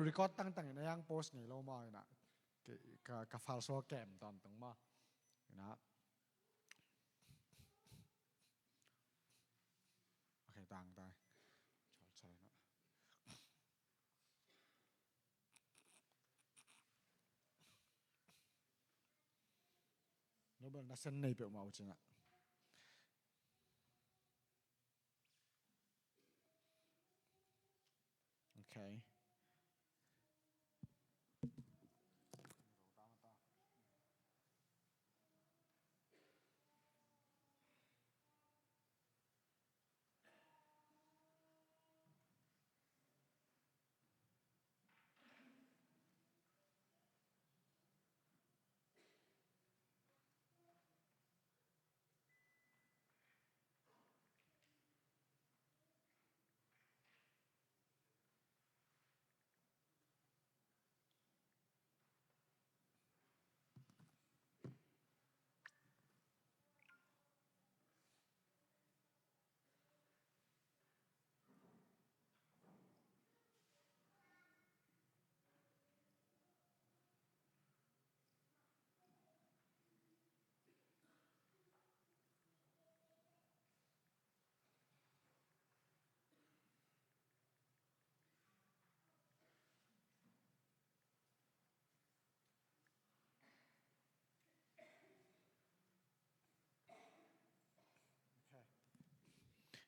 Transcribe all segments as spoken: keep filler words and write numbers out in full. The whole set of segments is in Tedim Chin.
Record tangtang in a yang post ngei lo maw, ina. Ka, ka, ka falso kem tawntung maw, ina. Okay, tang tai. Chal, chal, ina. Nobel na sen nei peuhmah uh cingah. Okay.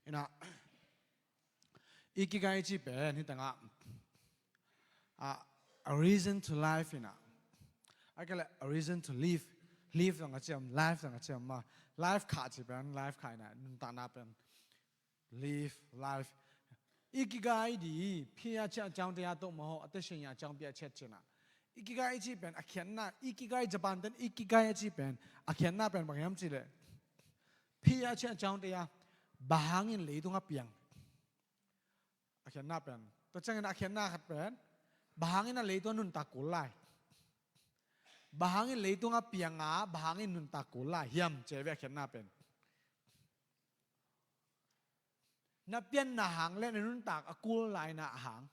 Ina, ikigai ci pen hi tangah, a, a reason to life ina. A kele a reason to live. Live tangah ciam, life tangah ciam ma. Life kha ci pen, life kha ina, nuntakna pen. Live life. Ikigai di, phia ciah ciang te a toh maw, a te sing a ciang pia ciat cina. Ikigai ci pen, a khiatna, ikigai Japan ten, ikigai a ci pen, a khiatna pen bang hiam ci le. Phia ciah ciang te a, bang hangin leitung a piang. A khiatna pen. Tua ciangin a khiatna khat pen, bang hangin a leitung a nuntak kul lai. Bang hangin leitung a piang a, bang hangin nuntak kul lai. Hiam, ci ve a khiatna pen. Na pianna hang le na nuntak a kul laina a hang.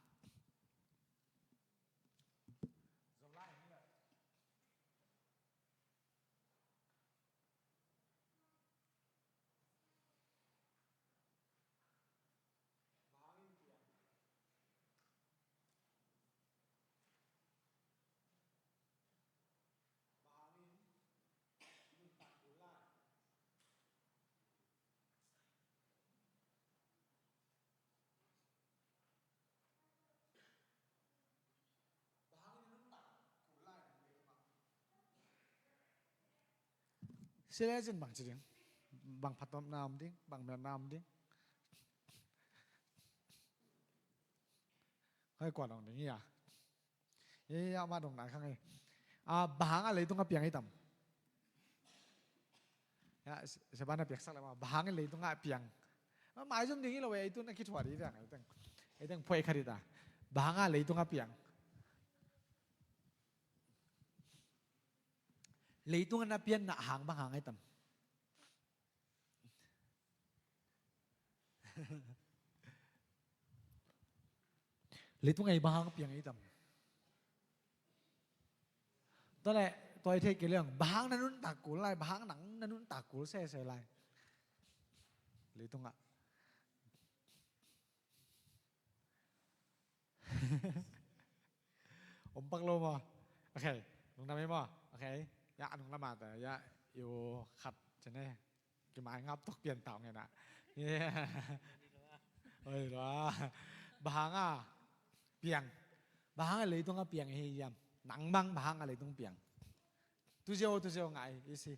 Sile cin bang ci ding, bang phattuamna om ding, bang melna om ding. Hoi, kua dong ding ia. Ia, ama dong na khang e. A, bang hang a leitung a piang i tam. Ia, sebana piaksak le ma, bang hang a leitung a piang. Maizum ding i lo e, ei tun a kithuah ding i teng, ei teng, ei teng phuai kha ding ta. Bang hang a leitung a piang. Leitung a na pianna hang bang hang i tam. Leitung ei bang hang piang i tam. Tua le, tua i thei kei leng, bang hang na nuntak kul lai, bang hang nang na nuntak kul sese lai. Leitung ah. Om pak lo maw? Okay, lungdam ei maw? Okay. Ya, lungdam a ta, ya, yo khat cene. Kimai ngap tok pian tau nge na. Yeah. Oi lo. Bang hang a piang. Bang hang a leitung a piang hi yam. Nang bang, bang hang a leitung piang. Tu zio, tu zio ngai, i si.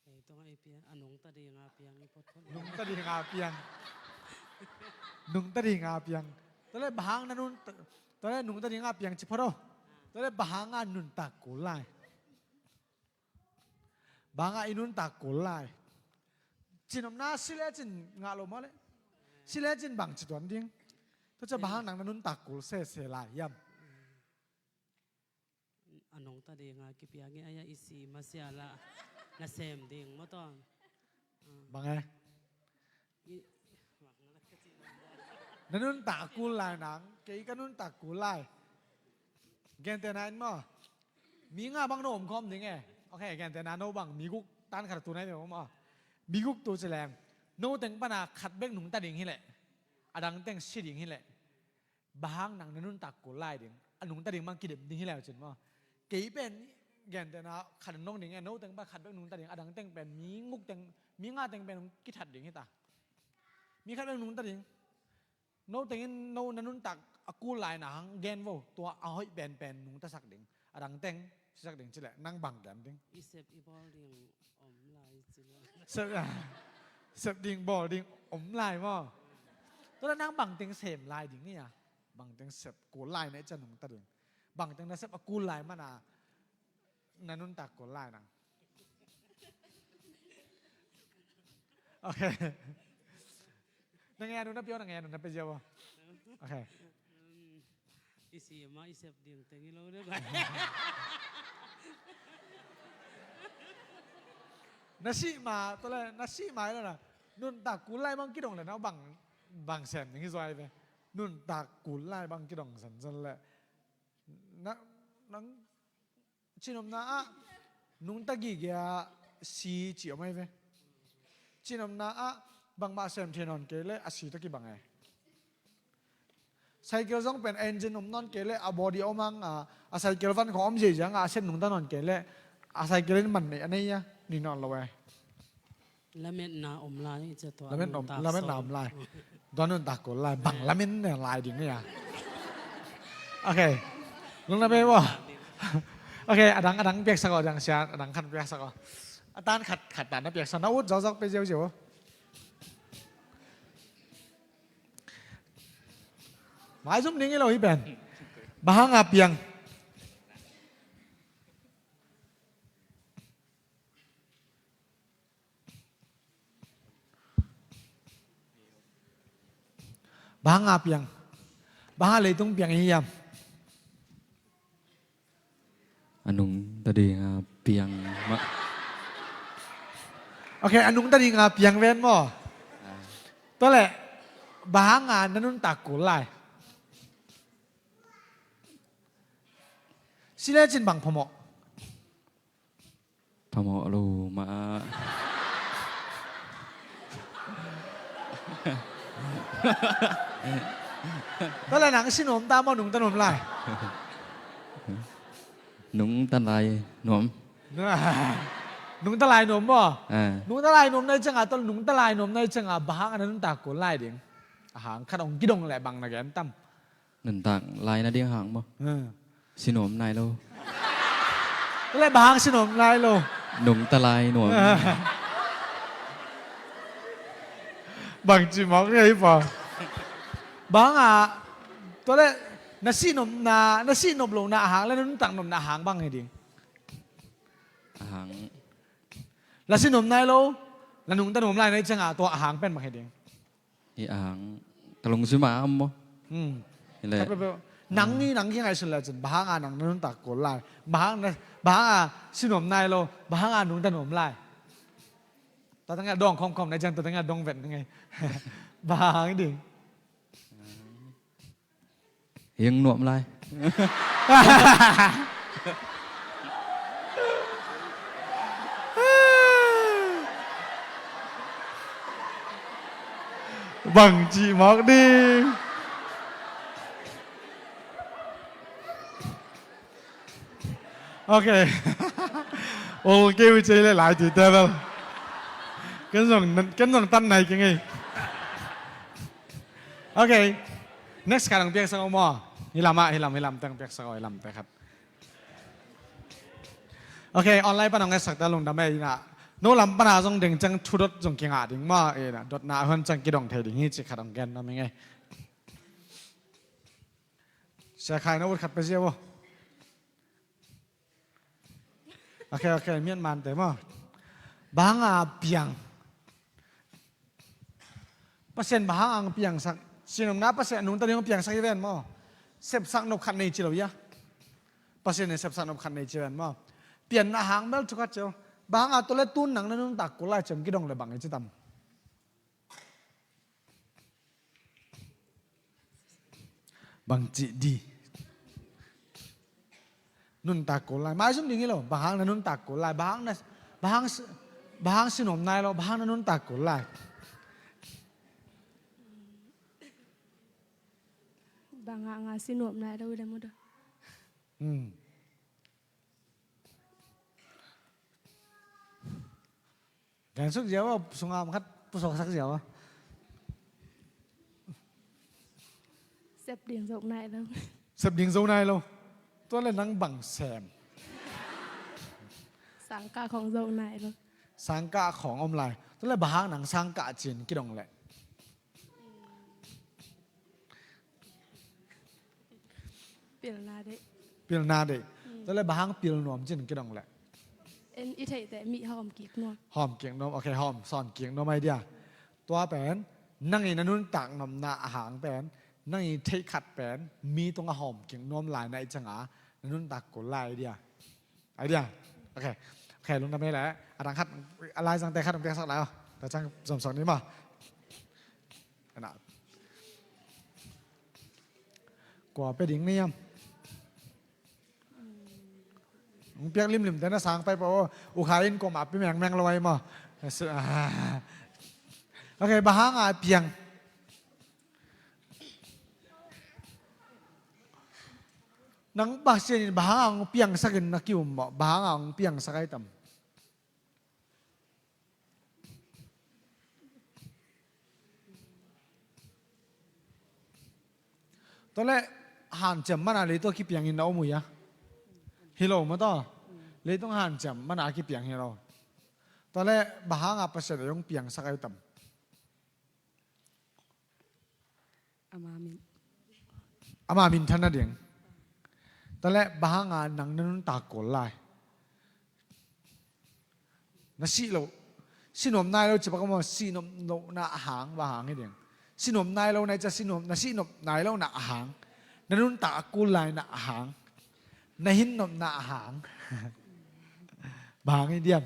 Ei, tua ngai piang, a nungta ding a piang, i phot phot. Nungta ding a piang. Nungta ding a piang. Tua le bang hang na nun, tua le nungta ding a piang ci phot o. Tua le bang hang a nuntak kul lai. Bang hang a i nuntak kul lai. Cin om na sile cin ngah lo maw le. Sile cin bang ci tuan ding. Tua cia bang hang nang na nuntak kul sese lai yam. A nungta ding a kipiang i a ya i si masiala na sem ding maw tua. Bang e? I, bang na ka ci na. Na nuntak a kul lai nang, kei ka nuntak kul lai. Gentehna in maw, mi nga bang no om khawm ding e. Ok, gentehna no bang mi guk tan khat a tu nai ve maw. Mi guk tu ci leng, no teng pana khat bek nungta ding hileh, a dang teng si ding hileh, bang hang nang na nuntak kul lai ding, a nungta ding bang kidem ding hileh cin maw. Kei pen gentehna khat nong ding e, no teng pana khat bek nungta ding, a dang teng pen mi guk teng, mi nga teng pen kithat ding hita. Mi khat bek nungta ding. No tengin no na nuntak a kul lai na hang gen vo, tua a hoih penpen nungtasak ding. A dang teng sisak ding ci leh nang bang gen ding? I sep i bawl ding om lai ci lo. Sep, sep ding bawl ding om lai maw. Tua leh nang bang teng sem lai ding ni a? Bang teng sep kul lai na i ci a nungta ding? Bang teng na sep a kul lai mana na nuntak kul lai nang? Ok. Na ngen uh na pia uh, na ngen uh na pia ziau uh. Ok. Um, i si ma i sep ding teng i lo de bai. Na si ma, tua leh na si ma i lo na. Nuntak kul lai bang kidong leh na bang, bang sem ding hi zuai ve. Nuntak kul lai bang kidong sen sen leh. Na, nang Cinopna ah nungta gige a si ci om ahi ve. Cinopna ah bangmah sem thei nawn kei leh a si tawh kibang e. Cycle zong pen engine om nawn kei leh a body om hang a, a cycle van khong om ziahziah a, a set nungta nawn kei leh a cycle in man neih a nei a, ni nawn lo e. Lametna om lai, i cia tua. Lamet om, nuntak lametna sawm. Om lai. Tua nuntak kul lai. Bang lametna lai ding ni a. Ok. Lungna pe maw. Ok, a dang, a dang piaksak aw, a dang sia, a dang khat piaksak aw. A tan khat, khat tan na piaksak, na ut zawkzawk pe ziauziau. Maizum ding hi lo hi pen. Bang hang a piang. Bang hang a piang? Bang hang a leitung piang i hiam? A nungta ding a piang mah. Ok, a nungta ding a piang ven maw? Ah. Tua leh, bang hang a na nuntak kul lai? Si lecin bang phamawh? Phamawh lo mah. Tua leh nang si nuam ta maw, nungta nuam lai? Nungta lai nuam. Nungta lai nuam maw? Ah. Nungta lai nuam na i ciangah, tua nungta lai nuam na i ciangah, bang hang a na nuntak kul lai ding? A hang khat hong kidong leh bang na gen tam? Nuntak lai na ding hang maw? Ah. Si nuam nai lo. Leh bang hang si nuam nai lo? Nungta lai nuam. Bang ci mawk ni a hi pa. Bang hang a, tua leh na si nopna, na si nop lohna a hang leh na nuntak nopna a hang bang hi ding? A hang. La si nuam nai lo, la nungta nuam lai na i ciangah tua a hang pen bang hi ding? Hi a hang, ka lungsim ah a om maw? Hmm. Hi leh. Nang hi, nang hi ngaihsun leh cin, bang hang a nang na nuntak kul lai? Bang hang na, bang hang a si nuam nai lo, bang hang a nungta nuam lai? Tua tengah dong khomkhom na i ciang, tua tengah dong ven ngai. Bang hang ding? Hiang nuam lai. Bang ci mawk ding. Ok. Ol keu i cei le lai ti te bel. Ken zong, ken zong tan nai keng ei. Ok. Next khat ang piaksak aw maw. Hi lam ah, hi lam, hi lam teng piaksak aw, hi lam te khat. Ok, online pan ang etsak ta lungdam ei na. No lam pan a zong ding ciang thu dot zong kingah ding maw. Eh, na dotna a huan ciang kidong thei ding hi ci khat ang gen na ming ei. Sia Khai na ut khat pe zia bo. Ok, ok, mian man te maw. Bang a piang. Pasian bang hang ang piangsak. Sinumna Pasian nungta ding piangsak i ven maw. Sepsak nop khat nei ci lo ia. Pasian in sepsak nop khat nei ci ven maw. Pianna hang bel thu khat ci lo. Bang hang a tawh le tun nang na nuntak kul lai ciam kidong le bang i ci tam. Bang cih di? Nuntak kul lai. Maizum ding hi lo. Bang hang na nuntak kul lai? Bang hang na, bang hang si, bang hang si nuam nai lo? Bang hang na nuntak kul lai? Bang hang a si nuam nai lo le mu do. Hmm. Gen suk ziau a, sungah khat pusuaksak ziau a. Sep ding zo nai lo. Sep ding zo nai lo. Tua le nang bang sem? Sangkah khawng zo nai lo. Sangkah khawng om lai. Tua le bang hang nang sangkah cin kidong le? Pilna deih. Pilna deih. Hmm. Tua le bang hang pil nuam cin kidong le? En i theih teh mi hawm kik nuam. Hawm kik nuam, ok, hawm sawn kik nuam ai dia. Tua pen, nang i na nuntak nopna a hang pen, nang i theih khat pen, mi tungah hawm kik nuam lai na i cianga, na nuntak kul lai ai dia. Ai dia. Ok. Ok, lungdam ei leh. A dang khat, a laizangte khat hong piaksak lai aw. Tua ciang zomsak ni maw. Ana. Kua pia ding ni hiam? Hong piak limlim te na sang pai pah aw. U Khai in kuamah pia mengmeng lo ai maw. Ok, bang hang a piang? Nang Pasian in bang hang a hong piangsak in na ki-um maw? Bang hang a hong piangsak ai tam? Tua leh hanciam man a leitung a kipiang in na om uh hia? Hi lo maw taw. Leitung hanciam man a kipiang hi lo. Tua leh bang hang a Pasian in hong piangsak ai tam? Ama min. Ama minthan nading. Tua leh bang hang a nang na nuntak kul lai? Na sih loh. Sih nuam nai lo ci bang maw, sih nop lohna a hang bang hang hi ding? Sih nuam nai lo na i ciah sih nuam, na sih nop nai lohna a hang. Na nuntak a kul laina a hang. Na hin nopna a hang. Bang hang hi diam?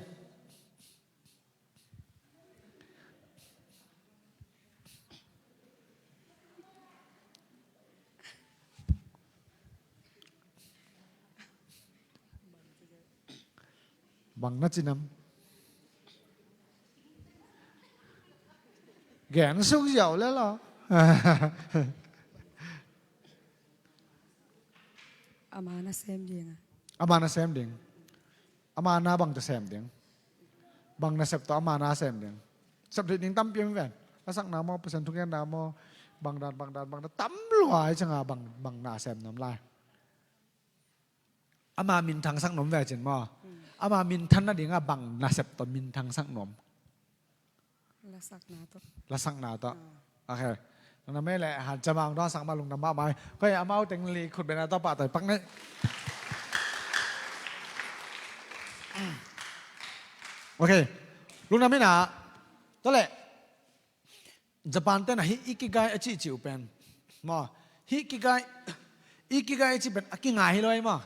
Bang na cinam? Gen suk ziau le lo. Ama na sem ding a. Ama na sem ding. Ama na bang ta sem ding? Bang nasep tawh ama na sem ding? Sep ding tampi om ven. Lasakna maw, Pasian thugenna maw, bang dan, bang dan, bang dan, tam lua i cianga bang, bang na sem nuam lai? Ama minthangsak nuam ve cin maw? Ama minthan nadinga bang nasep tawh minthangsak nuam? Lasakna tawh. Lasakna tawh. Ah. Ok. Lungdam ei leh, hanciam a hong dawngsak mah lungdam mahmah ei. Koi amau teng li khut beng a tawh pahtawi pak nei. Ok. Lungdam ei na. Tua leh. Japan te na hih ikigai a cihcih uh pen. Maw, hih ikigai, ikigai a cih pen a kingai hi lo ei maw.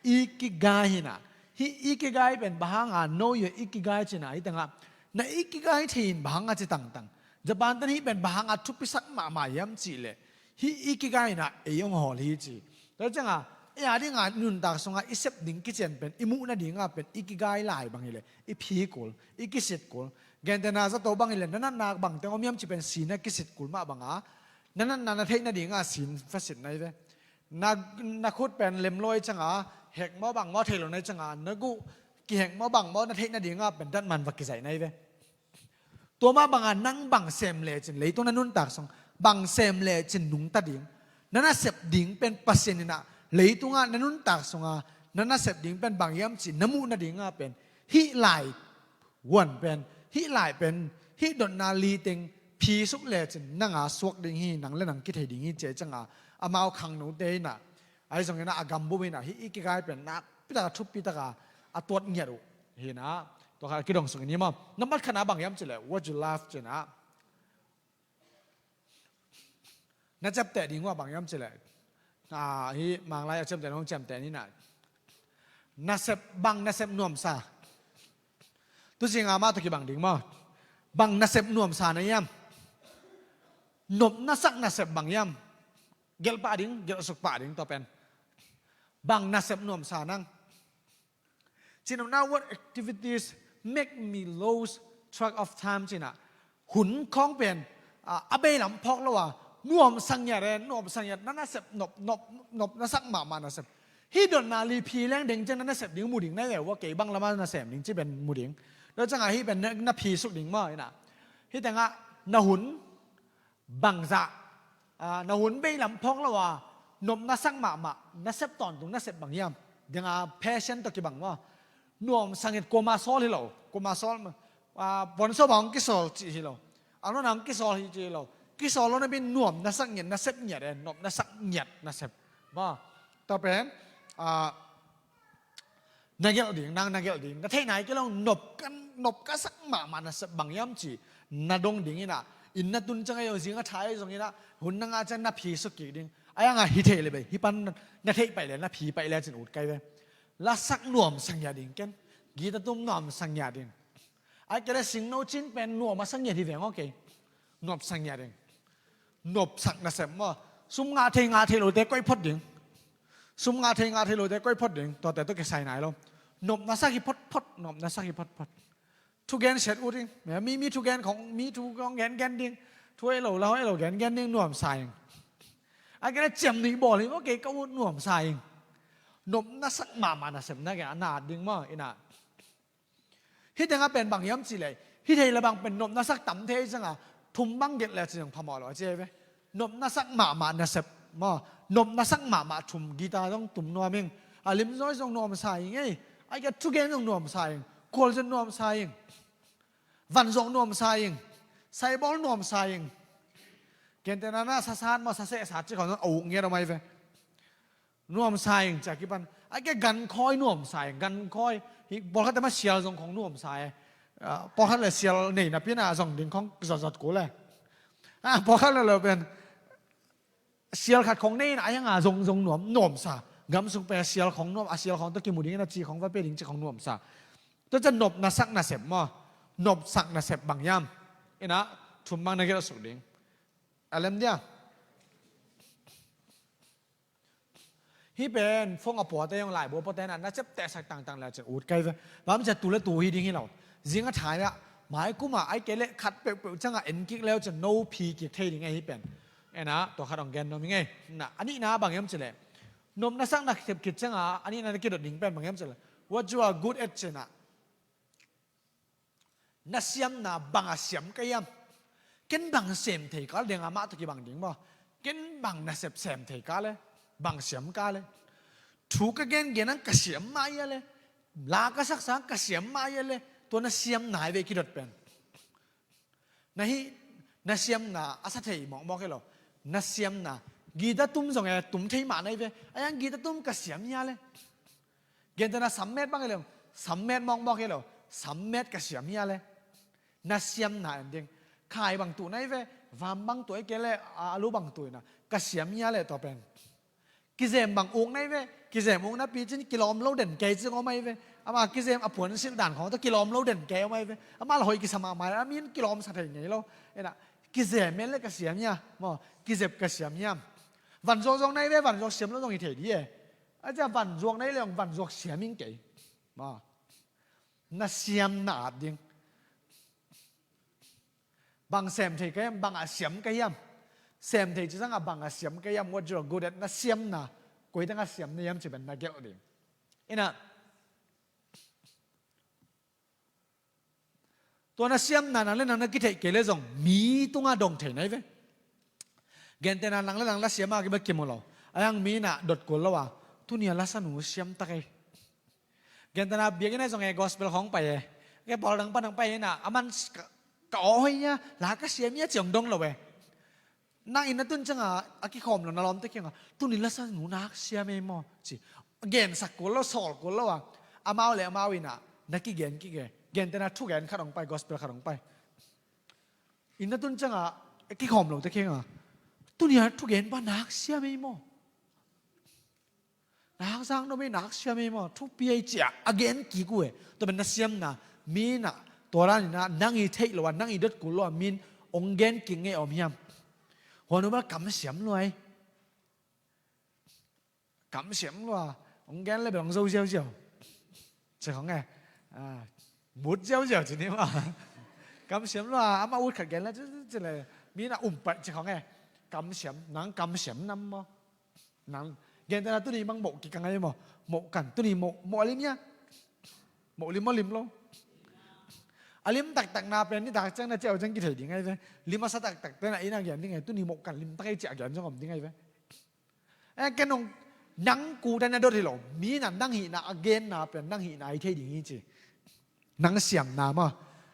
Ikigai hi na. Hih ikigai pen bang hanga know your ikigai ci na hih tengah. Na ikigai thei in bang hanga ci tangtang. Japan te na hih pen bang hanga thupisak mahmah hiam cih leh. Hih ikigai na ei hong hawl hi ci. Tua cianga, ei a dinga nuntak sunga i sep ding kician pen, i muh nadinga pen, ikigai lai bang hi leh, i phi kul, i kisit kul. Gentehna zato bang hi leh, na natna bang teng om hiam cih pen, sin a kisit kul mah banga, na natna na theih nadinga sin va sit nai ve. Na, na khut pen lem lo i cianga, hek maw bang maw thei lo nai cianga, na guh kihek maw bang maw na theih nadinga pen, datman va kizaih nai ve. Tua mah banga nang bang sem lecin leitung na nuntak sung, bang sem lecin nungta ding, na nasep ding pen Pasian in ah leitungah na nuntak sunga na nasep ding pen bang hiam cih na muh nadinga pen, hih lai huan pen, hih lai pen, hih dotna li teng phisuk lecin nanga suak ding hi, nang le nang kithei ding hi ci a cianga amau khangnote in ah, ahi zongin ah a gambum in ah hih ikigai pen nakpi taka thupi taka a tuat ngiat uh hi na. Tua kha a kidong suk in hi maw. Nambat khatna bang hiam cih leh, what you love ci na. Na ciapteh ding uh a bang hiam cih leh, ah, hih Manglai a ciamteh nong ciamteh ni na. Nasep bang, nasep nuamsa. Tuzinga mah tawh kibang ding maw. Bang nasep nuamsa na hiam? Nop na sak nasep bang hiam? Gelh pah ding, gelh suk pah ding, tua pen. Bang nasep nuamsa nang. Cih na, what activities make me lose track of time, cih na. Hun khawng pen, a, a beilam phawk lo a, nuamsa ngiat e, nuamsa ngiat, na nasep nop, nop, nop nasak mahmah nasep. Hih dotna liphi leng deng ciang na nasep ding mu ding na hi ve ua, kei bang lama nasem ding cih pen mu ding. Tua ciangah hih pen na, na phi suk ding maw, ina. Hih tengah na hun, bangzah, a, na hun beilam phawk lo a, nop nasak mahmah nasep tawntung nasep bang hiam? Deng a, passion tawh kibang maw. Nuamsa ngiat, kuama sawl hi lo, kuama sawl, a, puansaw bang hong kisawl cih hi lo. A, nona hong kisawl hi cih hi lo. Kisawl lo napi nuam nasak ngiat, nasep ngiat e, nop nasak ngiat nasep maw. Tua pen, a, na gelh ding, nang na gelh ding. Na theih nai kei lo, nop ka, nop ka sak mahmah nasep bang hiam ci na dong ding ina. Inn na tun ciang ahi zong, zing a thai ahi zong ina, hun na ngah ciang na phi suk kik ding. Ahi hanga hi thei le bei, hih pan na, na theih paih le, na phi paih le cin ut kai ve. La sak nuamsa ngiat ding ken. Guitar tum nuamsa ngiat ding. Ahih kei leh singno cin pen nuam a sa ngiat hi veng aw kei. Nuamsa ngiat ding. Nopsak nasep maw. Sum ngah thei ngah thei lote koih phot ding. Sum ngah thei ngah thei lote koih phot ding. Tuate tawh kisai nai lo. Nop nasak hi phot phot, nop nasak hi phot phot. Thugen siat ut ding. Mi, mi thugen khong, mi thu khong gen gen ding. Thu ei lo, la ei lo gen gen ding, nuamsa ing. A gen a ciam nih bawl hi maw, kei ka ut nuamsa ing. Nop nasak mahmah nasep na gen a na ding maw, ina. Hih tengah pen bang hiam cih leh, hih thei le bang pen nop nasak tam thei ciangah, thum bang gelh le ci zong phamawh lo a ci hi ve. Nop nasak mahmah nasep maw, nop nasak mahmah thum guitar zong tum nuam ing. A limzaw zong nuamsa ing ei. Ahih kei leh thugen zong nuamsa ing. Khualzin nuamsa ing. Van zong nuamsa ing. Saibawl nuamsa ing. Gentehna na sasat maw, sasehsat ci khong zong a uk ngiat om ahi ve. Nuamsa ing ci a kipan. Ahih kei leh gankhawi nuamsa ing, gankhawi. Hih pawlkhat te mah sial zong khong nuamsa e. Ah, pawlkhat le sial nei napi-in a zong ding khong zatzat kul e. Ah, pawlkhat le lo pen. Sial khat khong nei ina, ahi hanga zong, zong nuam, nuamsa. Gam sung pen sial khong nuam, a sial khong tawh kimu ding ina ci khong va pe ding ci khong nuamsa. Tua ciang nop nasak nasep maw. Nopsak nasep bang hiam. Ina, thum bang na gelh suk ding. A lem dia. Hih pen phone a puate zong, laibu a puate na, na ciaptehsak tangtang le cin ut kai ve. Bang ci a, tu le tu hi ding hi lo. Zing a thai a, mai kum a, ahih kei leh khat peuhpeuh ciangah en kik le uh cin no phi kik thei ding e hih pen. Ena, tua khat hong gen nuam ing ei. Na, a nihna bang hiam cih leh. Nop nasak nasep khit ciangah, a nihna na kidot ding pen bang hiam cih leh. What you are good at cih na. Na siamna bang a siam ka hiam? Ken bang sem thei ka le, deng a mah tawh kibang ding maw. Ken bang nasep sem thei ka le, bang siam ka le. Thu ka gengen ang ka siam mah hia le. La ka saksa ang ka siam mah hia le. Tua na siamna hi ve kidot pen. Na hih, na siamna a sa thei mawkmawk hi lo. Na siamna. Guitar tum zong e tum thei mah na hi ve. Ahi hang guitar tum ka siam hia le. Gentehna sammet bang hi lo, sammet mawkmawk hi lo, sammet ka siam hia le. Na siamna en ding. Khai bang tuh na hi ve, vam bang tuh ahih kei leh, a, alu bang tuh ina. Ka siam hia le tua pen. Kizem bang uk na hi ve, kizem uk napi cin kilawm lo den kei cing om ahi ve. Ama kizem a puansilh dan khong tawh kilawm lo den kei om ahi ve. Ama la hoih kisa mahmah, a min kilawm sa thei ngei lo. Ena, kizem en le ka siam hia, maw, kizep ka siam hia. Van zuak zong na hi ve, van zuak siam lo zong hi thei di e. A cia van zuak na hi leh, van zuak siam ing kei. Maw. Na siamna at ding. Bang sem thei ka hiam, bang a siam ka hiam. Sem thei ci zangah bang a siam ka hiam, what you are good at, na siamna. Koi tengah siam na hiam ci pen na gelh ding. Ina. Tua na siamna nang le nang na kitheih kei le zong mi tungah dong thei na hi ve. Gentehna nang le nang la siam a kiba kimu lo. Ahi hang mi na dot kul lo a. Tuni a lasanu siam tak ei. Gentehna biakinn ah zong e gospel khong pai e. Ke pawl dang pan dang pai ina. Aman ka, ka aw hoih hia, la ka siam hia ci hong dong lo e. Nang inn na tun ciangah a kikhawm lo na lawmte kiangah, tuni lasanu nak siam ei maw ci. Gensak kul lo, sawl kul lo a. Amau le amau ina, na kigen kik e. Gentehna thugen khat hong pai, gospel khat hong pai. Inn na tun ciangah a kikhawm lote kiangah, tuni a thugen pa nak siam ei maw. Nak zang dom ei, nak siam ei maw, thupi ei ci a, a gen kik uh e. Tua pen na siamna, mi na, tua dan ina, nang i theih lo a, nang i dot kul lo a, min hong gen kik ngei om hiam. Huan uh bel kam siam lo ei. Kamsiam lua, hong gen le bel hong zo ziauziau. Ci khong e. Ah, mut ziauziau ci ni maw. Kamsiam lua, amah ut khat gen le, ci, ci, ci le. Mi na um pai ci khong e. Kamsiam, nang kamsiam nam maw. Nang, gentehna tuni bang moh kikang ai maw. Moh kan, tuni moh, moh a lim hia. Moh lim maw lim lo. A lim taktak na pen, nitak ciang na ciau ciang kithei ding ai ve. Lim a sa taktak te na ina gen ding ai, tuni moh kan lim tak ai ci a gen zong om ding ai ve. E, ken nong, nang kute na dot hi lo. Mi na nang hihna a genna pen, nang hihna hi thei ding hi ci. Nang siamna maw,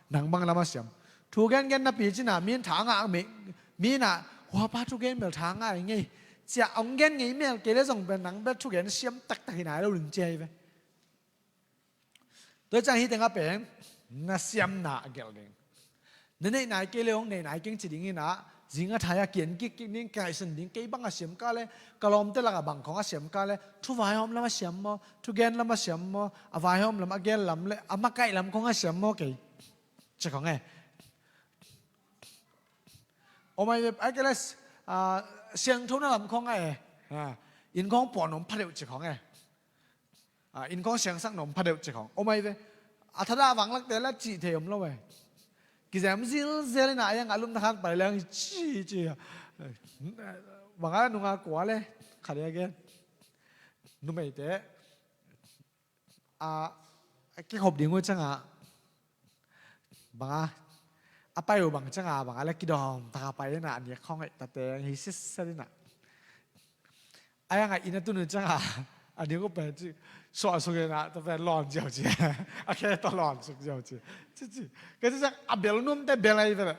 nang bang lam a siam. Thu gengen napi cina, mi in tha ngah, mi, mi na, hua pa thu gen bel tha ngah ngei. Cia hong gen ngei mel kei le zong pen nang bel thu gen siam taktak hi nai lo ling cia hi ve. Tua ciang hi tengah pen, na siamna a gelh ding. Na neih nai kei le hong neih nai keng ci ding hi na, zing a thai a kian kik kik ding, ka ngaihsun ding, kei bang a siam ka le, ka lawmte lakah bang khong a siam ka le, thu vaihawm lam a siam maw, thu gen lam a siam maw, a vaihawm lam a gen lam le, a makaih lam khong a siam maw kei. Ci khong e. Om ai ve, ai kei le, ah, siangtho na lam khong a e. Ah, inn khong puan om pha deuh ci khong e. Ah, inn khong siangsak nop pha deuh ci khong om ai ve. A thadah vanglakte la cih thei om lo e. Kizem zilzel ina a iang a lum takhan pai leng ci ci. Bang a nunga kua le khat ia gen. Numeite a kikhop ding uh cianga banga a pai uh bang cianga banga le kidawm taka pai ina a nek khawng eh tate hi sitset ina. A yang a ina tunu cianga a nek uh pen ci suah suk ina ta pen lawn ziau ci. A khe ta lawn suk ziau ci. Ci ci. Ka ci ciang a bel nuamte bel ai vele.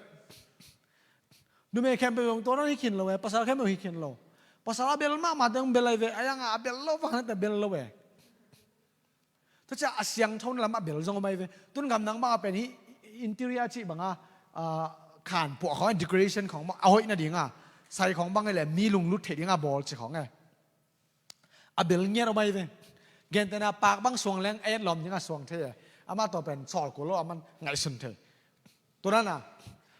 Numei khempeuh zong tua dan hi khin lo eh, pasal khempeuh hi khin lo. Pasal a bel mahmah te hong bel ai ve, a yang a a bel lo vang te bel lo eh. Tua ciah a siangtho na lam a bel zong om ai ve. Tun gam nang bang a pen hi interior cih banga, ah, khan puah khawng, decoration khawng bang a hoih nadinga sai khawng bang le mi lunglut theih dinga bawl ci khawng e. A bel ngiat om ai ve. Gentehna pak bang suang leng a et lawm dinga suang thei e. Amah tua pen sawl kul lo a man ngaihsun thei. Tua dana,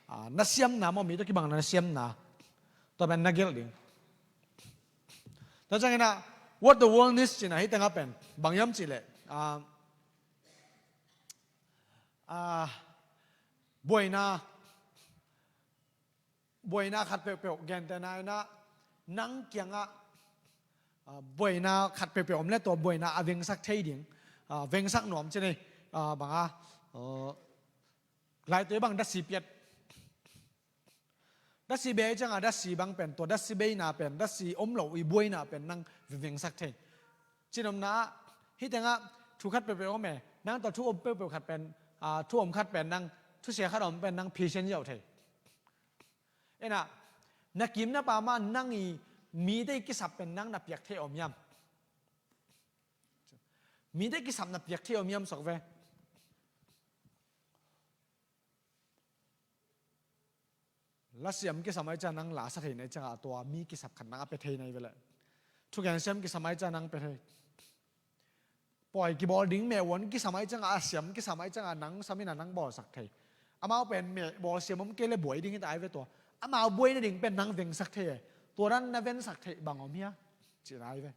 ah, na siamna maw, mi tua kibang na siamna. Tua pen na gelh ding. Tua ciangina, what the world needs cina hi tengah pen bang hiam cih leh, ah, ah, buaina, buaina khat peuhpeuh gentehna ina nang kiangah, ah, buaina khat peuhpeuh om le tua buaina a vengsak thei ding, ah, vengsak nuam cina, ah, banga, ah, laitui bang dasi piat. Dasi bei cianga dasi bang pen, tua dasi beina pen, dasi om lo i buaina pen nang vengsak thei. Cinomna ah, hi tengah thu khat peuhpeuh om e, nang tua thu om peuhpeuh khat pen, ah, thu om khat pen nang, thusia khat om pen nang patient ziau thei. Ena, na kim na pam ah nang i mite i kisap pen nang na piak thei om hiam? Mite kisap na piak thei om hiam sok ve. Lasiam kisam ai ciang nang la sa thei nai cianga tua mi kisap khat nang a pia thei nai vele. Thugen siam kisam ai ciang nang pia thei. Pawi kibawl ding meh uan kisam ai cianga a siam kisam ai cianga nang sam ina nang bawlsak thei. Amau pen meh bawl siam om kei le buai ding hita ai ve tua. Amau buai nading pen nang vengsak thei e. Tua dan na vengsak thei bang om hia? Cina ai ve.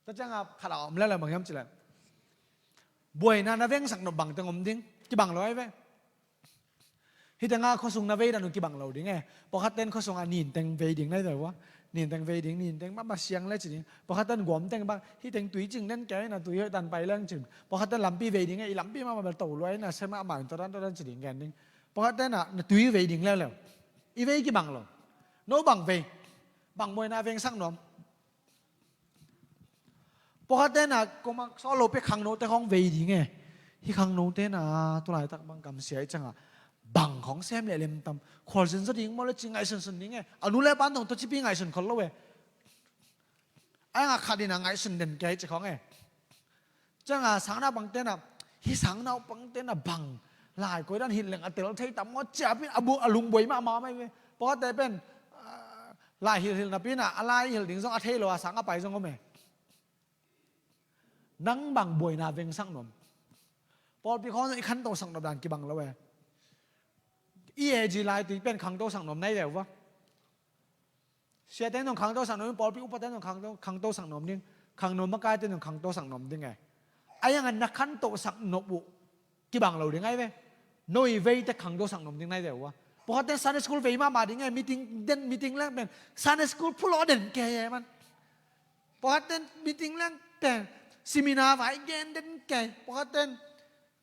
Tua cianga khat a om lele bang hiam cileh. Buaina na vengsak nop bang teng om ding. Kibang lo ai ve. Hi tenga khuasung na vei dan uh kibang lo ding e. Pawlkhat ten khuasung a nin teng vei ding na hi ve ua. Nin teng vei ding, nin teng mama siang le ci ding. Pawlkhat ten guam teng bang, hi teng tui cing den kei na tui hoih tan pai leng cin. Pawlkhat ten lampi vei ding e, i lampi mama bel to luai na se mama in tua dan tua dan ci ding gen ding. Pawlkhat ten a na tui vei ding leuleu. I vei kibang lo. No bang vei. Bang buaina vengsak nuam. Pawlkhat ten a koma sawl lo pia khangnote khawng vei ding e. Hi khangnote na tulaitak bang kamsia i canga bang khawng sem le lemtam khualzin zaw ding maw le ci ngaihsunsun ding e. A nu le pan tong tua cipi ngaihsun khol lo e. A nga khat in a ngaihsun den kei ci khawng e. Cianga sangnaupang ten a, hi sangnaupang ten a bang lai koi dan hilh leng a tel thei tam maw ciapin a bu a lungbuai mahmah mai ve. Pawlkhatte pen, ah, lai hilhhilh napi na a lai hilh ding zong a thei lo a sang a pai zong om e. Nang bang buaina vengsak nuam. Pawlpi khawng i khantosak nuam dan kibang lo e. I E G lai tui pen khangtosak nuam nai veu va. Siate nong khangtosak nuam ding, pawlpi upate nong khangto, khangtosak nuam ding, khangno makaite nong khangtosak nuam ding e. Ahi hangin na khangtosak nop uh kibang lo ding ahi ve. No i veite khangtosak nuam ding na hi ve uh a. Pawlkhatte Sunday school vei mahmah ding e, meeting den, meeting leng pen Sunday school phulawh den kei e man. Pawlkhatte meeting leng pen seminar vai gen den kei. Pawlkhatte,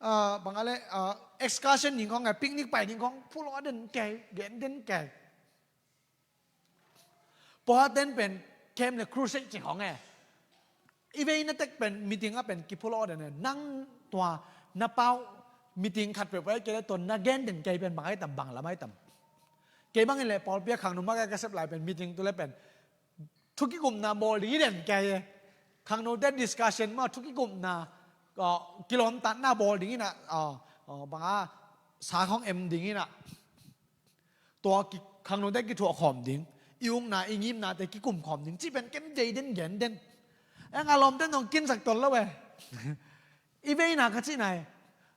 ah, bang a le, ah, excursion ding khawng e, picnic pai ding khawng phulawh den kei, gen den kei. Pawlkhatte pen camp le crusade ci khawng e. I veina tek pen meeting ah pen kiphulawh den e. Nang tua na pau meeting khat peuhpeuh ahih kei leh tua na gen den kei pen bang ahi tam, bang lam ahi tam. Kei bangin le pawlpi ah khangno makai ka sep lai pen meeting tu le pen thu kikupna bawl ding hi den kei e. Khangnote discussion mah thu kikupna, ah, kilawmtatna bawl ding hi na, ah, ah, bang a sa khawng em ding hi na. Tua ki, khangnote kithuah khawm ding, i ukna, i ngimnate kikum khawm ding, cih pen ken vei den gen den. Eng a lawmte nong kinsak tuan lo e. I veina ka cihna e.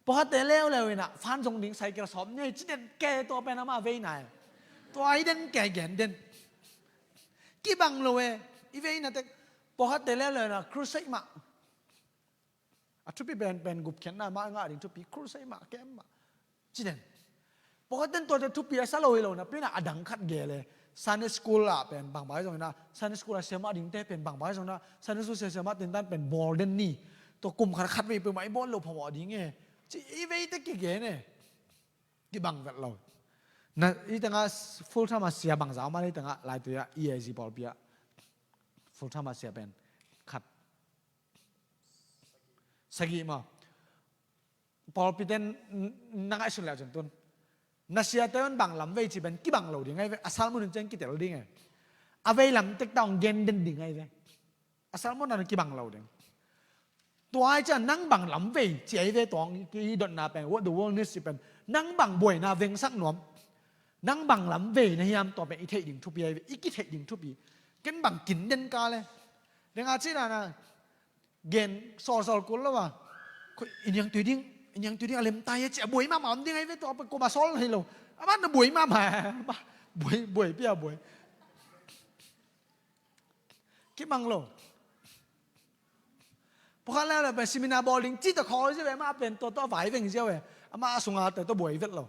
Pawlkhatte leuleu in a, fan zong ding cycle sawm ni e, ci den kei tua pen amah veina e. Tua hi den kei gen den. Kibang lo e, i veina tek. Pawlkhatte leuleu in a, crusade mah. A thupi pen, pen gupkhiatna mah ngah ding thupi, crusade mah, camp mah. Ci den. Pawlkhatte tuate thupi a sa lo hi lo napi in a, a dang khat gen le. Sunday school ah pen bangbang zong in a, Sunday school a siamah dingte pen bangbang zong in a, Sunday school sia, siamah tintan pen bawl den ni. Tua kum khat khat vei peuhmah i bawl lo phamawh ding e. Ci i veite kigen e. Kibang vet lo. Na, i tengah full time a sia bangzah om a, i tengah laitui ah E A Z pawlpi ah. Full time a sia pen khat. Sagih maw. Pawlpite n-, n-, na ngaihsun leh cun tun. Na siate un bang lam vei ci pen kibang lo ding ahi ve. A sermon in ciang kitel ding e. A vei lam tek ta hong gen den ding ahi ve. A sermon na kibang lo ding. Tua ahi ciang nang bang lam vei ci ahi ve tua hong i dotna pen. What the world needs ci pen. Nang bang buaina vengsak nuam. Nang bang lam vei na hiam tua pen i theih ding thupi ahi ve. I kitheih ding thupi. Ken bang kin den ka le. Deng a ci na na. Gen sawlsawl kul lo a. Khoi, i niangtui ding, i niangtui ding a lem ta hi a ci a buai mahmah om ding ahi ve tua pen koma sawl hi lo. Amah na buai mahmah. Amah buai, buai pia buai. Kibang lo. Pawlkhat leuleu pen seminar bawl ding ci ta khawl ziau e, amah pen tua tawh vai veng ziau e. Amah a sunga te tawh buai vet lo.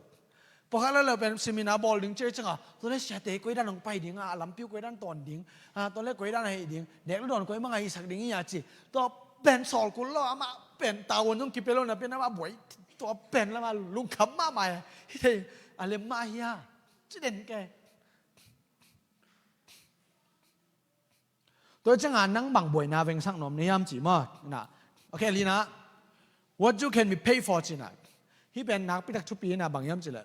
Pawlkhat leuleu pen seminar bawl ding ci cianga, tua le siate koi dan hong pai ding a, a lampi uh koi dan tawn ding, a, tua le koi dan a hih ding, nek le dawn koi mah ngah hisak ding hi a ci. Tua pen sawl kul lo, amah pen tavuan zong kipia lo napi in amah buai, tua pen lamah lungkham mahmah e. Hi thei, a lem mah hi a. Ci den kei. Tua cianga nang bang buaina vengsak nuam na hiam ci maw. Na. Ok, a lina. What you can be paid for ci na. Hih pen nakpi tak thupi na bang hiam ci leh.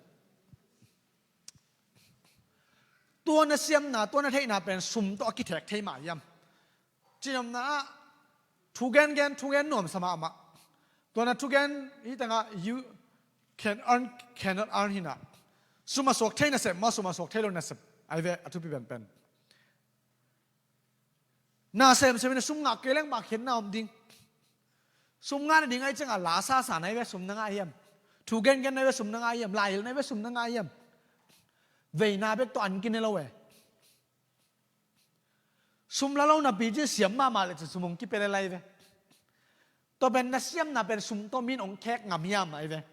Tua na siamna, tua na theihna pen sum tawh a kithek thei mah hiam. Cinopna ah, thu gengen, thu gen nuamsa mahmah. Tua na thu gen, hih tengah, you can earn, cannot earn hi na. Sum a suak thei nasep maw, sum a suak thei lo nasep. Ahi ve, a thupi penpen. Na semsem in a sum ngah kei leng bang khiatna om ding. Sum ngah nading ahi ciangah la sasa na hi ve sum na ngah hiam. Thu gengen na hi ve sum na ngah hiam. Laihilh na hi ve sum na ngah hiam. Veina bek tawh an kine lo e. Sum la lo napi cin siam mahmah le cin sum hong kipia le lai ve. Tua pen na siamna pen sum tawh min hong khek ngam hiam ahi ve.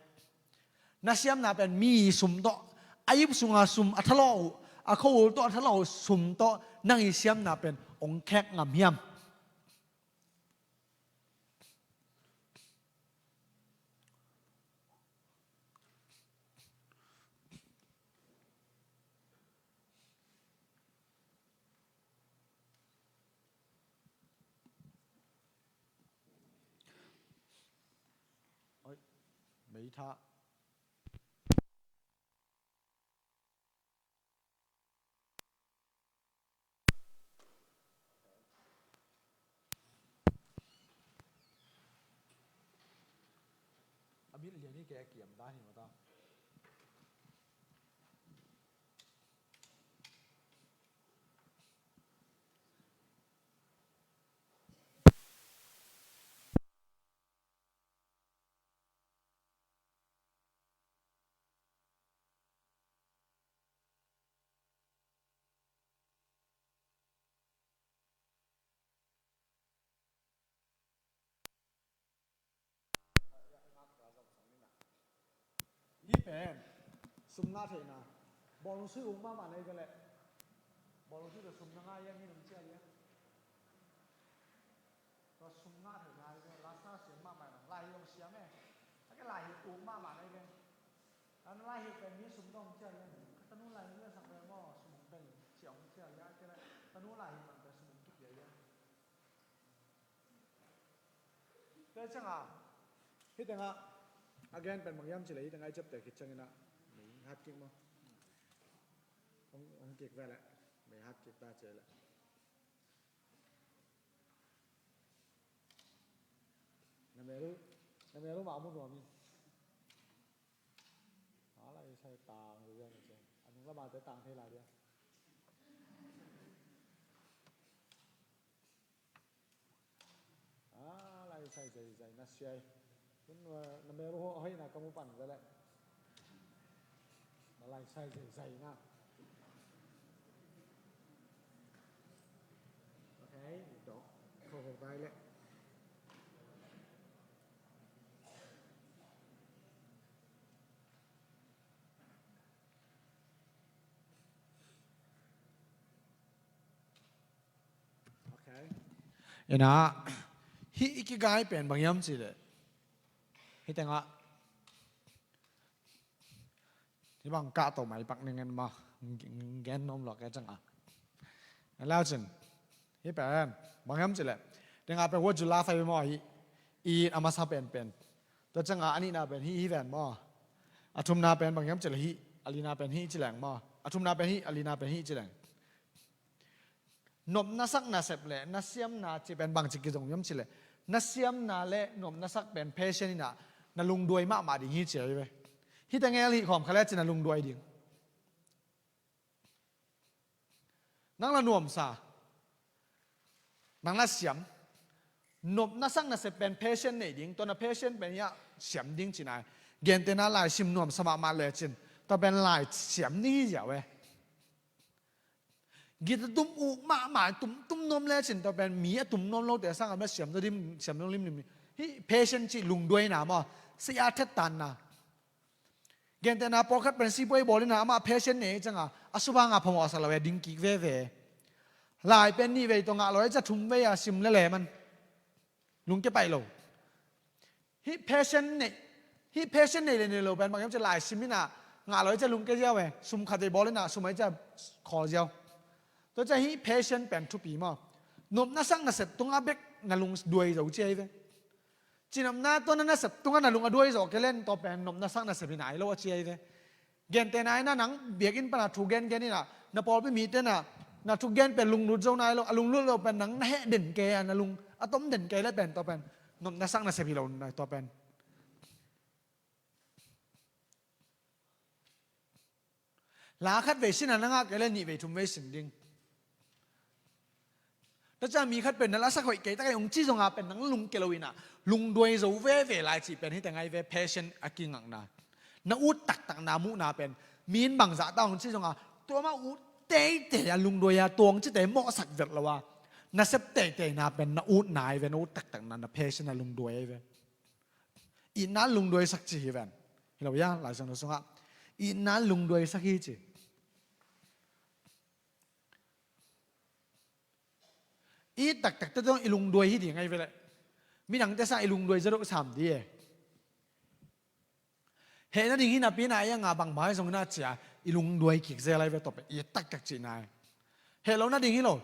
Na siamna pen mi sum tawh, a ip sunga sum a thalawh uh, a khuahul tawh a thalawh uh sum tawh nang i siamna pen hong khek ngam hiam. Oi, meitha. A mit lian hi kei a kiam dan hi mata. Pen sum ngah theihna. Bawlung sui uk mahmah na hi ve leh, bawlung sui tawh sum na ngah hiam? Hih nung ciah hiam? Tua sum ngah theihna hi ve. Lasa siam mahmah na, lai hi hong siam e. A ke lai hi uk mahmah na hi ve. A na lai hi pen mi sum tawh hong ciah hiam? Ka tanu lai hi ve, sak ve maw, sum hong pen ciah hong ciah hiam? A ke lai tanu lai hi pen sum hong kipia hiam? Tua ciangah hih tengah a gen pen bang hiam cih leh, hih tengah i ciapteh khit ciangin ah mei hat kik maw? Hong, hong kik ve leh, mei hat kik ta ci leh. Na mel uh, na mel uh mah mu nuam in. A lai sai tang zaw ziau na ci. A nung lamah te tang thei lai dia. A lai sai zaizai na siai. Tun na mel uh hoihna ka mu pan ve leh. Na lai sai zaizai na. Ok, dok. Kho kho tai leh. Ok. Ina, hih i kigai pen bang hiam cih leh, hih tengah hih bang kah tawh mai pak ning en maw, gen nuam lua ke ciangah. Lau cin, hih pen bang hiam cih leh, tengah pen word ju la fai maw, hih i a masa pen pen. Tua ciangah a nihna pen hih, hih ven maw. A thumna pen bang hiam cih leh hih, a lina pen hih ci leng maw. A thumna pen hih, a lina pen hih ci leng. Nopna sak nasep le na siamna cih pen bangci kizong hiam cih leh, na siamna le nopna sak pen passion in ah na lungduai mahmah ding hi ci ahi ve. Hih teng el hih khawm kha le cin na lungduai ding. Nang la nuamsa, nang la siam. Nopna sak nasep pen passion nei ding, tua na passion pen hiah siam ding ci nai. Gentehna laisim nuamsa mahmah le cin tua pen lai siam ding hi ziau e. Gita tum uk mahmah, tum tum nuam le cin tua pen mi a tum nuam lote sangin a siam zaw lim, siam zaw limlim. Hih passion cih lungduaina maw, sia thettanna. Gentehna pawlkhat pen sipuai bawl in ah amah passion nei ciangin a subang a phamawh a sa lo e, ding kik veve. Lai pen nih vei tawh ngah lo e, ca thum vei a sim lele man. Lungkia paih lo. Hih passion nei, hih passion nei le nei lo pen bang hiam cih leh laisim in ah ngah lo i ca lungkia ziau e, sum khat vei bawl in ah sum a i ca khawl ziau. Tua ciah hih passion pen thupi maw. Nopna sak nasep tungah bek na lungduai zo ci ahi ve. Cinopna tua na nasep tungah na lung a duai zo kei leh tua pen nopna sak nasep hi nai lo a ci ahi ve. Gentehna in ah nang biakinn pan a thu gengen in ah na pawlpi mite in ah na thugen pen lunglut zo nai lo, a lunglut lo pen nang na heh den kei a, na lung a tom den kei leh pen tua pen nopna sak nasep hi lo nai tua pen. La khat vei sin a na ngah kei leh nih vei thum vei sin ding. Tua ciah mi khat pen na la sak hoih kei ta kei hong ci zongin pen nang lungkia lo in ah lungduai zo veve lai cih pen hih teng ahi ve, passion a kingakna. Na ut taktakna muhna pen mi in bangzah ta hong ci zongin tua mah ut teitei a lungduai a tuang cite mawhsak vet lo a nasep teiteina pen na utna ahi ve, na ut taktakna na passion a lungduai ahi ve. Itna lungduaisak ci hi ven. Hi lo hia, Lai Siangtho sungah itna lungduaisak hi ci. I taktak te tawh i lungduai hi ding ahi ve leh. Midangte sang i lungduai zaw deuh sam di e. Heh nading hi napi in ah a ianga bangmah hi zongin ah cia i lungduai kik zel ahi ve, tua pen i taktak cihna hi. Heh lo nading hi lo.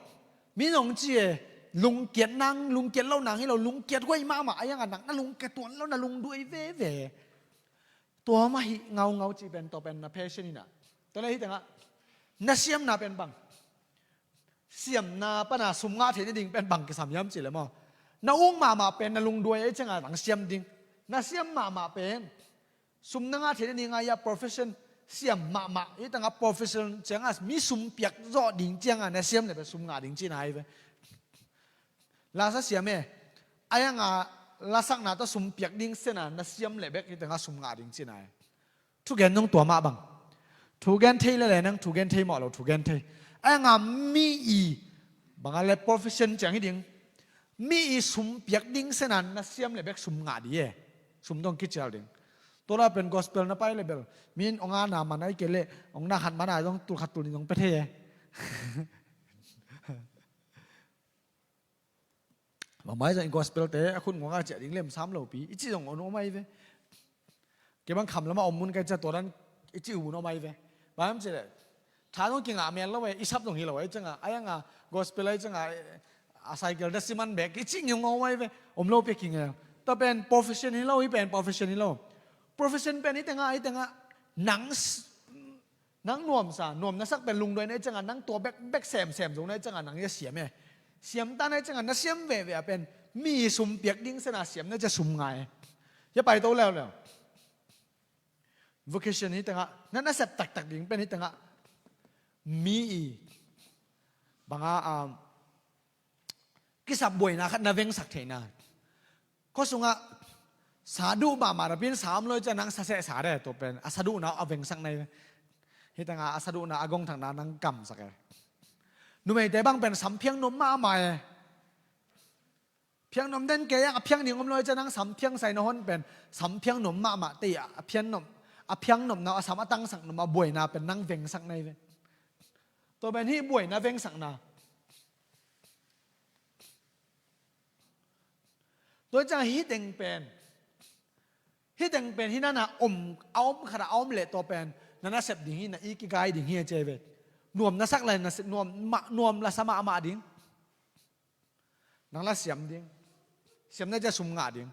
Mi zong ci e, lungkiat nang, lungkiat lo nang hi lo, lungkiat huai mahmah a ianga nang na lungkia tuan lo, na lungduai veve. Tua mah hi ngaungau cih pen tua pen na passion in ah. Tua leh hih tengah na siamna pen bang. Siamna pan a sum ngah theih nading pen bang kisam hiam cih leh maw, na uk mahmah pen na lungduai a i ciangin nang siam ding. Na siam mahmah pen sum na ngah theih nading a ia profession siam mahmah, hih tengah profession ciangin mi sum piak zawh ding ciangin na siam leh pen sum ngah ding cihna ahi ve. Lasa siam e, a ianga lasakna tawh sum piak ding sena na siam leh bek hih tengah sum ngah ding cihna ahi. Thugen zong tua mah bang. Thugen thei lele nang thugen thei mawh lo, thugen thei. A ianga mi i bang a le profession ciang hi ding. Mi i sum piak ding sena na siam leh bek sum ngah di e. Sum dong kicial ding. Tua la pen gospel na pai le bel, min ong a na man ai ke le, ong na khat man a zong tul khat tul nih zong pe thei e. Bangmah zong gospel te a khut ngong a ciah ding lem sam lo pi i ci zong om om ai ve. Kei bang kham lama om mun kai ciah tua dan i ci u mun om ai ve. Bang ci le, tha zong kingah mel lo e, i sap zong hi lo e, ciangah ai anga gospel ai ciangah a cycle da siman bek i ci ngiu ngau ai ve. Om lo pia kingel. Tua pen profession hi lo, hi pen profession hi lo. Profession pen hi tengah, hi tengah nang s- nang nuamsa, nuam na sak pen lungduai na i ciangah nang tua bek bek semsem zong na i ciangah nang ia siam e. Siam ta na i ciangah na siam veve a pen mi sum piak ding sena siam na cia sum ngai e. Ia pai to leuleu. Vocation hi tengah na nasep taktak ding pen hi tengah mi i banga, um, kisap buaina khat na vengsak theihna. Khua sungah sa duh mahmah na pin sa om lo i ciah nang sa seh sa de tua pen a sa duhna a vengsak na hi. Hi tengah a sa duhna a gongthakna nang kamsak e. Numeite bang pen sam phiang nuam mahmah e. Phiang nuam den kei a phiang ding om lo i ciah nang sam phiang sai na hon pen sam phiang nuam mahmah te a phiang nuam, a phiang nuam na a sam a tangsak nuam a buaina pen nang vengsak na hi ve. Tua pen hi buaina vengsakna. Tua ciang hi teng pen, hi teng pen hi nana om, a om khat a om leh tua pen na nasep ding hi, na i kigai ding hi a ci ai ve. Nuam na sak lai na sep, nuam, nuam la sa mahmah ding. Nang la siam ding. Siam na cia sum ngah ding.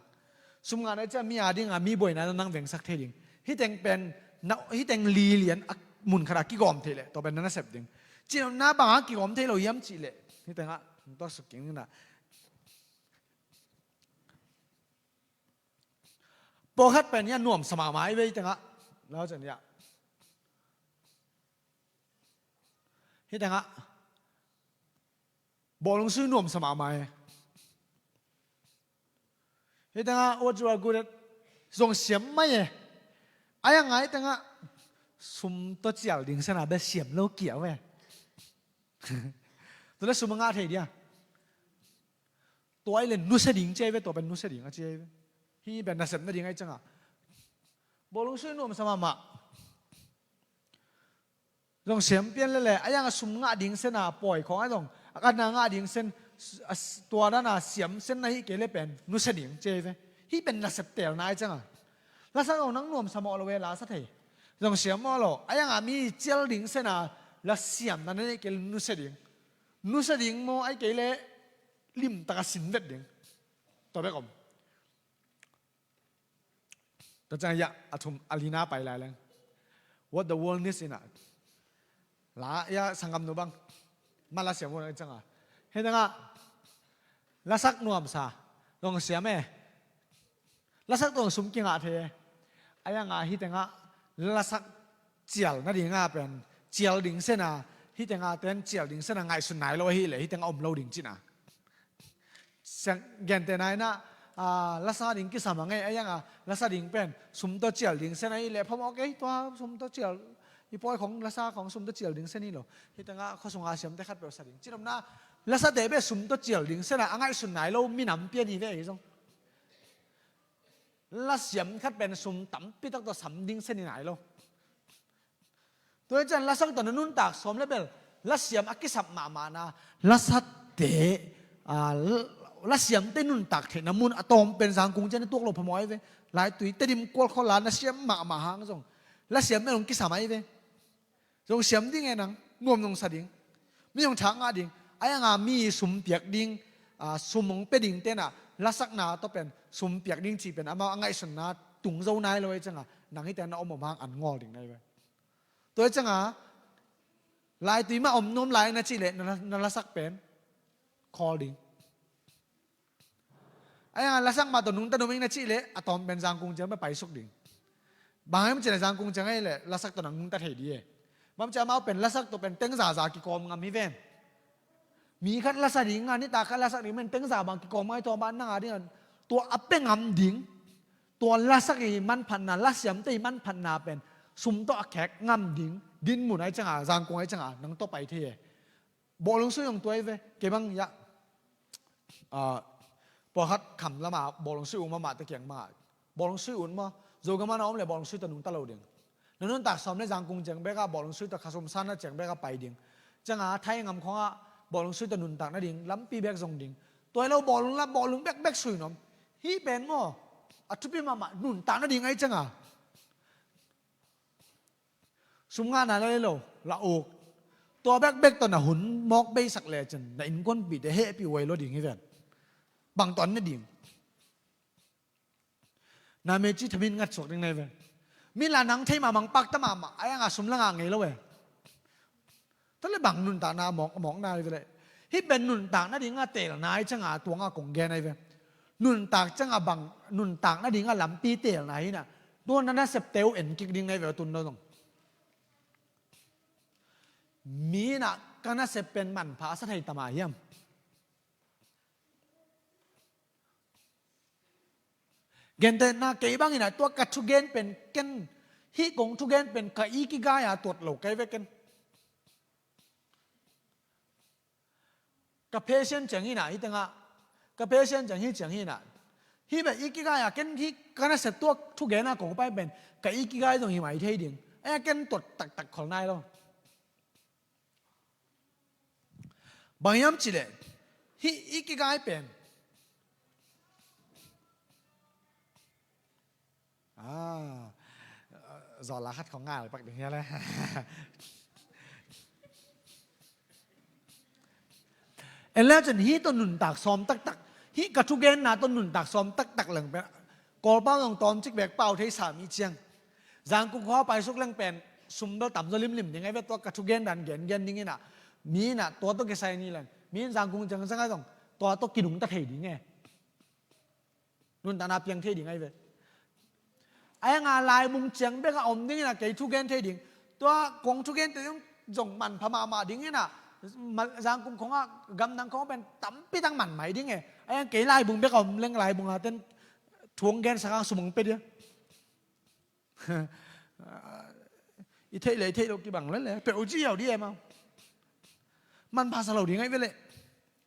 Sum ngah na cia mi a ding a mi buaina nang vengsak thei ding. Hi teng pen, na, hi teng lilian a mun khat a kigawm thei leh tua pen na nasep ding. Cinopna bang a kigawm thei lo hiam cih leh hi tengah tua suk king na. Pawlkhat pen ia nuamsa mahmah i vei tengah. Lau cian ia. Hi tengah. Bawlung sui nuamsa mahmah e. Hi tengah what you are good at zong siam mai e. Ai a ngai tengah sum tawh cial ding sena bia siam lo kia ve. Tua le sum a ngah thei dia. Tua ai le nusia ding ci ai ve, tua pen nusia ding a ci ai ve. Hi pen nasepna ding ai ciangah. Bawlung sui nuamsa mahmah. Zong siam pian lele, a yang a sum ngah ding sena pawi khong a zong a katna ngah ding sen, a s- tua dana siam sen na hi kei le pen nusia ding ci ai ve. Hi pen nasep telna ai ciangah. Lasa zong nang nuamsa mawh lo ve lasa thei. Zong siam mawh lo, a yang a mi cial ding sena la siam na na hi kei le nusia ding. Nusia ding maw ai kei le limtaka sin vet ding. Tua bek om. Tua ciang ia a thum a lina pai lai leng. What the world needs in a. La ia sanggam nu bang. Ma la siam uh na ciangah. Hi tengah. Lasak nuamsa. Zong siam e. Lasak tuang sum kingah thei e. A yang a hi tengah. Lasak cial na ding a pen. Cial ding sena. Hi tengah ten cial ding sena ngaihsun nai lo hi le. Hi tengah om lo ding cina. Siang, gente nai na, ah, lasa ding kisam a ngei, a yang a, lasa ding pen, sum tawh cial ding sen a i le, phamawh kei, tua sum tawh cial, i pawi khong, lasa khong sum tawh cial ding sen i lo. Hi tengah, khua sunga siamte khat peuh sa ding. Cinopna, lasa te bia sum tawh cial ding sen a, a ngaihsun nai lo, minam pian hi ve hi zong. La siam khat pen sum tampi tak tawh sam ding sen i nai lo. Tua hi cian lasak tawh na nuntak sawm le bel, lasiam a kisap mahmahna, lasate, a, l- lasiamte nuntak theihna mun a tawm pen Zangkung cian i tuak lo phamawh ai ve. Laitui Tedim Kualkhaw la na siam mahmah hang zong. Lasiam bel hong kisam ai ve. Zong siam ding e nang, nuam zong sa ding. Mi hong thak ngah ding. A yang a mi sum piak ding, a, sum hong pia ding tena, lasakna tawh pen, sum piak ding cih pen, amau a ngaihsunna tung zo nai lo ai cianga, nang hi tena om om hang an ngawl ding nai ve. Tua hi cianga, laitui mah om nuam lai na cih leh na, na lasak pen khawl ding. Ai a lasak mah tawh nungta nuam ing na cih leh a tawm pen Zangkung ciang mah paisuk ding. Bang hiam cih leh Zangkung ciang ai leh lasak tawh nang nungta thei dih e. Bang ciang amau pen lasak tawh pen teng zaza kikawm ngam hi ven. Mi khat lasa ding a, nitak khat lasak ding pen teng za bang kikawm ngai tua mah nang a ding a, tua a pia ngam ding. Tua lasak i manphatna, lasiamte i manphatna pen sum tawh a khek ngam ding, din mun ai cianga, Zangkung ai cianga, nang tawh pai thei e. Bawlung sui hong tuai ve, kei bang ya. Ah, pawlkhat kham lama bawlung sui um amah te kiang mah. Bawlung sui um maw, Zogam ah na om le bawlung sui tawh nungta lo ding. Na nuntak sawm le Zangkung ciang bek ah bawlung sui tawh khasum san na ciang bek ah pai ding. Ciang a Thai ngam khawng ah bawlung sui tawh nuntak nading lampi bek zong ding. Tua hi lo bawlung la bawlung bekbek sui nuam. Hih pen maw, a thupi mahmah nuntak nading ahi ciang a, sum ngahna le lo la uk. Tua bekbek tawh na hun mawk beisak lecin na innkuanpihte hehpih huai lo ding hi ven. Bang tawh an ne ding. Na meci thamin ngat suak ding na hi ve. Mi la nang thei mahmah, pakta mahmah, a iang a sum la ngah ngei lo ve. Tua le bang nuntakna a mawk, a mawkna hi ve le. Hih pen nuntak nading a teelna hi ciang a tuang a kong gen ahi ve. Nuntak ciang a bang nuntak nading a lampi teelna hi na. Tua na nasepte uh en kik ding na hi ve, tun lo zong. Mi na ka nasep pen manpha a sa thei ta mah hiam? Gentehna kei bangin a tua ka thugen pen ken, hih kong thugen pen ka ikigai a tuat lo kei ve ken. Ka patient ciang hi na, hih tengah ka patient ciang hi, ciang hi na. Hih bek ikigai a ken hih ka nasep tua thugen a kong pai pen ka ikigai zong hi mai thei ding. A ken tuat taktak khol nai lo. Bang hiam cih leh hih ikigai pen, ah, zawla khat khong ngal pak ding hia le. En le cun hih tawh nuntak sawm taktak, hih ka thugenna tawh nuntak sawm taktak leng pen Kawlpau zong tawmcik bek pau thei sa mi ciang. Zangkung khua paisuk leng pen sum bel tamzaw limlim ding ahi ve, tua ka thugen dan gengen ding in a, mi in a tua tawh kisai ni leng, mi in Zangkung ciangciang a zong tua tawh kinungta thei ding e. Nuntakna piang thei ding ahi ve. A iang a laibung ciang bek a om ding in a kei thugen thei ding. Tua kong thugen te zong manpha mahmah ding in a, Zangkung khong a gamdang khong pen tampi tak man mai ding e. A iang kei laibung bek a om leng laibung a ten thu hong gen sak a sum hong pia ding. I theih le i theih loh kibang le le peuh ci au di e mau. Manpha sa lo ding ahi ve le.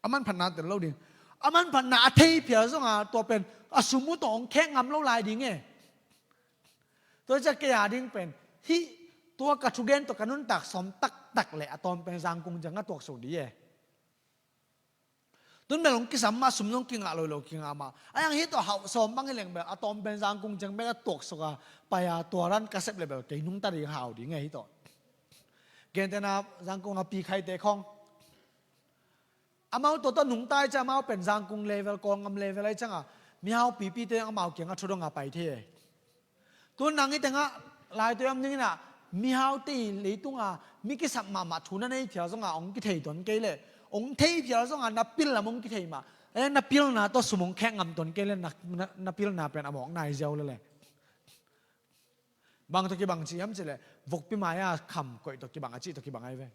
A manphatna tel lo ding. A manphatna a thei phial zong a tua pen a sum uh tawh hong khek ngam lo lai ding e. Tua ciah kei a ding pen hih tua ka thugen tawh ka nuntak sawm taktak le a tawm pen Zangkung ciang a tuaksuk di e. Tun bel hong kisam mah, sum zong kingah lo lo kingah mah. A iang hih tawh hauh sawm bang hi leng bel a tawm pen Zangkung ciang bel a tuaksuk a pai a tua ran ka sep le bel kei nungta ding hau ding e hih tawh. Gentehna Zangkung a Pi Khaite khong. Amau tua tawh nungta i ciah amau pen Zangkung level, Kawlngam level ahi ciang a mihau pipite amau kiang a thudong a pai thei e. Tun nang i tengah laitui om ding in a, mihaute i leitung a mi kisap mahmah thu na nei phial zong a hong kithei tuan kei le, hong thei phial zong a na pil lam hong kithei mah. E, na pilna tawh sum hong khek ngam tuan kei le, na, na, na pilna pen a mawk nai ziau le le. Bang tawh kibang ci hiam cih le, vokpi mai a kham koih tawh kibang a cih tawh kibang ahi ve.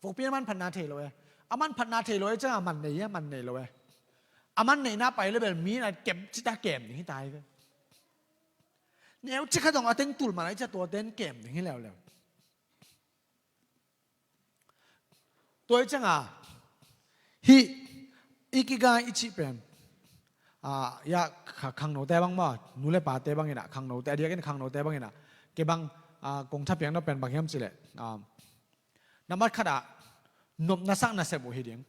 Vokpi a manphatna thei lo e. A manphatna thei lo e ciang a man nei e, man nei lo e. A man neihna pai le bel mi na kem cita kem ding hi ta hi ve. Neu cik khat dong a teng tul man a i cia tua ten kem ding hi leuleu. Tua i ciang a hih ikigai i cih pen, a, ya, kha-, khangnote bang maw, nu le pate bang in a, khangnote, a diakin khangnote bang in a, kei bang, a, kong thapiakna pen bang hiam cih leh, a, nambat khat ah nopna sak nasep uh hi ding.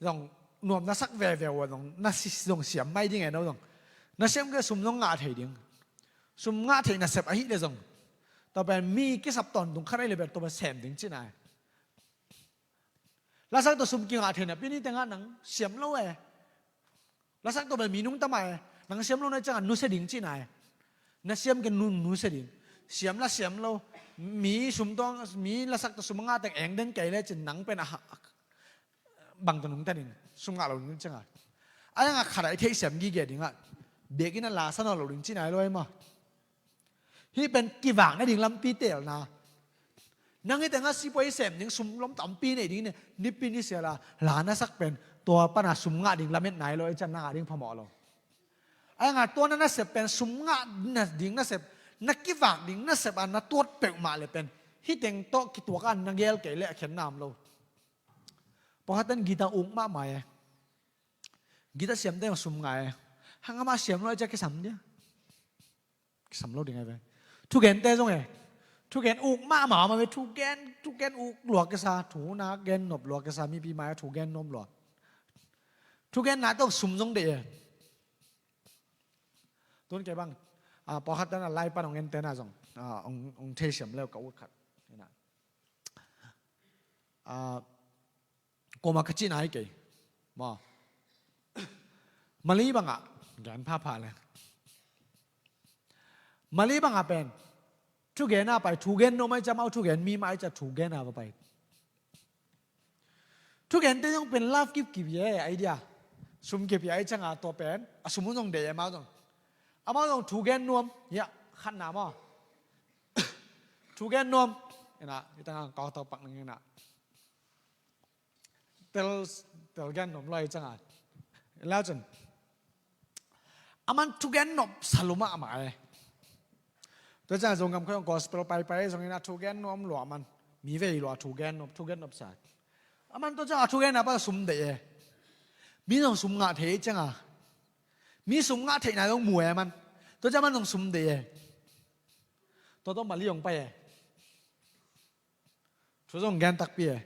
Zong nopna sak veve uh a zong na si-, zong siam mai ding e no zong. Na siam kei sum zong ngah thei ding. Sum ngah thei nasep ahi le zong, tua pen mi kisap tawntung khat ahi le pen tua pen sem ding cihna e. Lasak tawh sum kingah thei napi ni tengah nang siam lo e. Lasak tawh bel mi nungta mah e. Nang siam lo na ciangah nusia ding cihna e. Na siam kei nu, nusia ding. Siam la siam lo. Mi sum tawh, mi lasak tawh sum ngah teng eng den kei le cin nang pen a ha, bang tawh nungta ding. Sum ngah lo ding ciangah. A iang a khat a i theihsiam gige dingah biakinn a la sa nawn lo ding cihna e lo e maw. Hih pen kivak nading lampi teelna. Nang hih tengah sipuai sem ding, sum lom tampi nei ding in nipi ni sia la, la na sak pen tua pana sum ngah ding lamet nai lo, i can na ngah ding phamawh lo. A ngah tua na nasep pen sum ngah na ding nasep, na kivak ding nasep a na tuat peuhmah le pen hih teng tawh kituak a na gel kei le a khen nam lo. Pawlkhat ten guitar uk mahmah e. Guitar siamte sum ngah e. Hang amah siam lo ai ciah kisam dia. Kisam lo ding ai ve. Thugente zong e. Thugen uk mahmah mah ve. Thugen, thugen uk lua kisa. Thunak gen nop lua kisa. Mipi mai a thugen nuam lua. Thugenna tawh sum zong deih e. Tun kei bang, ah, pawlkhat tena lai pan hong entena zong, ah, hong, hong thei siam leu ka ut khat. Ina. Ah, koma ka cihna hi kei. Maw. Mali bangah, gen phapha le. Mali bangah pen. Thugena pai, thugen nuam ai ciah mau thugen mi mah ai ciah thugena va pai. Thugente zong pen love kipkip ye, idea. Sum kipia ai cianga tua pen, a sum un zong deih e amau zong. Amau zong thugen nuam, ya, khatna maw. Thugen nuam, ina, ita ngang kau tau pak nang ina. Tel, tel gen nuam lo ai cianga. Lau cun. Aman thugen nop sa lua mahmah e. Tua ciang zong gam khawng gospel paipai zong ina thugen nuam lua aman. Mi vei lua thugen nop, thugen nop sa. Aman tua ciang a thugen a pa sum deih e. Mi zong sum ngah thei cianga. Mi sum ngah theihna zong mu e aman. Tua ciang aman zong sum deih e. Tua tua mali zong pai e. Thu zong gen takpi e.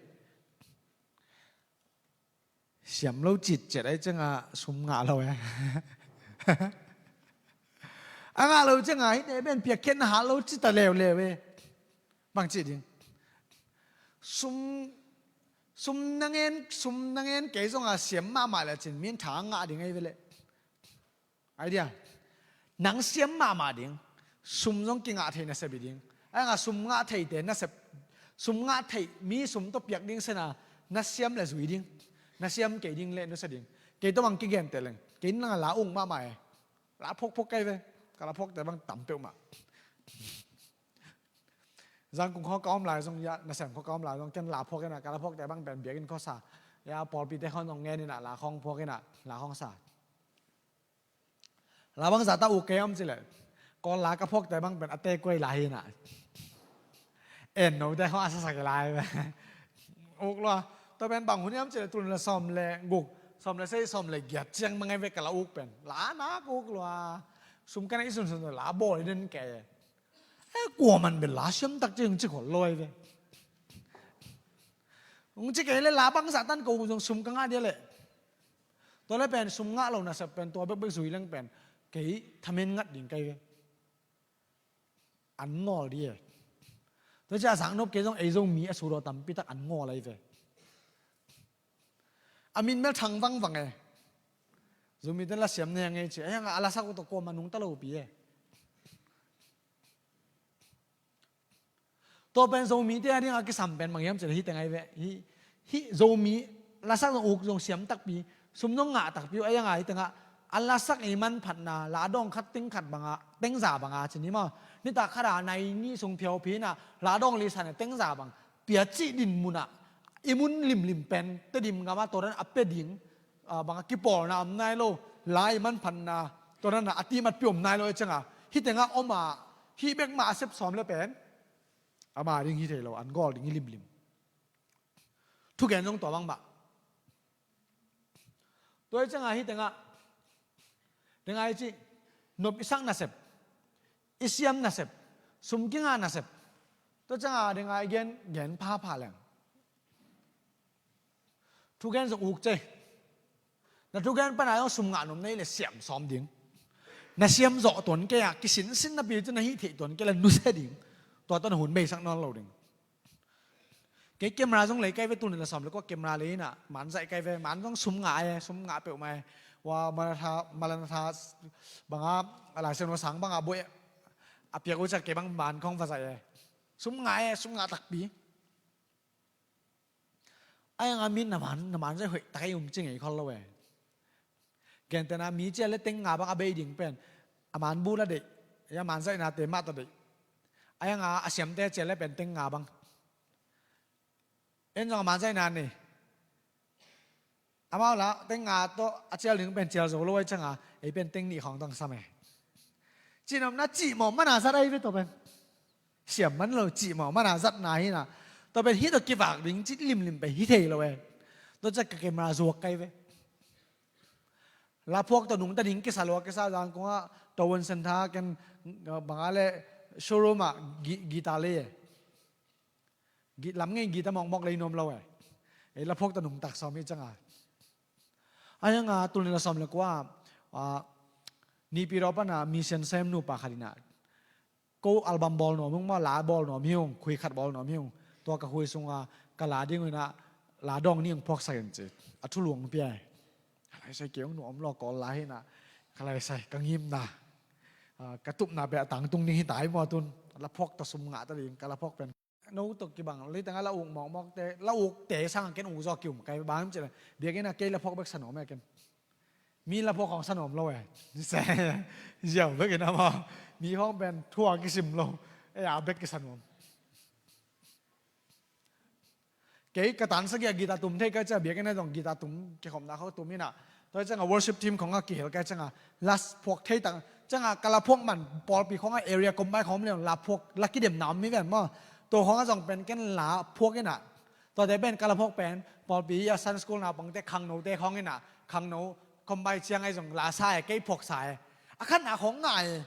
Siam lo citciat ai cianga sum ngah lo e. A ngah lo cianga hite pen piakkhiatna hat lo cita leuleu e. Bang cih ding. Sum, sum na ngen, sum na ngen kei zonga siam mahmah le cin min tha ngah ding ai ve le. Idea. Nang siam mahmah ding. Sum zong kingah thei nasep hi ding. Ai nga sum ngah theite nasep. Sum ngah thei mi sum tawh piak ding sena. Na siam le zui ding. Na siam kei ding le nusia ding. Kei tawh bang kigen teh leng. Kei nang a la ung mahmah e. La phokphok kai ve. Ka la phokte bang tam peuhmah. Zangkung khaw ka om lai zong ya, nasem khaw ka om lai zong ken la phok ina ka la phokte bang pen biakinn khaw sa. Ya pawlpite khaw zong ngen ina la khawng phok ina la khawng sa. La bang zata uk kei om cileh. Kawl la ka phokte bang pen a te kuai la hi na. En no te kho a sasak lai ve. Uk lua. Tua pen bang hun hiam cileh tun la sawm le guk. Sawm le sei sawm le giat ciang mangai ve ka la uk pen. La nak uk lua. Sum ka na i sunsun la bawl i den kei. E kua man bel la siam tak ciang ci khol loi ve. Ung ci kei le la bang zatan ko zong sum ka ngah dia le. Tua le pen sum ngah lo nasep pen tua bekbek zui leng pen kei thamen ngat ding kai ve. An ngawl di e. Tua cia a sang nop kei zong ei Zomi a sudaw tampi tak an ngawl ai ve. A min bel thang vangvang e. Zomi ten la siam ne ngei ci. Ai hanga a la sak uh tawh kuama nungta lo pi e. Tua pen Zomite a dinga kisam pen bang hiam cileh hi teng ai ve. Hi, hi Zomi lasak zong uk zong siam takpi. Sum zong ngah takpi uh ai anga hi tenga. A lasak i manphatna la dawng khat ting khat banga tengza banga cin hi maw. Nitak khata nai nih sung phiauphi ina la dawng lisan tengza bang. Pia cih din muna i mun limlim pen Tedim gama tua dan a pia ding. Ah, banga kipawlna om nai lo. La i manphatna tua dan a timat pi om nai lo i cianga. Hi tenga oma hi bekma a sep sawm le pen. Ama ding hi thei lo, an gawl ding hi limlim. Thugen zong tua bang mah. Tua i cianga hi tenga. Tenga i ci. Nop i sak nasep. I siam nasep. Sum kinga nasep. Tua cianga tenga i gen, gen phapha leng. Thugen zong uk cei. Na thugen pana zong sum ngah nop nei le siam sawm ding. Na siam zawh tuan kei a kisinsin napi cu na hih theih tuan kei le nusia ding. Tua tawh na hun beisak nawn lo ding. Kei camera zong lei kai ve tuni la sawm le kua camera lei ina man zaih kai ve man zong sum ngah e sum ngah peuhmah e. Wa malatha malatha banga a laisen wa sang banga buai a piak ucat kei bang man khong va zaih e. Sum ngah e sum ngah takpi. Ai anga min na man na man zaih hoih tak ei um ci ngei khol lo e. Gentena mi cia le teng nga bang a bei ding pen a man bu la deih. Ya man zaihna te mah ta deih. Ai anga a siamte cia le pen teng nga bang. En zong a man zaihna ni. Amau la teng nga tawh a cial ding pen cial zo lo ai cianga ei pen teng nih khawng tawng sam e. Cihnopna cihmawh mana zat ai ve tawh pen. Siam man lo cihmawh mana zatna hina. Tawh pen hi tawh kivak ding cih limlim pen hi thei lo e. Tawh ciah ka camera zuak kai ve. Laphuak tawh nungta ding kisa lua, kisa zang kong ah, Towan Center ken, uh, bang a le showroom ah gi-, guitar lei e. Gi-, lam ngei guitar mawkmawk lei nuam lo e. Ei laphuak tawh nungtak sawm hi cianga. Ai anga tul nih le sawm le kua, ah, Naypyidaw pana mission sem nupa khat in ah, ko album bawl nuam hi ung maw, la bawl nuam hi ung, khui khat bawl nuam hi ung. Tua ka khui sunga ka la ding uh in ah la dawng ning phuaksak in ci. A thulu hong pia hi. Ka lai sai kei hong nuam lua, Kawl la hi in ah. Ka lai sai ka ngimna, ah, ka tupna beh a tangtung ding hi ta hi maw tun. Laphuak tawh sum ngah ta ding, ka laphuak pen. No tawh kibang, leitang a la uk mawkmawkte, la ukte sang ken uk zaw ki-um kai bang ci le. Biakinn ah kei laphuak bek sa nuam e ken. Mi laphuak khawng sa nuam lo e. Ziau bek in a maw. Mi khawng pen thu a kisim lo. Ei a bek kisa nuam. Kei ka tan sagih a guitar tum thei kai ciang, biakinn ah zong guitar tum kikhopna khawng tum in ah. Tua cianga worship team khawng a kihel kai cianga, la phuak thei tak cianga, ka laphuak man pawlpi khawng a area combine khawng om le la phuak, la kidemna om hi ven maw. Tua khawng a zong pen ken laphuak in ah. Tuate pen ka laphuak pen pawlpi a Sunday school naupangte, khangnote khawng in ah, khangno combine ciang a zong la sa e, kei phuak sa e. A khatna khawng ngai e.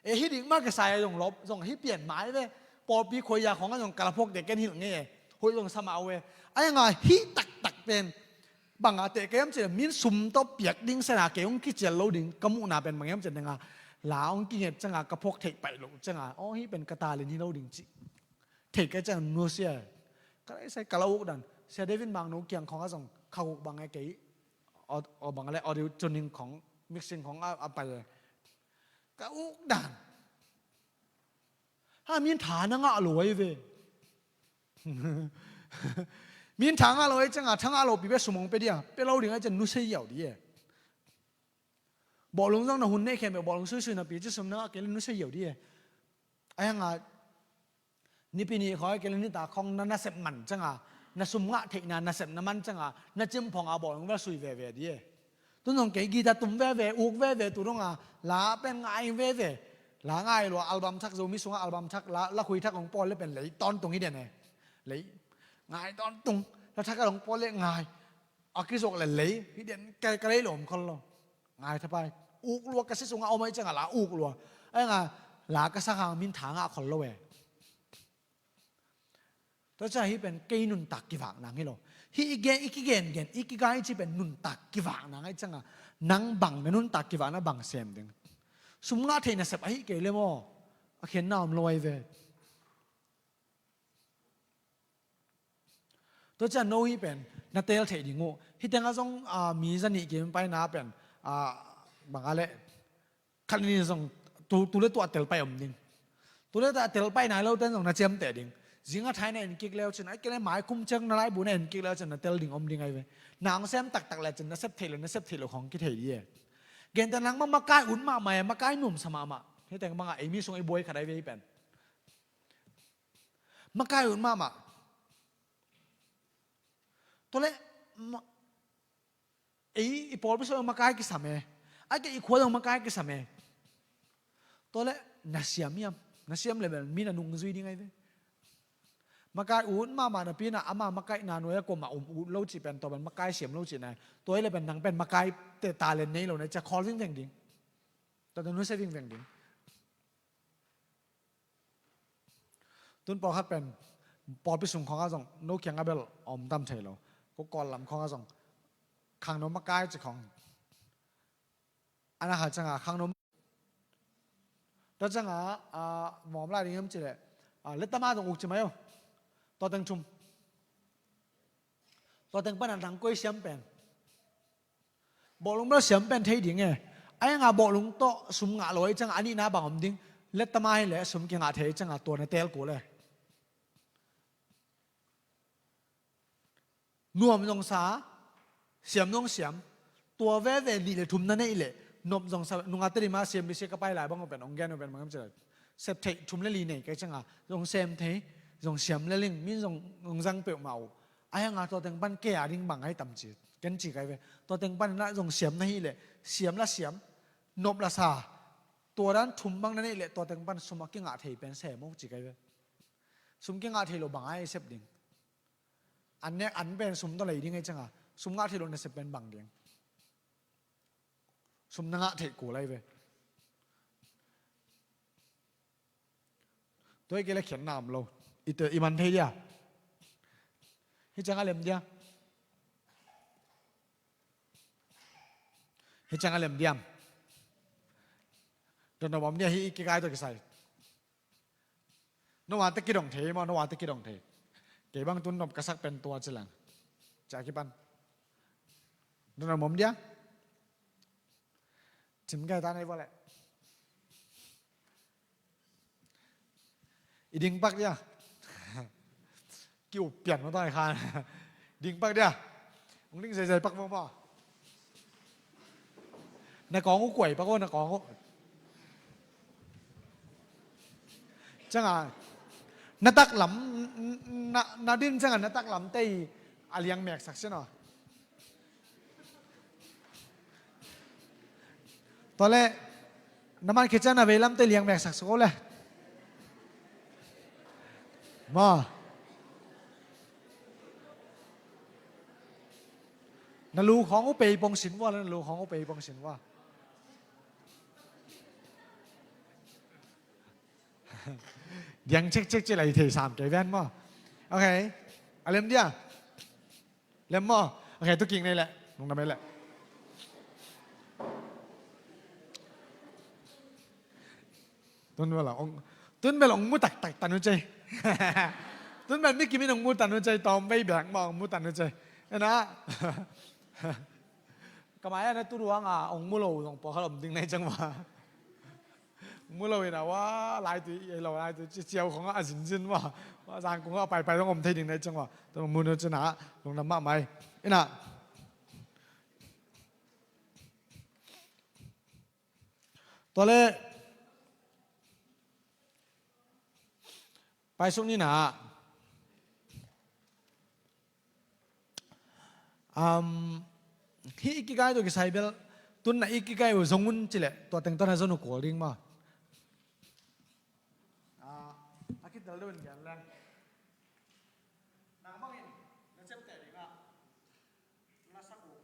E, hi ding mah kisai a zong lop, zong hi pian mai ve. Pawlpi khuaiya khawng a zong ka laphuakte ken hilh ngei e. Hoih zong sa mah uh e. Ai anga hi taktak pen bang a teh kei hiam cih leh, min sum tawh piak ding sena kei hong kicial lo ding ka muhna pen bang hiam cih leh, nga la hong kinget cianga ka phuak theih paih loh cianga, aw, hih pen ka talent hi lo ding cih thei kei ciang nusia. Ka lai sai ka la uk dan. Sia David Mangno kiang khawng a zong kha uk bang e kei. Aw, aw, bang le audio tuning khawng, mixing khawng a, a pai e. Ka uk dan. Ha, min tha na ngah lo ai ve. Min tha ngah lo ai cianga, tha ngah lo pi ve sum hong pe dia. Pe lo ding ai ciang nusia ziau di e. Bawlung zong na hun neih khem e, bawlung suisui na pi ci sum na ngah kei le nusia ziau di e. Ai anga Nipi nih khawng kei le nitak khawng na, na sep man cianga, na sum ngah theihna, na sep na man cianga, na cimphawng a bawlung vel sui veve di e. Tun zong kei guitar tum veve, uk veve, tu donga la pen ngai veve. La ngai lua, album thak, Zomi sunga album thak, la, la khui thak hong pawl le pen lei tawntung hi den e. Lei ngai tawntung, la thak a hong pawl le ngai. A kizok le lei hi den, ka, ka lei lawm khol lo. Ngai thapai. Uk lua, ka si sunga om ai cianga la uk lua. Ai nga la ka sang hang min tha ngah khol lo e. Tua ciang hih pen kei nuntak kivak nang hi lo. Hih i gen, i kigengen, i kigai i ci pen nuntak kivak nang ai cianga, nang bang na nuntak kivakna bang sem ding. Sum ngah thei nasep ahi kei le maw. A khenna om lo ai ve. Tua ciang no hih pen na teel theih ding uh. Hih tengah zong, ah, mi za nih kim paina pen, ah, bang a le khat ni zong tu, tu le tua tel pai om ding. Tu le tua tel pai nai lo ten zong na ciamteh ding. Zing a thai na en kik leu cin, ai kei le mai kum ciang na laibu na en kik leu cin na tel ding om ding ai ve. Na hong sem taktak le cin na sep theih le, na sep theih lo khawng kithei di e. Genteh nang mah makai ut mahmah e, makai nuamsa mahmah. Hih teng bangah ei mi sung ei buai khat ai ve hih pen. Makai ut mahmah. Tua le, ma-, ei, i pawlpi sung makai kisam e. Ai kei i khua zong makai kisam e. Tua le, na siam hiam. Na siam le bel, mi na nungzui ding ai ve. Makai ut mahmah napi in ah, ama makaihna nuai a kuamah um ut lo cih pen, tua pen makai siam lo cihna. Tua hi le pen nang pen makai te talent nei lo na, cia khawl vingveng ding. Tua pen nusia vingveng ding. Tun pawlkhat pen pawlpi sung khawngah zong no kiangah bel a om tam thei lo. Ko Kawl lam khawngah zong khangno makai ci khawng. A na kha ciangah khangno. Tua ciangah, ah, mawm lai ding hiam ci leh, ah, lettama zong uk ci mai o. Tua teng thum. Tua teng pan a nang koi siam pen. Bawlung bel siam pen thei ding e. Ai nga bawlung tawh sum ngah lo ai ciangah a nihna bang om ding. Lettama hi leh sum kingah thei ai ciangah tua na teel kul e. Nuam zong sa, siam zong siam. Tua veve nih le thum na neih leh nop zong sa, nungak Tedim a siam bisi ka pai lai bang uh pen, hong gen uh pen bang hiam ci leh, sep theih thum le li nei kai ciangah zong sem thei, zong siam le ling, min zong, zong zang peuhmah uh. Ai nga tua teng pan kei a ding bang ai tam ci, ken ci kai ve. Tua teng pan na zong siam na hih leh, siam la siam, nop la sa. Tua dan thum bang na neih leh tua teng pan sum a kingah thei pen sem uh ci kai ve. Sum kingah thei lo bang ai sep ding. An nek an pen sum tawh lei ding ai ciangah, sum ngah thei lo nasep pen bang ding. Sum na ngah theih kul lai ve. Tua hi kei le khiatna om lo. I te, i man thei dia. Hi ciang a lem dia. Hi ciang a lem diam. Dotnop om dia hi i kikai tawh kisai. No ate kidong thei maw, no ate kidong thei. Kei bang tun nop ka sak pen tua ci leng. Cia kipan. Dotnop om dia. Cim kai ta nei vua leh. I ding pak dia. Ki up pian maw tawh ai khan. Ding pak dia. Ung ding zeizei pak maw maw. Na kawng uh kuai pak uh, na kawng uh. Ciang a, na taklam, na, na din ciang a na taklam tei a liang meksak sin aw. Tua leh, na man khit ciang na veilam tei liang meksak suk o le. Maw. Na lu khawng uh pei pong sin vua le, na lu khawng uh pei pong sin vua. Diang cekcek ci lai thei sam kei ven maw. Ok. A lem dia. Lem maw. Ok, tu king nei leh. Lungdam nei leh. Tun bel ong, tun bel ong mu taktak tan uh cei. Tun bel mi kimin ong mu tan uh cei, tawm vei bek maw ong mu tan uh cei. Ena. Ka mai a na tu ruang a ong mu lo zong pawlkhat om ding nei ciang maw. Mu lo in a, wa, laitui, ei lo, laitui, ci, ciau khong a zinzin wa. Wa, zang kong a paipai dong om thei ding nei ciang wa. Tua mu nu cina, lungdam mahmah ei. Ina. Tua le, paisuk ni na. Um, hih ikigai tawh kisai bel, tun na ikigai uh zong un cileh, tua teng tawh na zon uh kul ding maw. Ah, a kitel deuh in gen leng. Nang bangin, na ciamteh dingah, na sak uh.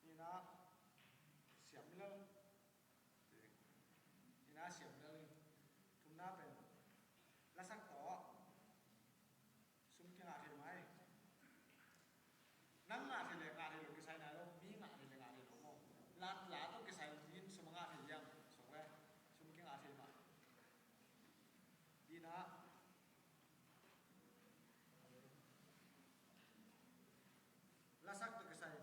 Nihna, siam lel. Nihna siam lel. Thumna pen, lasak tawh sum kingah thei mai. Nang ngah thei le ngah thei lo kisai nai lo, mi ngah thei le ngah thei lo maw. La, la tawh kisai in sum a ngah thei hiam, suk le, sum kingah thei mah. Dina, lasak tawh kisai.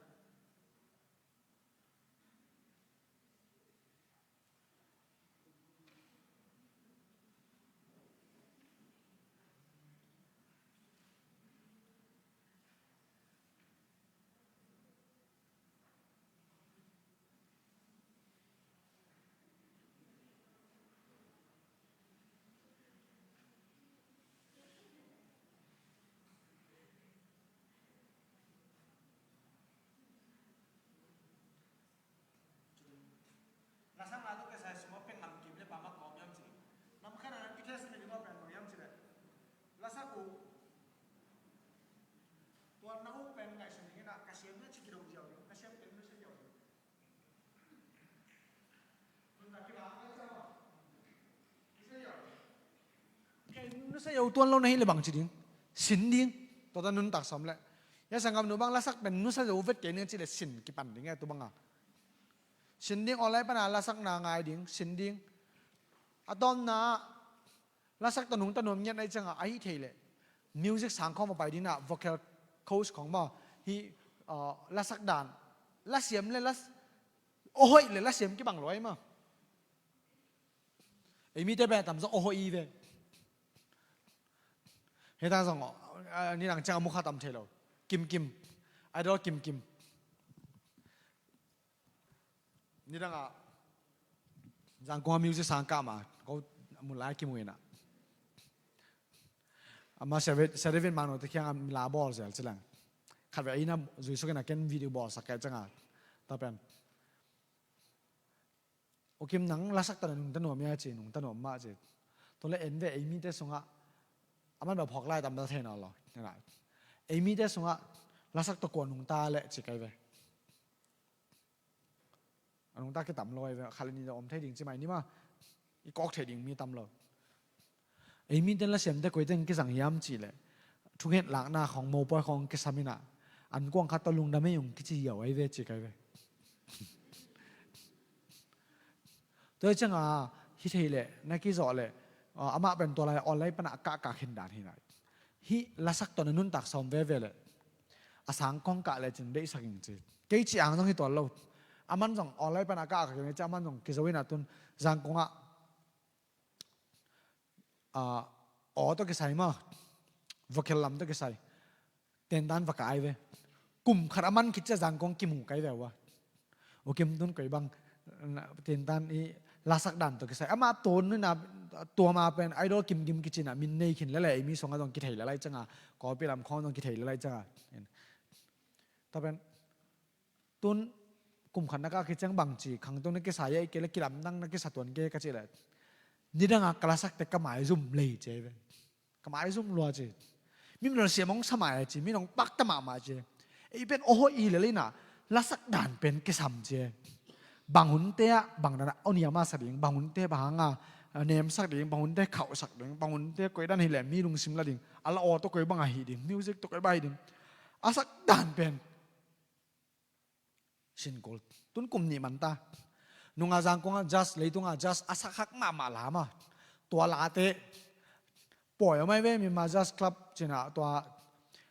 Lasak na tawh kisai sum a peng nam kim le pama kawm hiam ci. Nam khat a na kitest mi ding a pen bang hiam ci le. Lasak uh. Tua na uh pen ngaihsun ding ina ka siam na ci kidong ziau ding. Ka siam pen na ci ziau ding. Kei nusia zo tuan lo na hi le bang ci ding. Sin ding. Tua ta nuntak sawm le. Ya sanggam nu bang lasak pen nusia zo vet kei ning ci le sin kipan ding e tu banga. Sin ding online pana lasak na ngai ding. Sin ding. A tawmna lasak tawh nungta nuam ngiat na i cianga a hi thei leh music sang khawng va pai dingna vocal coach khawng maw hi, uh, lasak dan lasiam le las, aw hoih le lasiam kibang lo ai maw. Ei mite pen a tam zong aw hoih i ve. Heta zong, uh, nidang ciang a mukha tam thei lo. Kimkim. Idol kimkim. Nidangah Zangkong a music sang kah ma ko mun lai kimu ina. Ama Seven, Seven Mano te khiang a mila bawl zel cilang. Khat ve ina zui suk ina ken video bawl sak kai cianga. Ta pen. O Kim nang lasak ta na nungta nuam ia ci, nungta nuam mah ci. Tua le en ve ei mite sungah. A man bel phawk lai tam bel thei nawn lo. Ei mite sungah lasak tawh kua nungta leh ci kai ve. A nungta kitam lo ahi ve, khat le nih zong om thei ding ci mai ni maw. I kawk thei ding mi tam lo. Ei mite lasiamte koiteng kizang hiam cih leh, thunget lakna khawng, mopawi khawng kisam inah, an kuang khat tawh lungdam ei ung kici hiau ahi ve, ci kai ve. Tua hi cianga, hi thei leh, na kizawh leh, ah, amah pen tua lai online panah kahkah khin dan hi nai. Hih lasak tawh na nuntak sawm veve leh, a sang kong kah lecin deihsak ing ci. Kei ci ang zong hi tuan lo. Aman zong online panah kahkah khin ci, aman zong kizo inah tun Zangkongah, ah, aw tawh kisai maw, vocal lam tawh kisai, tentan va kai ve. Kum khat a man khit ciah Zangkong kimu kai ve uh a. U Kim tun koi bang, na, tentan i lasak dan tawh kisai. Amah tun nina, tua ma pen Idol Kim Kim kici inah min nei khin lele, ei mi sungah zong kithei lele cianga, kawpi lam khawng zong kithei lele cianga. Tua pen, tun kum khat na kah khit ciang bang ci, khangtung na kisa hi a, i kei le kilamdang na kisa tuan kei ka cih leh, nidangah ka lasakte ka maizum lei ci hi ve. Ka maizum lua ci. Mi min siam hong sa mai ci, mi nong pakta mahmah ci. Ei pen aw hoih hi lel inah, lasak dan pen kisam ci. Bang hunte ah bang danah aw niam a sa ding, bang hunte bang hanga nemsak ding, bang hunte khauhsak ding, bang hunte koi dan hi leh mi lungsim la ding, a la aw tawh koi bang ahi ding, music tawh koi bang ahi ding. A sak dan pen sin kul. Tun kum nih man ta. Nungah Zangkongah jazz, leitungah jazz a sak hak mahmah la maw. Tua late pawi om ahi ve, Myanmar Jazz Club ci inah, tua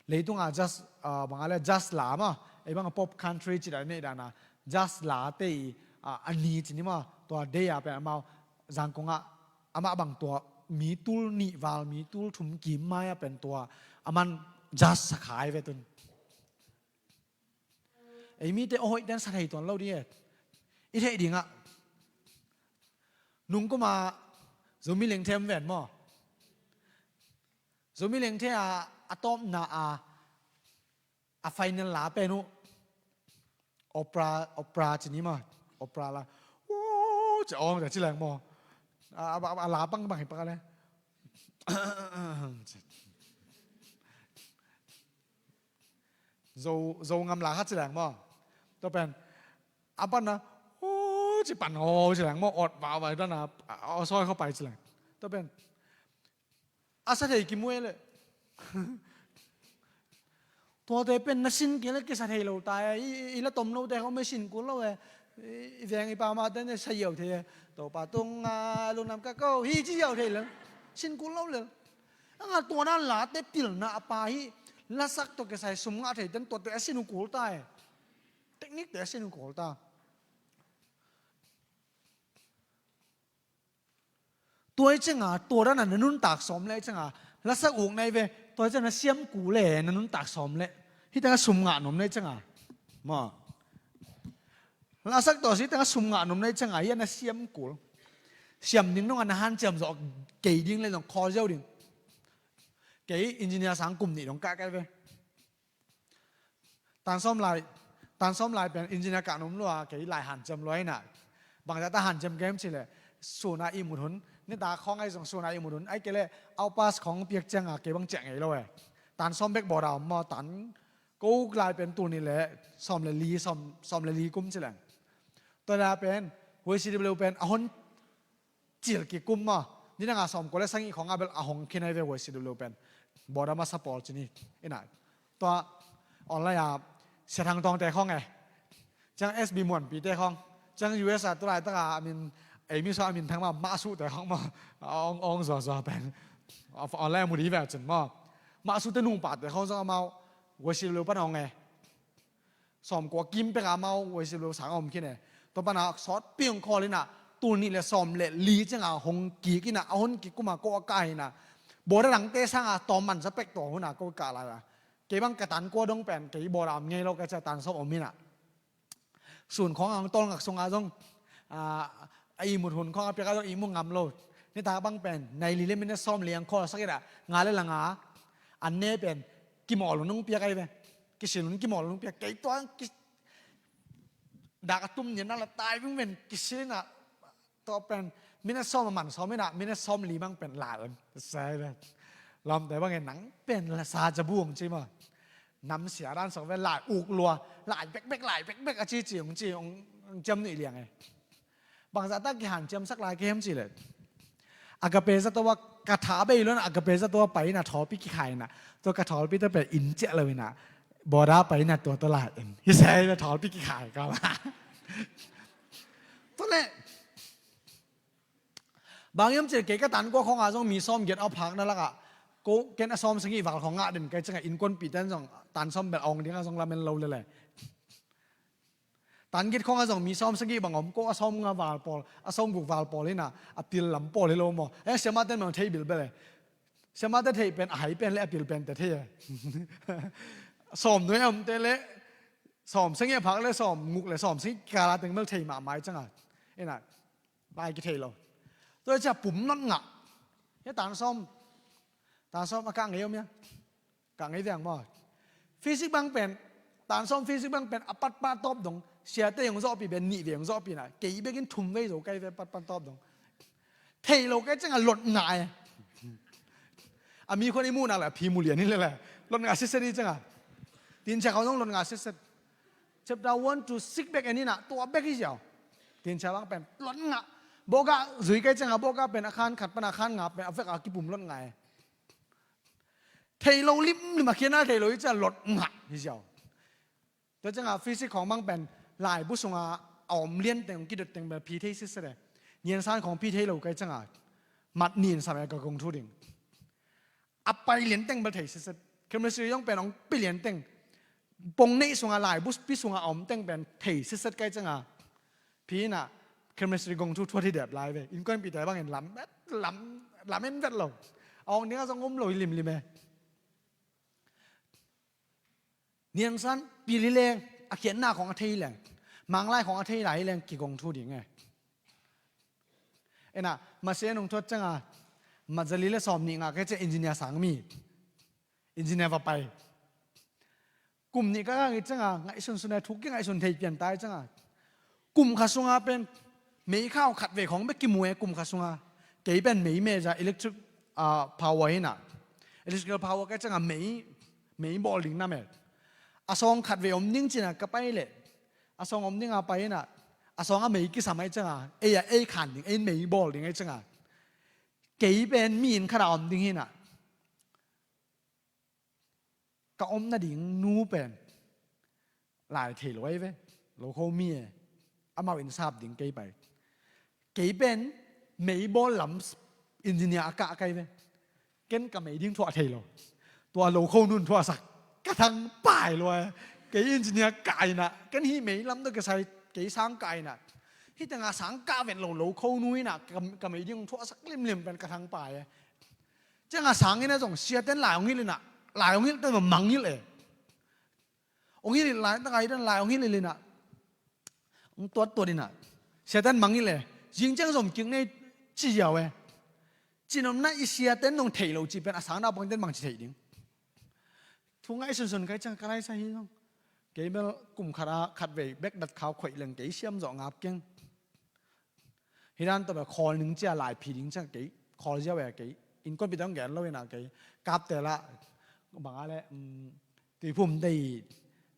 leitungah jazz, ah, bang a le jazz la maw, ei bang a pop country ci dan neih dana, jazz late i, ah, a ni ci ni maw, tua day a pen amau Zangkongah amah bang tua mi tul nih val, mi tul thum kim mai a pen tua aman jazz sa kha ahi ve tun. Ei mite aw hoih ten sa thei tuan lo ding e. I theih dingah, nungkuma Zomi Lengthe om ven maw? Zomi Lengthe a, a tawpna a, a final la pen uh, opera, opera ci ni maw? Opera la. Uu, ci awng ci leng maw? A, a, a, a la pang bang hi pak a le. Zo, Zo ngam la khat ci leng maw? Tua pen a pan na, uu, ci pan, uu, ci leng maw? Awt vau vai dan a, a, a sawi khawng pai ci leng. Tua pen a sa thei kimu ei leh. Tuate pen na sin kei leh kisa thei lo ta e. I, i, i la tom lote khawng mei sin kul lo e. I, i veng i pamate ne sa hiau thei e. Topa tungah lungdam ka ko hi ci hiau thei lel. Sin kul lo lel. Anga tua dan late pilna a pa hi. Lasak tawh kisai sum ngah thei ten tuate a sin uh kul ta e. Technique te a sin uh kul ta. Tua hi cianga, tua dana na nuntak sawm leh cianga, lasak uk na hi ve, tua hi cianga na siam kul leh na nuntak sawm leh. Hih tengah sum ngah nuam na hi cianga. Maw. Lasak tawh si tengah sum ngah nuam na hi cianga, hih a na siam kul. Siam ding dongah na hanciam zawh kei ding leh zong khawl ziau ding. Kei engineer sang kum nih dong kah kei ve. Tan sawm lai, tan sawm lai pen engineer kah nuam lua, kei lai hanciam lua inah. Bangzah ta hanciam kei hiam cih leh, sun a ihmut hun, nitak khawng ahi zong sun a ihmut hun, ahih kei leh outpass khawng piak cianga kei bang ciah ngei lo e. Tan sawm bek bawda om maw, tan ko lai pen tul nih leh sawm le li, sawm, sawm le li kum ci leng. Tua lai pen, Y C W pen a hon cil kikum maw. Nidanga sawmkua le sagih khawng a bel a hong khin ahi ve, Y C W pen. Bawda masa pawl ci ni. Inah. Tua online a Sia Thang Tawngte khawng e. Ciang S B Muanpite khawng. Ciang U S a tu laitaka a min, ei mi sawm a min thang maw, Mah Suhte khawng maw. A ong, ong zuazua pen. Online a mu di ve cin maw. Mah Suhte nupate khawng zong amau Y C W pan a ong e. Sawmkua kim peka amau Y C W sang a om khin e. Tua pana sawt piang khawl inah, tul nih le sawm le li cianga hong kik inah, a hon kik kuma ko a kah inah. Bawda dangte sanga tawm mansa pek tua huna ko kah lai a. Kei bang ka tan kua dong pen, kei bawda om ngei lo ka cia tan sawm om inah. Sun khawng ang tawlngak sunga zong, a, a ihmut hun khawng a piaka zong ihmu ngam lo. Nitak bang pen, nai li le minute sawm li ang khawl sak inah, nga le langa, an ne pen, kimawl hun hong piak ahi ve. Kisil hun kimawl hun piak kei tua ki, dak a tum nian na la tai vingven kisil inah, tua pen minute sawm a man sawm inah, minute sawm li mang pen lai un. Sai ve. Lawmte bang e nang pen la sa cabu hong ci maw. Namsia dan sok ve lai uk lua, lai bekbek, lai bekbek a cici hong ci hong Hanciam nuih liang e. Bangzah tak kihanciamsak lai ka hiam cih leh, agape zato ah ka tha bei lo-in agape zato ah pai-in ah thawlpi kikhai-in ah, tua ka thawlpi te pen in ciah lo-in ah, border pai-in ah tua tawh lai-in hi se, thawlpi kikhai ka ma. Tua leh bang hiam cih leh kei ka tan kua khawng ah zong mi sawmgiat a phakna lakah, ko ken a sawmsagih val khawng ngah den ka hih ciangah innkuanpihte in zong tan sawm bel a ong dingah zong lamen lo lel e. Tan giat khawng ah zong mi sawmsagih bang om, ko a sawmnga val pawl, a sawmguk val pawl in ah, a pil lam pawl hi lo maw. Eh, siamahte in bang thei bilbel e. Siamahte theih pen a hai pen leh a pil pen te thei e. Sawmnua a omte leh sawmsagih a phak leh sawmguk leh sawmsagih kikal a teng bel thei mahmah hi ciangah, in ah, lai kithei lo. Tua hi ciah pum lot ngah. Hia tan sawm, tan sawm a kah ngei om hia? Kah ngei veng maw. Physics bang pen, tan sawm physics bang pen a patpah tawp dong, siate hong zawhpih pen nih vei hong zawhpih-in ah, kei bekin thum vei zo ka hi ve, patpah tawp dong. Thei lo ka hih ciangah lot ngah e. A mi khuan i muh nak leh a phi mu lian hi lel e. Lot ngah sitset hi ciangah. Tinchia khawng zong lot ngah sitset. Chapter one to six bek en in ah, tua bek hi ziau. Tinchia bang pen lot ngah. Bawlgah zui ka hih ciangah bawlgah pen a khan khat pan a khan nga pen a vek a kipum lot ngah e. Thei lo limlim, a khiatna thei lo hi ciah lot ngah hi ziau. Tua ciangah physics khawng bang pen laibu sungah a om lian teng, kidot teng bel phi thei sitset e. Niansan khawng phi thei lo ka hih ciangah mat nin sam e, ka kong thu ding. A pai lian teng bel thei sitset. Chemistry zong pen hong pai lian teng, pong neih sungah laibu pi sungah a om teng pen thei sitset ka hih ciangah, phi in ah chemistry kong thu thuat hi dep lai ve. Innkuanpihte bangin lam, lam, lam en vet lo. A ong dingah zong om lo hi limlim e. Niansan pil hi leng, a khiatna khawng a thei hi leng, Manglai khawng a thei lai hi leng, kikong thu ding e. Ena, Masiah in hong thuat ciangah, mat zali leh sawmnih ngah ka hih ciang engineer sang mi. Engineer va pai. Kum nih ka ngah hi ciangah, ngaihsunsun e, thu kingaihsun thei pian ta hi ciangah, kum khat sungah pen meikhau khatvei khawng bek kimu e, kum khat sungah. Kei pen mei major, electric, ah, power hi-in ah. Electrical power ka hih ciangah mei, mei bawl ding nam e. A sawng khatvei om ding ci-in ah ka pai leh, a sawng om ding a pai-in ah, a sawng a mei kisam ahih ciangah, ei ah, ei khan ding, ei mei bawl ding ahih ciangah, kei pen mi inn khat ah om ding hi-in ah, ka om nading nu pen lai thei lo ahi ve, lokho mi e, amau inn sap ding kei pai. Kei pen mei bawl lam engineer a kah ka hi ve. Ken ka mei ding thuah thei lo. Tua lokho nu'n thuahsak ka thangpai lua e. Kei engineer kah in ah, ken hih mei lam tawh kisai kei sang kah in ah, hih tengah sang kah vet lo lokho nu in ah, ka, ka mei ding thuahsak limlim pen ka thangpai e. Ciangah sang in ah zong siate'n lai hong hilh in ah, lai hong hilh teh mangngilh e. Hong hilh lai, tak a hi dan lai hong hilh in ah, hong tuattuat in ah, siate'n mangngilh e. Zing ciang zom kik ni ci ziau e. Cinopna, i siate'n nong theih loh cih pen a sang naupangte'n bangci theih ding. Thu ngaihsunsun ka hih ciang ka laisa hi zong, kei bel kum khat a khatvei bek datkhau khoih leng kei siam zawh ngap keng. Hih dan tawh bel khawl ning cia, laiphi ding cia kei khawl ziau e. Kei innkuanpihte hong gen lo in ah, kei kapte lah bang a leh, um, Tuiphum tei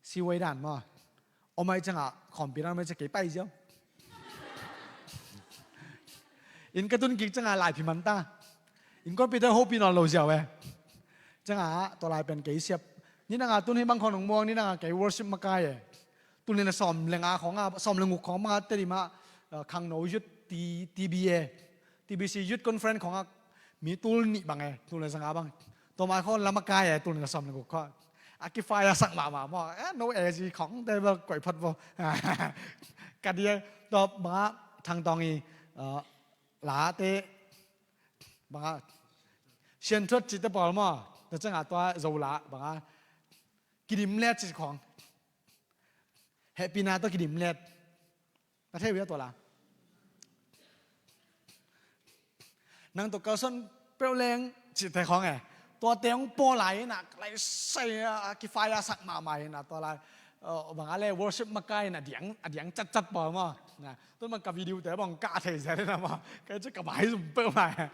siwei dan maw, om ahih ciangah, khawmpi dan om ahih ciang kei pai ziau. Inn ka tun kik ciangah laiphi man ta. Innkuanpihte hopih nawn lo ziau e. Ciangah tua lai pen kei siap. Nidang a tun hih bang khawng nong muang, nidang a kei worship makai e. Tul nih leh sawm leh nga khawng a, sawm leh guk khawng bang a, Tedim ah, uh, khangno youth, T-, T B A, T B C Youth Conference khawng a, mi tul nih bang e, tul leh za nga bang. Tua mai khawng la makai e, tul nih leh sawm leh guk khawng. A kifai a sak mahmah maw. Eh, no A G khawng te bel koih phot vo. Ka dia, tua bang a, Thang Tawng i, uh, late, bang a, Sian Thuat cihte pawl maw. Tua ciangah tua Zo la, bang a, Kidim Let cih khawng. Hehpihna tawh Kidim Let. Na thei uh hia tua la? Nang tawh kalsuan peuh leng cihte khawng e. Tuate hong pawl lai in ah, lai sai a, kifai a sak mahmah in ah, tua lai, uh, bang a leh worship makai in ah, a diang, a diang catcat pawl maw. Na, tun bang ka video te bang kah thei zel in ah maw. Kei ci ka bai zum peuhmah e.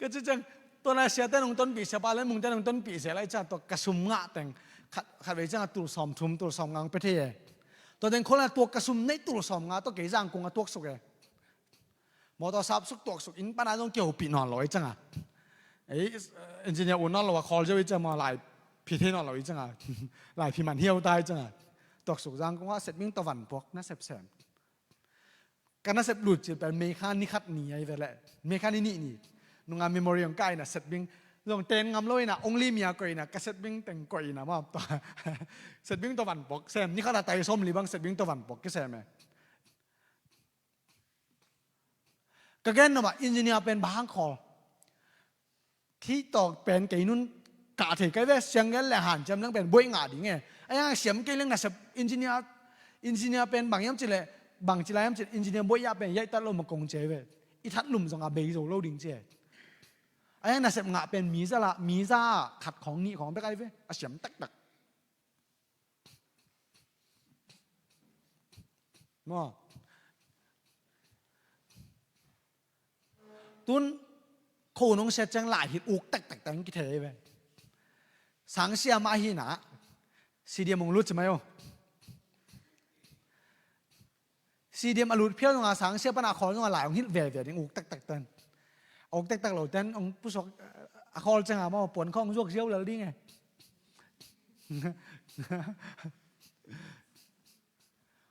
Kei ci ciang, tua lai siate'n hong tonpih, siapa leh mungte'n hong tonpih zel lai ciang, tua ka sum ngah teng khat, khatvei ciang a tul sawmthum, tul sawmnga hong pia thei e. Tua teng khol a tuak ka sum neih tul sawmnga tawh kei Zangkong a tuaksuk e. Mawtaw sapsuk tuaksuk, inn pana zong kihopih nawn lo ei cianga. Ei, engineer ut nawn lo a khawl ziau ei cianga, lai phi thei nawn lo ei cianga. Lai phi man hiau ta ei cianga. Tuaksuk Zangkong a, Setbing tawh vanpuak nasep sem. Ka nasep lut cil pen May kha ni khat ni ahi ve leh. May kha ni nih ni. Nunga memory hong kai na Setbing. Zong ten ngam lo ina, only mi a koih ina, ka Setbing teng koih ina maw. Setbing tawh vanpuak sem. Ni khat a tai sawm li bang Setbing tawh vanpuak kisem e. Ka gen nop ah engineer pen bang hang khawl. Khi tawh pen kei nun kah thei kai ve, siang gen le hanciam leng pen buaih ngah ding e. A yang siam kei leng nasep engineer, engineer pen bang hiam cih leh, bang ci lai hiam cih leh engineer buaih ah pen yaih tat lo ma kong ci ve. I that lum zong a bei zo lo ding ci e. A yang nasep ngah pen mi za la, mi za khat khawng nih khawng bek ai ve. A siam taktak. Maw. Tun kho nong siat ciang lai hilh uk taktak teng kithei ve. Sangsia mah hi na. C D M hong lut ci mai o. C D M a lut phial zong a sangsia pana khawl zong a lai hong hilh veve ding uk taktak ten. Uk taktak lo ten hong pusuak a khawl cianga maw puan khawng zuak ziau lel ding e.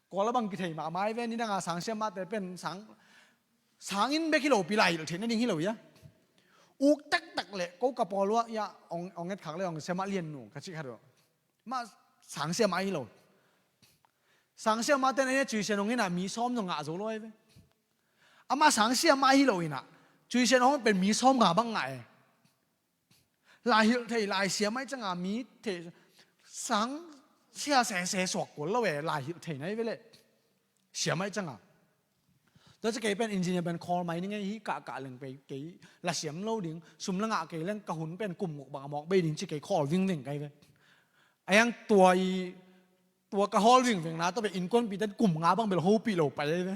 Kuala bang kithei mahmah hi ve, nidanga sangsiam mahte pen sang, sangin bek hi lo pi lai hilh theih nading hi lo ia. Uk taktak le ko ka pawl uah ia ong et khak le ong siamah lian nu ka cih khat uh. Mah sangsiam mah hi lo. Sangsiam mahte na ia cuisian ong ina mi sawm zong ngah zo lo hi ve. Amah sangsiam mah hi lo ina cuisian ong pen mi sawm nga bang ngah e. Lai hilh thei, lai siam ai canga mi thei, sang sia sese suak kul lo e, lai hilh thei nai ve le. Siam ai canga. Tua ci kei pen engineer pen khawl mai ning ei hi kah kah leng pei kei la siam lo ding, sum la ngah kei leng ka hun pen kum nguk bang a mawk bei ding ci kei khawl vingveng kai ve. A yang tua i Tua ka hawl vingveng na tawh bel innkuanpihte kum nga bang bel hopih lo pai ve.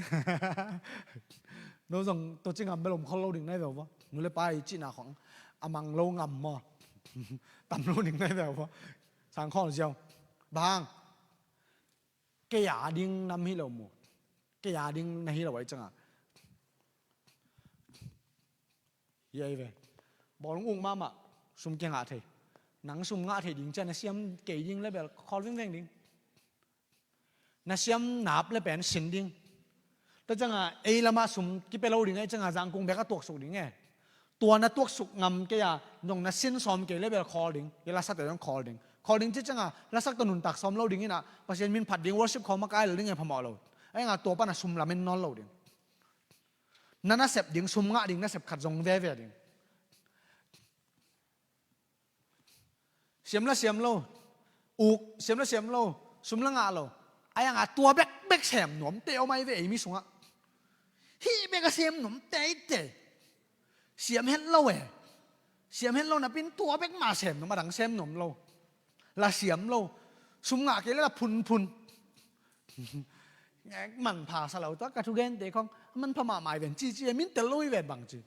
No zong tua ci ngam bel om khol lo ding nai ve ua. Nu le pa i cihna khong a mang lo ngam maw. Tam lo ding nai ve ua. Sang khawl ziau. Bang. Kei a ding nam hi lo mu. Kei a ding na hi lo ai canga. Hi ai ve. Bawlung uk mahmah, sum kia ngah thei. Nang sum ngah thei ding cian na siam kei ding le bel khawl vingveng ding. Na siam nap le pen sin ding. Tua cianga ei lamah sum kipia lo ding ai cianga Zangkung bek a tuaksuk ding e. Tua na tuaksuk ngam kei a, nong na sin sawm kei le bel khawl ding. Kei lasakte dong khawl ding. Khawl ding ci cianga lasak tua nuntak sawm lo ding ina Pasian min phat ding worship khawng makai lo ding e phamawh lo. Ai nga tua pana sum lamen nawn lo ding. Na nasep ding, sum ngah ding nasep khat zong veve ding. Siam la siam lo. Uk, siam la siam lo. Sum la ngah lo. Ai nga tua bekbek sem nuamte om ai ve ei mi sungah. Hih bek a sem nuamte ei te. Siam het lo e. Siam het lo napin tua bek ma sem nuam, a dang sem nuam lo. La siam lo. Sum ngah kei le la phunphun. Manpha sa lo tua ka thugente khong manpha mahmah i ven cici e, min tel lo i ven bang ci.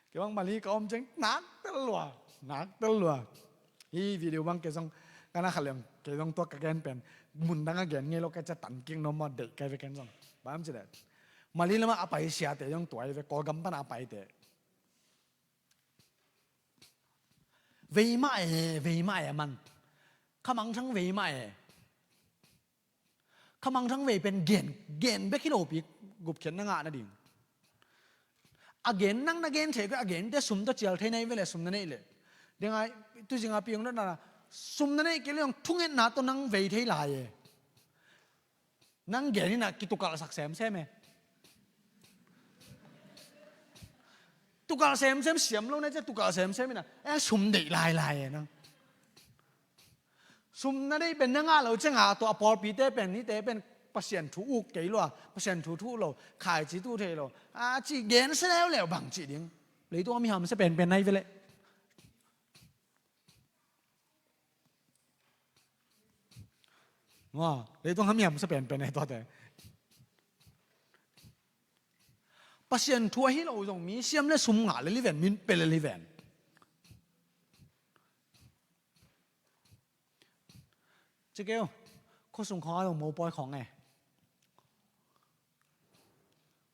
Kei bang Mali ka om ciang nak tel lua, nak tel lua. Hi video bang kei zong ka na kha leng kei zong tua ka gen pen mun dang a gen ngei lo ka ca tan king no ma deih kai ve ken zong. Bang ci le Mali lama a pai siate zong tua i ve, Kawlgam pana a paite. Vei mah e, vei mah e a man. Khamangthang vei mah e. Khamangthang vei pen gen, gen bek hi lopi gupkhiatna ngah nading. A gen nang na gen thei ko, a gente sum tawh cial thei na hi ve le sum na neih le. Dengai, tu zinga piang dot na, sum na neih kei le ong thungetna tawh nang vei thei lai e. Nang gen ina kitukalhsak semsem e. Tukalh semsem siam lo na cia tukalh semsem ina. Eh, sum deih lailai e nang. Sum na deih pen na ngah lo cianga tua a pawlpite pen hite pen Pasian thu uk kei lua, Pasian thu thuh lo, khaici tuh thei lo. A ci gensia leuleu bang cih ding. Leitung a mi hamsia penpen na hi ve leh. Leitung a mi hamsia penpen na hi tuate. Pasian thu ahi lo zong mi siam le sum ngah le liven, min pe le liven. Cikeu, khuasung khawng a dong mopawi khawng e.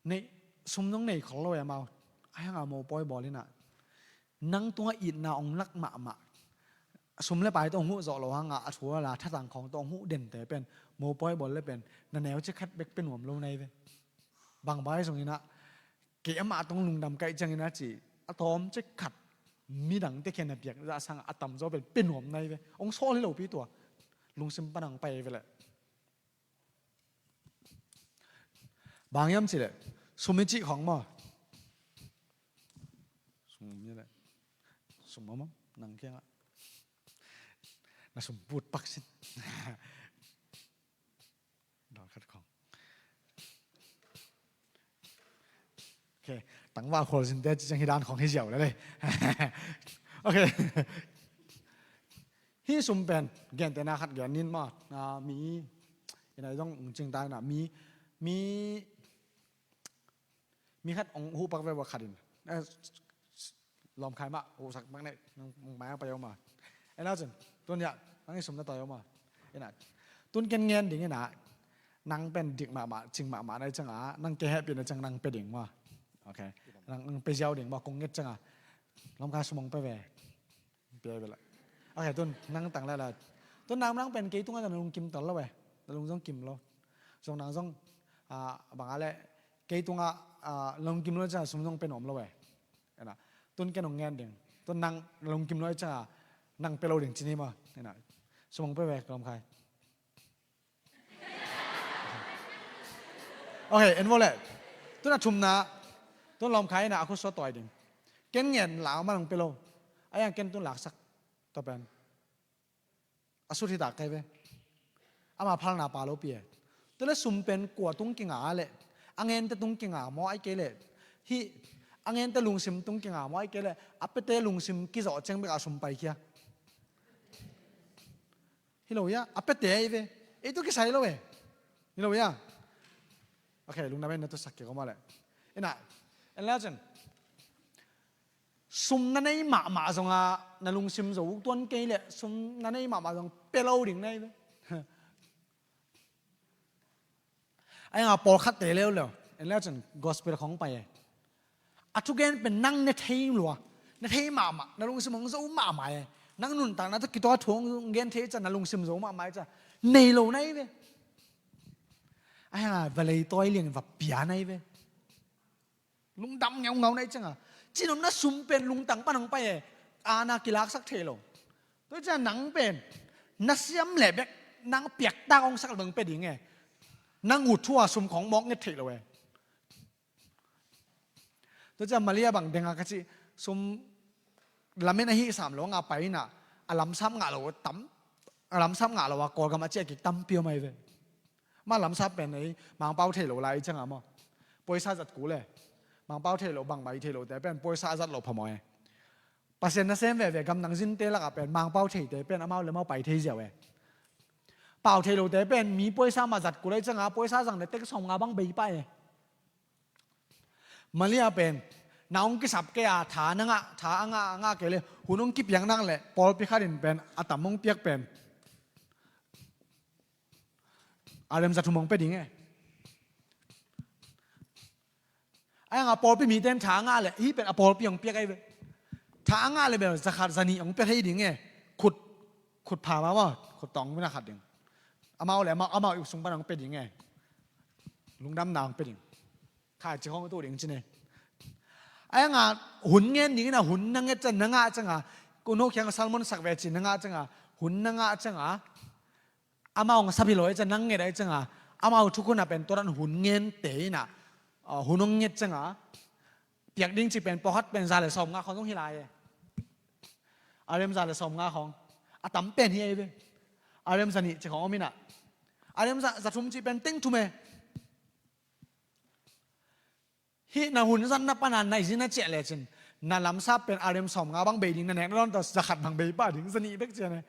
Nei, sum dong nei khol lo e amau. A hianga mopawi bawl inah, nang tungah itna ong lak mahmah, sum le pai tawh ong huh zawh lo hanga a thu a la thatang khawng tawh ong huh dente pen, mopawi bawl le pen na neu cik khat bek pia nuam lo nai ve. Bang bai zong inah, kei amah tawh lungdam kaih ciangin a ci, a tawm cik khat midangte kiang na piak zah sangah a tamzaw pen pia nuam nai ve. Ong sawl hi lopi tua, lungsim pan ong pai ve leh. Bang hiam cih leh, sum i cih khawng maw? Sum hi leh, sum maw, maw nang kiangah na sum put pak sin. Dawng khat khawng. Ok, tangval khual sinte ci ciang hi dan khawng hi ziau le le. Ok. Hih sum pen gentehna khat gen nin maw? Ah, mi, ina i dong ung cing ta ina, mi, mi, mi khat ong huh pak ve bua khat in. Eh, lawmkha mah huhsak pak ne, nang mai a pai om a. Ena cun, tun ya, nang i sum na tawi om a. Ena, tun ken ngen ding ina, nang pen dik mahmah, cing mahmah nai cianga, nang ke hehpih na ciang nang pe ding maw? Ok. Nang, nang pe ziau ding maw, kong nget cianga. Lawmkha sum ong pe ve. Pia ve la. Ok, tun nang tang la la. Tun nang, nang pen kei tungah na lungkim tol lo e. Na lung zong kim lo. Zong nang zong, ah, bang a le, kei tungah, ah, lungkim lo ciang sum zong pe nuam lo e. Ena. Tun ken ong ngen ding. Tun nang na lungkim lo cianga, nang pe lo ding cini maw? Ena. Sum ong pe ve, lawmkha. Ok, en vo le. Tun a thumna, tun lawmkha ina a khut suah tawi ding. Ken ngen la man ong pe lo. A yang ken tun laksak. Tua pen a sut hi tak kai ve. Ama phalna pa lo pi e. Tua le sum pen kua tung kinga le, a ngente tung kinga maw ai kei le, hih a ngente lungsim tung kinga maw ai kei le, a pete lungsim kizawh ciang bek a sum pai kia. Hi lo ia, a pete ai ve. Ei tu kisai lo e. Hi lo ia. Ok, lungdam en na tu sak kei ko maw le. Ina, en la cen. Sum na nei mahmah zonga na lungsim zo tuan kei le, sum na nei mahmah zong pe lo ding nai ve. Ai nga pawlkhatte leuleu, en leu cun gospel khawng pai e. A thugen pen nang ne thei lua, ne thei mahmah, na lungsim hong zo mahmah e. Nang nuntakna tawh kituak thu hong gen thei ciang na lungsim zo mahmah e ciang nei lo nai ve. Ai nga va leitawi liang va pia nai ve. Lungdam ngeungau nai cianga, cinomna sum pen lungtang pan hong pai e. Ana kilaksak thei lo. Tua ciang nang pen na siam leh bek nang piaktak hong sak lo bang pe ding e. Nang ut thu a sum khawng mawk nget thei lo e. Tua ciang Malia bang denga ka cih, sum lamen ahi sam lo nga pai ina, a lamsap ngah lo tam, a lamsap ngah lo a Kawlgam a ciah kik tampi om ai ve. Ma lamsap pen ei Mangpau thei lo lai cianga maw? Poisa zat kul e. Mangpau thei lo, bangmah thei lo te pen poisa a zat lo phamawh e. Pasian nasem veve gamdang zinte lakah pen Mangpau theite pen amau le amau pai thei ziau e. Pau thei lo te pen mi poisa mah zat kul ai cianga poisa zang le tek sawm nga bang bei pah e. Malia pen na hong kisap kei a, tha na ngah, tha a ngah, a ngah kei le hun hong kipiak nak le pawlpi khat in pen a tam hong piak pen a lem za thum hong pia ding e. A yang a pawlpi mite in tha a ngah le hih pen a pawlpi hong piak ai ve. Tha a ngah le bel za khat za nih hong pia thei ding e. Khut, khut pha ma maw, khut tawng mina khat ding. Amau le amau, amau i sung pan hong pia ding e. Lungdamna hong pia ding. Khai ci hong tu ding ci ne. A yang a hun ngen ding ina hun na nget ciang na ngah cianga, ko no khiang salmon sak ve ci na ngah cianga, hun na ngah cianga, amau hong sap hi lo ai ciang nang nget ai cianga, amau thukhun a pen tua dan hun ngente ina, ah, hun hong nget cianga piak ding ci pen pawlkhat pen za le sawm nga khawng zong hi lai e. A lem za le sawm nga khawng a tam pen hi ai ve. A lem za nih ci khawng om ina, a lem za, za thum ci pen teng thum e. Hih na hun zatna pana na i zin a ciah lecin na lamsap pen a lem sawm nga bang bei ding, na nek na dawn tawh za khat bang bei pah ding, za nih bek cian e.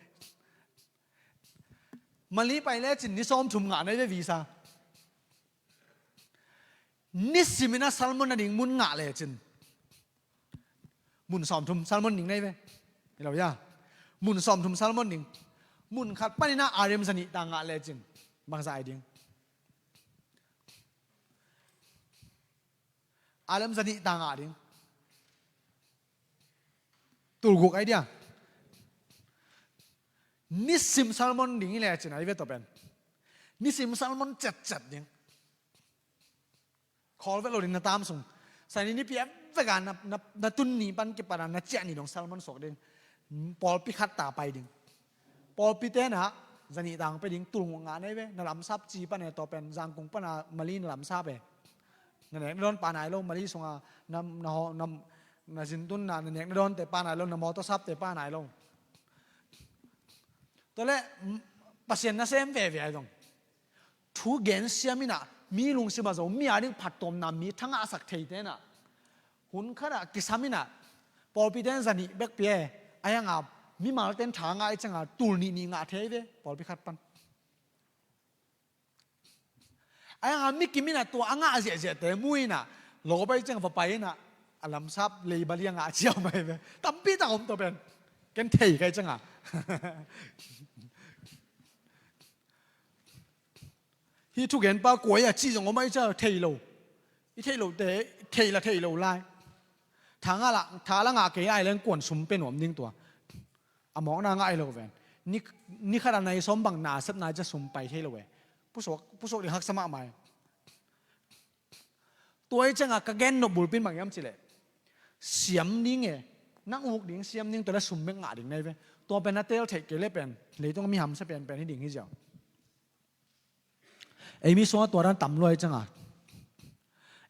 Mali pai lecin ni sawm thum ngah na i ve visa. Ni simin a salmon na ding mun ngah lecin mun sawm thum salmon ding na i ve. Hi lo ia. Mun sawm thum salmon ding. Mun khat panin ah R M zanih ta ngah lecin bangzah ai ding? R M zanih ta ngah ding. Tulguk ai dia. Nisim sermon ding hi lecin ai ve, tua pen nisim sermon cetcet ding. Khawl vet lo ding na tam sung. Sani nipi a veka na, na, na tun ni pan kipan a na ciah ni dong sermon suak ding. Pawlpi khat ta pai ding. Pawlpi te na zanih ta hong pia ding, tulguk ngah nei ve. Na lamsap ci pan e, tua pen Zangkung pan a Mali na lamsap e. Na nek na dawn pha nai lo, Mali sunga na, na, na, na zintun na, na nek na dawn te pha nai lo, na mawtaw sap te pha nai lo. Tua le, Pasian nasem veve ai dong. Thu gen siam in ah, mi lungsim a zo, mi a ding phattuamna, mi thangahsak thei te in ah, hun khat ah kisam in ah, pawlpi ten zanih bek pia e. Ai hang a, mimal ten tha ngah i ciang a, tul nih nih ngah thei ve, pawlpi khat pan. Ai hang a, mi kim in ah tua a ngah ziahziah te mu in ah, lawp ai ciang va pai in ah, a lamsap leiba liang a ciau mai ve. Tampi tak om tua pen. Ken thei kai ciang a. Hih thugenpa kua hi a cih zong om ai ciang thei lo. I theih lote, thei la thei lo lai. Tha ngah la, tha la ngah kei lai leng kuan sum pia nuam ding tua. A mawkna ngah ai lo ven. Ni, ni khat a nai sawm bang na sep nai ciang sum pai thei lo e. Pusuak, pusuak ding haksa mahmah e. Tua i ciang a ka gen nop bulpi in bang hiam cih leh, siam ding e. Nang uk ding, siam ding, tua le sum bek ngah ding nei ve. Tua pen a tel theih kei le pen, leitung a mi hamsa penpen hi ding hi ziau. Ei mi sung a tua dan tam lua i ciang a,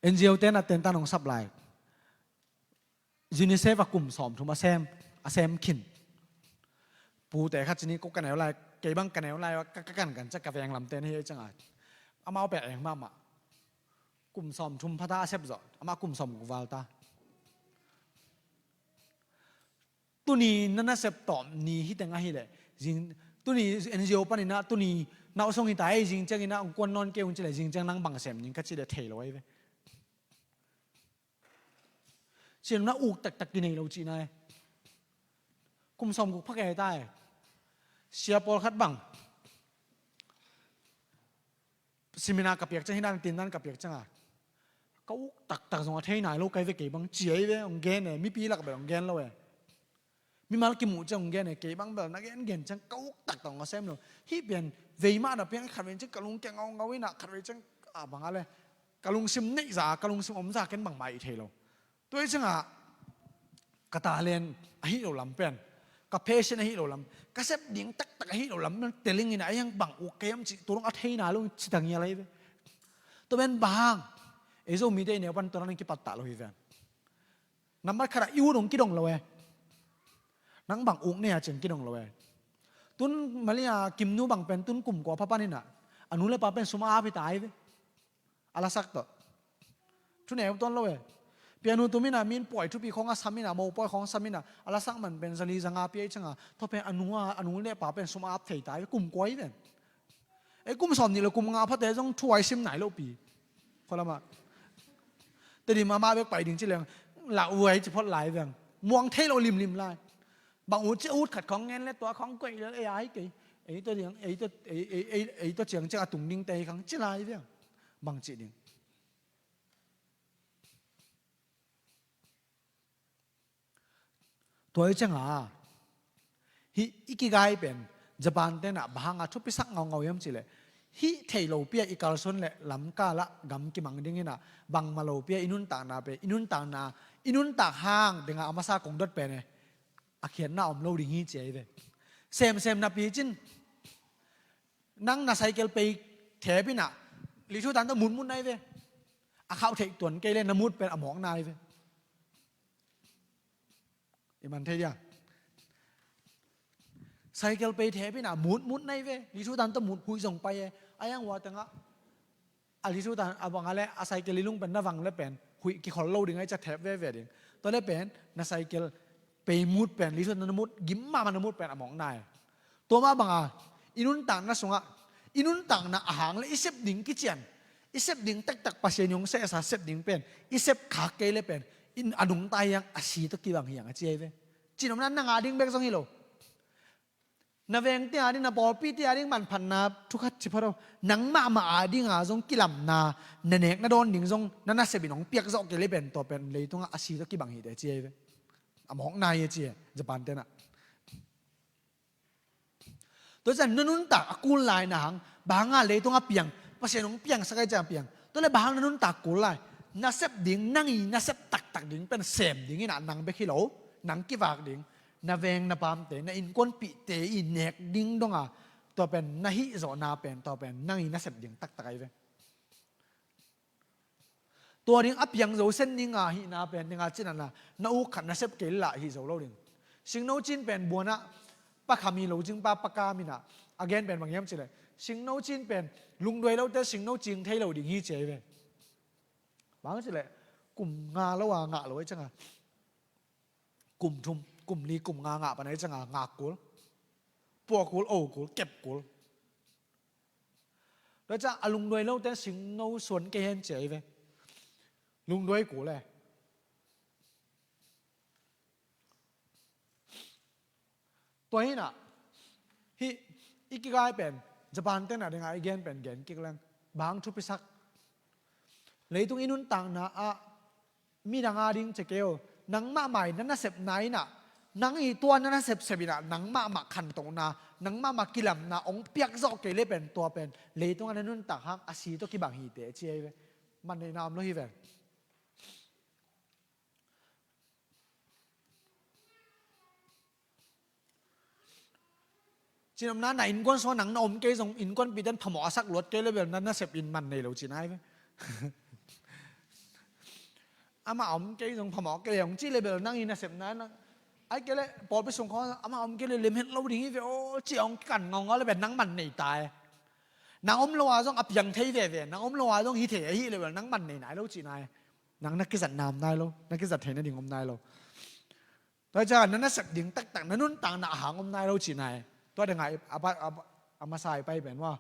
N G O te na tentan hong sap lai. UNICEF a kum sawmthum a sem, a sem khin. Pute khat ci ni, ko ka neu lai, kei bang ka neu lai, ka, ka kankan ciang ka veng lam ten hi i ciang a, amau pia eng mahmah. Kum sawmthum pha ta a sep zawh, amah kum sawmguk val ta. Tuni na nasep tawm ni hi teng ahih leh, zing, tuni N G O panin ah, tuni na hong sung hi ta ei, zing ciangin ah hong kuan nawn kei ung ci leh, zing ciang nang bang sem ning ka cih leh thei lo ai ve. Ciang na uk taktak kinei lo cihna e. Kum sawmguk pha kei ta e. Sia pawlkhat bang seminar ka piak ciang, hi dan tindan ka piak ciang a, ka uk taktak zong a thei nai lo kai ve, kei bang ci ai ve, hong gen e, mipi lak bel hong gen lo e. Mimal kimuh ciang hong gen e, kei bang bel na gen gen ciang ka uk taktak hong a sem lo. Hih pian vei mah na piang, khatvei ciang ka lungkia ngaungau in ah, khatvei ciang a bang a le, ka lungsim neih za, ka lungsim om za ken bangmah i thei lo. Tua i ciang a, ka talent ahi lo lam pen, ka passion ahi lo lam, ka sep ding taktak ahi lo lam pen teling in ah, a hiang bang uk kei hiam cih tua dong a thei nai lo in ci ta ngial ai ve. Tua pen bang hang, ei Zomite i neu pan tua dan kipat ta lo hi ven. Nambat khat ah i ut hong kidong lo e. Nang bang uk nei a ciang kidong lo e. Tun Malia Kimnu bang pen tun kum kua pha pan in ah, a nu le pa pen sum a ap hi ta ai ve. A lasak tawh. Thu neu tuan lo e. Pianu tum in ah, min puai thupi khawng a sam in ah, mopawi khawng sam in ah, a lasak man pen zali zanga pia i ciang a, tua pen a nu a, a nu le pa pen sum a ap thei ta ai ve, kum kua hi ven. Ei kum sawmnih le kum nga phate zong thu ai sim nai lo pi. Khualam ah. Tedim amah bek pai ding ci leng, la uai ci phot lai veng. Muang thei lo limlim lai. Bang ut ci ut khat khawng ngen le tua khawng koih le ei ai kei. Ei tua ding, ei tua, ei, ei, ei, ei tua ciang ciang a tung ding te khang ci lai veng. Bang ci ding. Tua i ciang a, hih i kigai pen, Japan te na bang hang a thupisak ngaungau hiam cih leh, hih thei lo pi a i kalsuan le lamkal ah gam kimang ding in ah, bangmah lo pi a i nuntakna pen, i nuntakna, i nuntak hang ding a a masa kong dot pen e, a khiatna om lo ding hi ci ai ve. Semsem napi cin, nang na cycle pei thep in ah, lithu tan tawh mutmut nai ve. A khauh theih tuan kei le na mut pen a mawk nai ve. I man thei dia. Cycle pei thep in ah mutmut nai ve. Lithu tan tawh mut, huih zong pai e. A yang ua tengah, a lithu tan a bang a le a cycle i lung pen na vang le pen huih kikhol lo ding ai, ca thep veve ding. Tua le pen na cycle pei mut pen, lithu tan na mut, gim mahmah na mut pen a mawk nai. Tua mah bang a, i nuntakna sungah, i nuntakna a hang le i sep ding kician, i sep ding taktak Pasian i hong sehsa sep ding pen i sep khak kei le pen, in a nungta hiang a si tawh kibang hiang a ci ai ve. Cinomna na ngah ding bek zong hi lo. Na vengte a ding, na pawlpite a ding manphatna thu khat ci phot aw. Nang mahmah a dinga zong kilamna, na nek na dawn ding zong na nasep in hong piak zawh kei le pen tua pen leitungah a si tawh kibang hi teh ci ahi ve. A mawkna hi a ci e, Japan te nah. Tua ciang na nuntak a kul lai na hang, bang hanga leitung a piang, Pasian hong piangsak ahi ciang piang. Tua le bang hang na nuntak kul lai, na sep ding, nang i na sep taktak ding pen sem ding in ah nang bek hi lo, nang kivak ding, na veng na pamte, na innkuanpihte i nek ding donga, tua pen na hih zawhna pen, tua pen nang i na sep ding taktak ahi ve. Tua ding a piang zo sen ding a hihna pen ding a cin a na, na uk khat na sep kei lah hih zo lo ding. Singno cin pen buanah pakha mi lo cing pa pakam in ah, a gen pen bang hiam cih leh, singno cin pen lungduai lote singno cing thei lo ding hi ci ahi ve. Bang cih leh kum nga lo a ngah lo ahi ciang a, kum thum, kum li, kum nga ngah pan ahi ciang a ngak kul, pua kul, o kul, kep kul. Tua ciang a lungduai lote singno suan kei hen ci ahi ve. Lungduai kul e. Tua hi nah, hih i kigai pen, Japan te nah ding a i gen pen gen kik leng, bang thupisak. Leitung i nuntakna ah midang a ding ci kei aw, nang mahmah i na nasepna in ah, nang i tua na nasepsep in ah, nang mahmah khantohna, nang mahmah kilamna hong piak zawh kei le pen tua pen leitungah na nuntak hang a si tawh kibang hi teh ci ahi ve. Manneihna om lo hi ve. Cinopna, na innkuan sungah nang na om kei zong, innkuanpihte in phamawh a sak luat kei le bel na nasep in man nei lo cihna hi ve. Amah om kei zong phamawh kei hong ci le bel nang i nasepna, nang, ahih kei leh pawlpi sung khawng amah om kei le lem het lo ding hi ve aw ci hong kikan ngaungau le bel nang man nei ta e. Nang om lo a zong a piang thei veve, nang om lo a zong hi thei ahi le bel nang man nei nai lo cihna hi. Nang na kizatna om nai lo, na kizat theihna ding om nai lo. Tua ciang na nasep ding taktak, na nuntakna a hang om nai lo cihna hi. Tua dingah a, a, a, a masa i pai pen maw.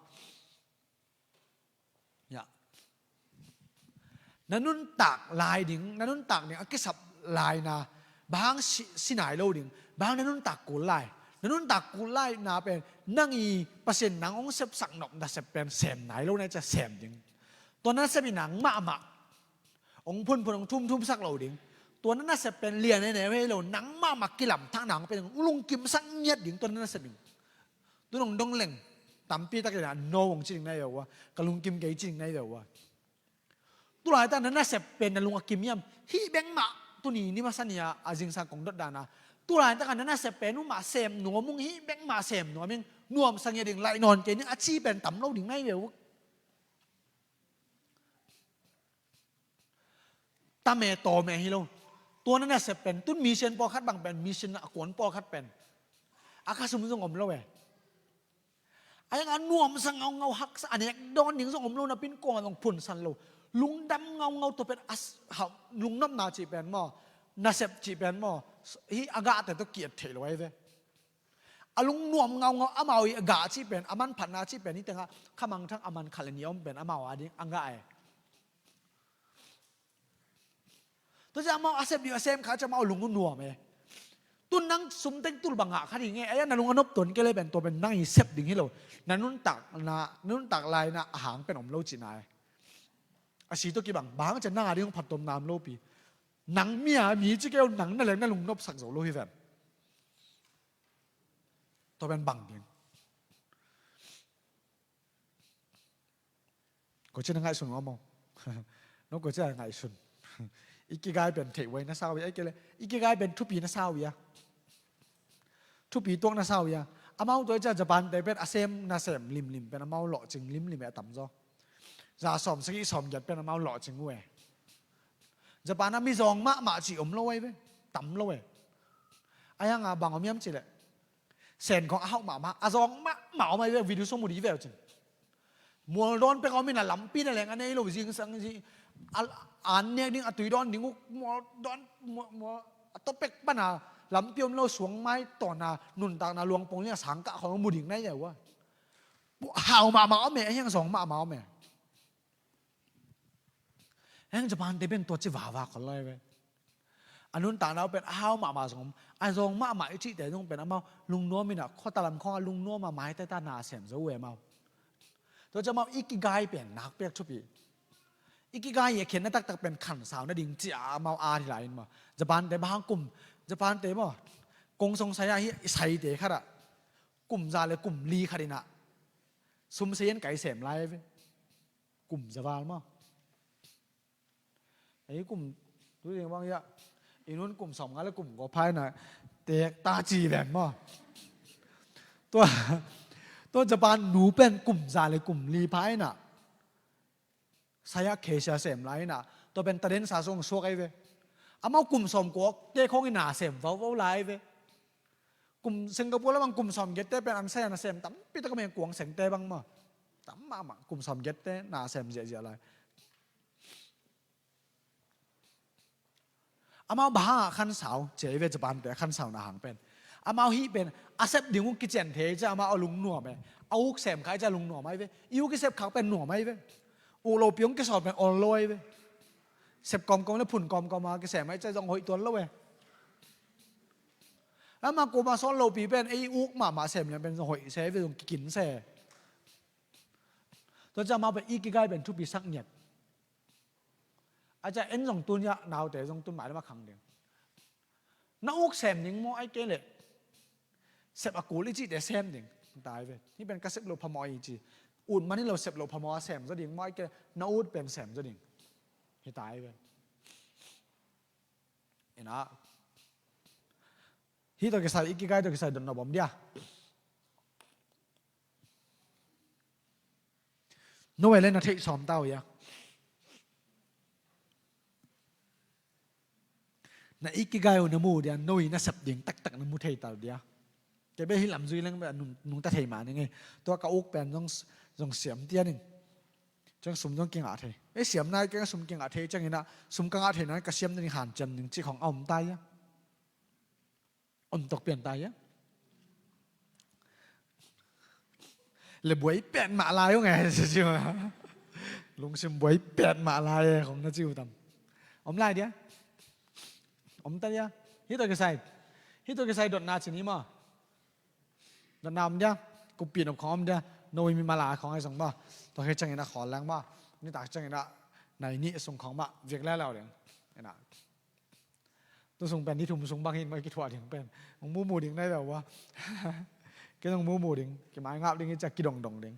Ya. Na nuntak lai ding, na nuntak ding a kisap laina, bang hang si, si nai lo ding, bang hang na nuntak kul lai. Na nuntak kul laina pen, nang i Pasian nang hong sepsak nop nasep pen sem nai lo na cia sem ding. Tua nasep i nang mahmah hong phunphun, hong thumthumsak lo ding. Tua na nasep pen lian e neu hei lo, nang mahmah kilamthakna hong pen hong lungkimsak ngiat ding, tua na nasep ding. Tun hong dong leng tampi takin a no hong ci ding na hi ve ua, ka lungkim kei ci ding na hi ve ua. Tulaitak na nasep pen na lung a kim hiam? Hih bek mah, tuni ni masa ni a, a zingsang kong dot dana. Tulaitak a na nasep pen uh mah sem nuam ung, hih bek mah sem nuam ing, nuamsa ngiat ding, laih nawn kei ning a ci pen tam lo ding na hi ve ua. Tam e, tawm e hi lo. Tua na nasep pen, tun mission pawlkhat bang pen, mission a kuan pawlkhat pen a khasum zong om lo e. A yang a nuamsa ngaungau, haksa, a nek dawn ding zong om lo, na pin kawng a zong phunsan lo. Lungdam ngaungau tua pen a s-, hau, lungnopna cih pen maw, nasep cih pen maw, hih a gahte tawh ki-et theih lo ahi ve. A lungnuam ngaungau, amau i a gah cih pen, a manphatna cih pen, hih tengah khamangthang a man khat le nih a om pen amau a ding a gah e. Tua ciang amau a sep ding a sem kha ciang amau lung uh nuam e. Tun nang sum teng tul bang ngah kha ding e, a ya na lung a nop tuan kei le pen tua pen nang i sep ding hi lo. Na nuntak, na, na nuntak laina a hang pen om lo cihna e. A si tawh kibang, bang hang ciang nang a ding hong phattuamna om lo pi. Nang mi a mi ci kei uh, nang na leng na lungnopsak zo lo hi ven. Tua pen bang ding. Koi ci na ngaihsun ngam maw? No, koi ci na ngaihsun. I kigai pen theih uh a, na sa uh a, ahih kei leh i kigai pen thupi na sa uh a. Thupi tuak na sa uh a. Amau tua i cia Japan te pen a sem na sem limlim pen amau lawhcing limlim e, a tamzaw. Za sawm sagih sawm giat pen amau lawhcing uh e. Japan ah mizawng mahmah cih om lo ahi ve. Tam lo e. A yang a bang om hiam cih leh, Sen khawng a hauh mahmah, a zawng mahmah om ahi ve, video sung mu dih ve uh cin. Mual dawn pek a om in a lampi na leng a nei lo, zingsang zi, a, an nek ding, a tui dawn ding uh, mual dawn, mual, mual, a tawpek pan a lampi om lo, suang mai tawn a, nuntakna luangpong liang a sangkah khawng mu ding na hi ve uh a. Hau mahmah om e, a hiang zawng mahmah om e. Heng Japan te pen tua ci vava khol lai ve. a nuntakna uh pen a hau mahmah zong om, a zawng mahmah i cihte zong pen amau lungnuam inah khuata lam khawngah lungnuam a maiteta na sem zo uh e amau. Tua ciang amau ikigai pen nakpiak thupi. Ikigai i a khiatna taktak pen khansau nading cia amau at hi lai in maw. Japan te bang hang kum, Japan te maw, kong song sai ah hi i saite khatah kum za le kum li khat inah sum sayan kai sem lai ve. Kum za val maw. Ei kum tu ding bang iah i nun kum sawmnga le kum kua pha inah tek ta ci ven maw. Tua, tua Japan nu pen kum za le kum li pha inah saya khesia sem lai inah tua pen taden sa sung suak ai ve. Amau kum sawm kuak te khong ina sem vauvau lai ve. Kum Singapore lamang kum sawm giat te pen an saya na sem tampi tak a meng kuang seng te bang maw. Tam mahmah kum sawm giat te na sem ziahziah lai. Amau bang hangah khansau cia i ve Japan te khansau na hang pen. Amau hih pen a sep ding uh kician thei cia amau a lungnuam e. A uk sem khai cia lungnuam ai ve. I uk i sep khak pen nuam ai ve. Uk lopi hong kisawl pen ol lo ai ve. Sep kawmkawm le phun kawmkawm a kisem ai cia zong hoih tuan lo e. Amah kuama sawl lopi pen ei uk mahmah sem lian pen zong hoih se ai ve zong kikin se. Tua cia amau pen ikigai pen thupi sak ngiat. A cia en zong tun iah naute zong tun mai lam a khang ding. Na uk sem ding maw ai kei leh sep a kul i cihte sem ding. Tai ve. Hih pen ka sep loh phamawh i ci. Ut man hi lo sep loh phamawh a sem zaw ding maw ai kei leh na ut pen sem zaw ding. Hi tai ve. Ina. Hih tawh kisai, ikigai tawh kisai dotna bawm dia. No e le na theih sawm ta uh ia. Na ikigai uh na mu dia, no i na sep ding taktak na mu thei ta uh dia. Kei be hih lam zui leng be nung, nungta thei mah ning e. Tua ka uk pen zong, zong siam tia ning. Ciang sum zong kingah thei. E siam nai keng sum kingah thei ciang ina, sum ka ngah thei nai ka siam ning hanciam ning ci khong a om ta ia. Om tok pian ta ia. Le buai pet mah lai ung e, ci ci ma. Lungsim buai pet mah lai e, khong na ci uh tam. Om lai dia. Om ta dia. Hih tawh kisai. Hih tawh kisai dotna ci ni maw. Dotna om dia. Kuppih nop khong om dia. No i mi mala khong ai zong maw. Tua hi ciang ina khawl leng maw. Nitak ciang ina nai nih sung khong mah. Viak leleu ding. Ina. Tu sung pen ni thum sung bang hin mah kithuah ding pen. Hong mumu ding nai leu ua. Kei hong mumu ding. Kimai ngap ding i ciak kidongdong ding.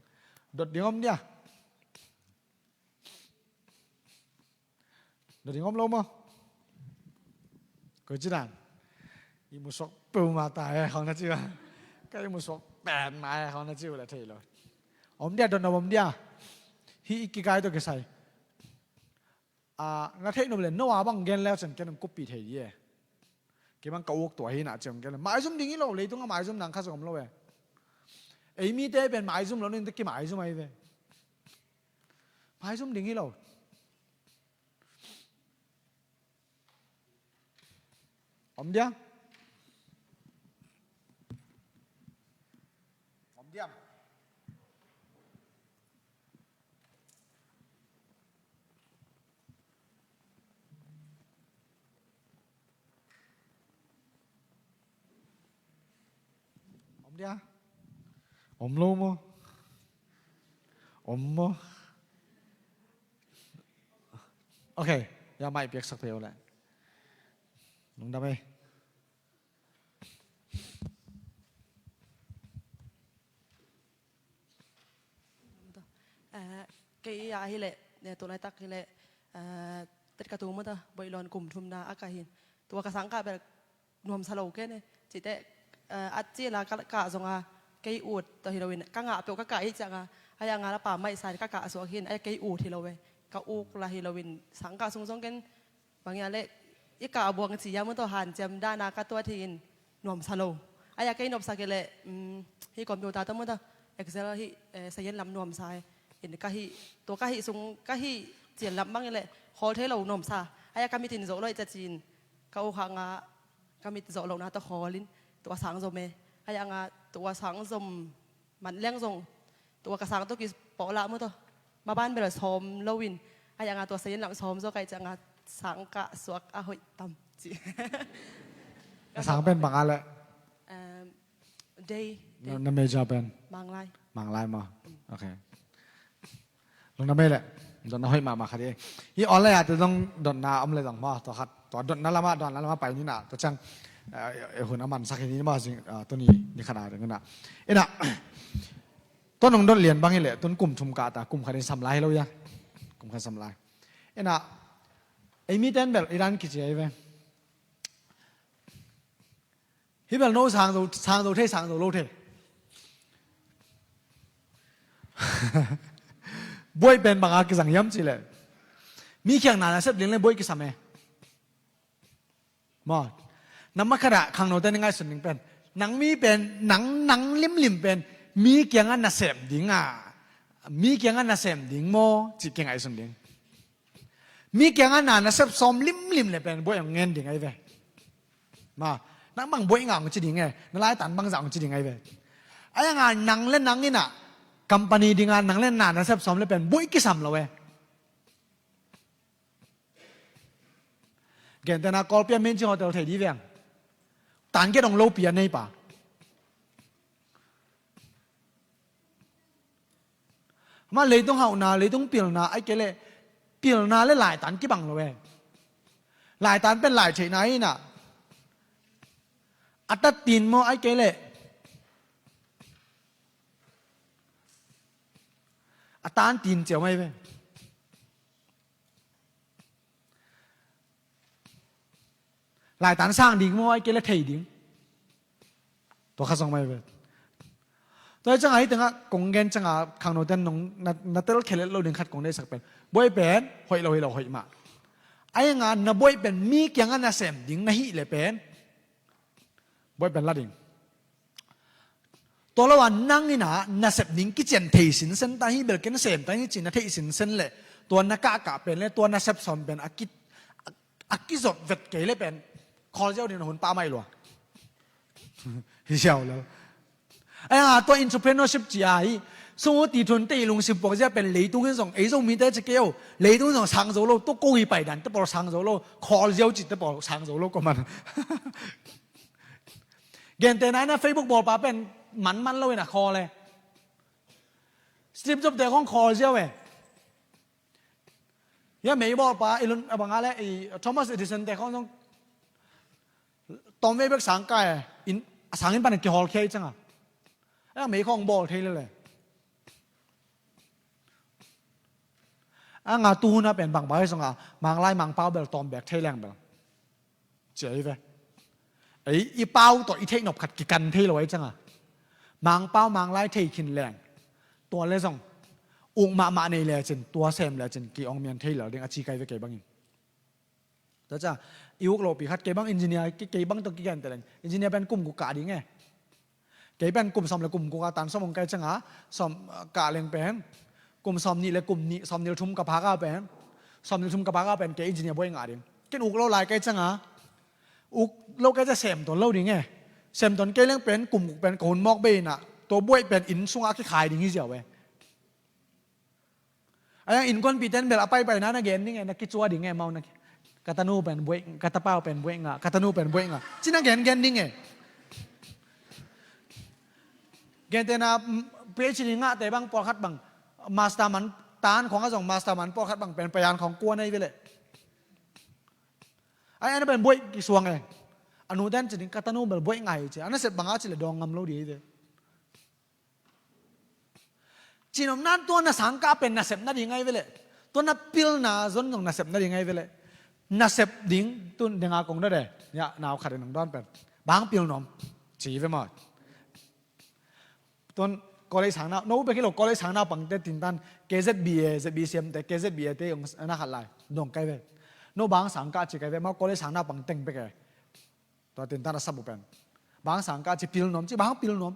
Dot ding om dia. Dot ding om lo maw. Koi ci dan. I musuak peu ma ta e khong na ci ua. Ka i musuak pen ma e khong na ci ua la thei lo. Om dia dot na om dia. Hih ikigai tawh kisai. A, na theih nop le no a bang gen leu cian ken kuppih thei di e. Kei bang ka uk tua hi na ciam gen le maizum ding hi lo, leitung a maizum nang kha zong om lo e. Ei mite pen maizum lo nin te kimaizum ai ve. Maizum ding hi lo. Om dia. Om dia. Om dia. Om lo maw. Om maw. Ok. Ya mai piaksak thei uh leh. Lungdam ei. Eh, kei a hileh, eh, tu laitak hileh, eh, tet ka tu mata boihlon kum thumna a ka hin. Tua ka sang ka bel nuamsa lo kei ne. Cite, eh, a cila ka, ka zonga kei ut ta hi loin ka ngah peuh ka ka i cianga. Ai a nga la pa mai sa ka ka suak hin ai kei ut hi lo ve. Ka uk la hi loin sang ka sung zong ken Bang ia leh i kah buang ci ia mu tawh hanciam dana ka tuat hi in nuamsa lo. Ai a kei nopsa kei leh, um, hih computer tawh mu tawh Excel hih, eh, sayan lam nuamsa hi in ka hih, tua ka hih sung ka hih cian lam bang i leh khawl thei lo nuamsa. Ai a ka mit in zoh lo i ca ci in ka uk hanga ka mit zoh lohna tawh khawl in tua sang zom e. Ai a nga tua sang zom man leng zong tua ka sang tawh kipawh lah mu tawh maban bel sawm loin ai a nga tua sayan lam sawm zaw kai cianga sang kah suak a hoih tam. Ci. Na sang pen bang a leh? Um, day, na, day. Na major pen? Manglai. Manglai maw? Ok. Lungdam ei leh. Dotna hoih mahmah khat hi. Hih online ah te zong dotna om leh zong maw, tua khat, tua dotna lamah, dotna lamah pai ni na, tua ciang, eh, eh, hun a mansak hi ni maw, zing, ah, tuni ni khat a ding na. Ina, tua nong dot lian bang hi leh, tun kum thum kah ta, kum khat in sam lai hi lo ia. Kum khat sam lai. Ina, ei mi ten bel, i dan kici ei ve. Hih bel no sang zo, sang zo thei, sang zo lo thei. Buaih pen bang a kizang hiam cih leh, mi kiang na na sep ding leh buaih kisam e. Maw. Nambat khat ah khangnote na ngaihsun ding pen, nang mi pen, nang, nang limlim pen, mi kiangah na sem ding a, mi kiangah na sem ding maw, cih kingaihsun ding. Mi kiangah na na sep sawm limlim leh pen buaih hong ngen ding ahi ve. Maw, nang bang buaih ngah hong ci ding e, na laitan bangzah hong ci ding ahi ve. Ahi hang a nang leh nang in a, company ding a nang leh na na sep sawm leh pen buaih kisam lo e. Gentehna Kawlpi a Menchi Hotel thei di veng. Tan kiat hong lopi a neipa. Mah leitung hauhna, leitung pilna, ahih kei leh pilna leh laitan kibang lo e. Laitan pen lai theihna hi na. A tat tin maw, ahih kei leh a tan tin ciau mai ve. Laitan sang ding maw, ahih kei leh thei ding. Tua kha zong mai ve. Tua hi ciangah hih tengah kong gen ciangah khangnote nong na, na tel khelh lo ding khat kong deihsak pen, buaih pen hoih lo hi lo, hoih mah. Ahi hang a na buaih pen mi kiangah na sem ding na hih leh pen buaih pen la ding. Tua lo a nang in a na sep ding kician thei sinsen ta hi, bel ken sem ta hi ci na theih sinsen leh, tua na kahkah pen leh tua na sep sawm pen a ki, a, a kizot vet kei leh pen khawl ziau ding na hun pah mai lua. Hi ziau lo. Ahi hang a tua entrepreneurship ci a hi. Sung uh ti thun te i lungsim puak zia pen leitung in zong, ei Zomite ci kei o, leitung in zong sang zo lo, tua ko hi pai dan te pawl sang zo lo, khawl ziau cih te pawl sang zo lo ko man. Gentehna in a Facebook bawlpa pen manman lo in a khawl e. Steve Jobs te khong khawl ziau e. Hia mei bawlpa i lun a bang a leh i Thomas Edison te khong zong tawmvei bek sang kai e. In, a sang in pan a kihawlkhia i ciangah. A mei khong bawl thei lel e. A nga tuhun a pen bang bang hi zong a, Manglai Mangpau bel tawm bek thei leng bel ci ahi ve. Ei, i pau tawh i theih nop khat kikan thei lo ahi ciangah, Mangpau Manglai thei khin leng, tua leh zong uk mahmah nei lecin, tua sem lecin ki-ong mian thei lel ding a ci kai ve kei bangin. Tua ciang i uk lopi khat, kei bang engineer, kei, kei bang tawh kigente leng engineer pen kum guk kah ding e. Kei pen kum sawm leh kum guk a tan sawm hong kai ciangah, sawm, ah, kah leng pen kum sawm nih leh kum nih, sawm nih leh thum ka phak a pen, sawm nih leh thum ka phak a pen kei engineer buaih ngah ding. Ken uk lo lai kai ciangah, uk lo kai ciang sem ton lo ding e. Sem ton kei leng pen kum guk pen ka hun mawk bei in a, tua buaih pen inn sungah a kikhai ding hi ziau e. Ahi hang innkuanpihte in bel a paipaina na gen ding e, na kicua ding e, amau na ki, ka tanu pen buaih, ka tapau pen buaih ngah, ka tanu pen buaih ngah, ci na gengen ding e. Gentehna, mm, PhD ngahte bang pawlkhat bang master man, tan khong a zong master man pawlkhat bang pen payan khong kua nei ve leh. Ahi hang a na pen buaih kisuang e. A nute in ci ding, ka tanu bel buaih ngah hi ci. A nasep bang a ci leh dawng ngam lo ding hi ve. Cihnopna in tua na sangkah pen nasep nading ahi ve leh, tua na pilna zong nasep nading ahi ve leh, nasep ding tun denga kong dot e. Ya, nau khat in hong dawn pen, bang pil nuam ci ve maw. Tun college sang nau, no bek hi lo, college sang naupangte tintan, KZBA, ZBCM te, KZBA te hong na khat lai dong kai ve. No bang sangkah ci kai ve, amau college sang naupang teng bek e. Tua tintan a sap uh pen, bang sangkah ci, pil nuam ci, bang pil nuam.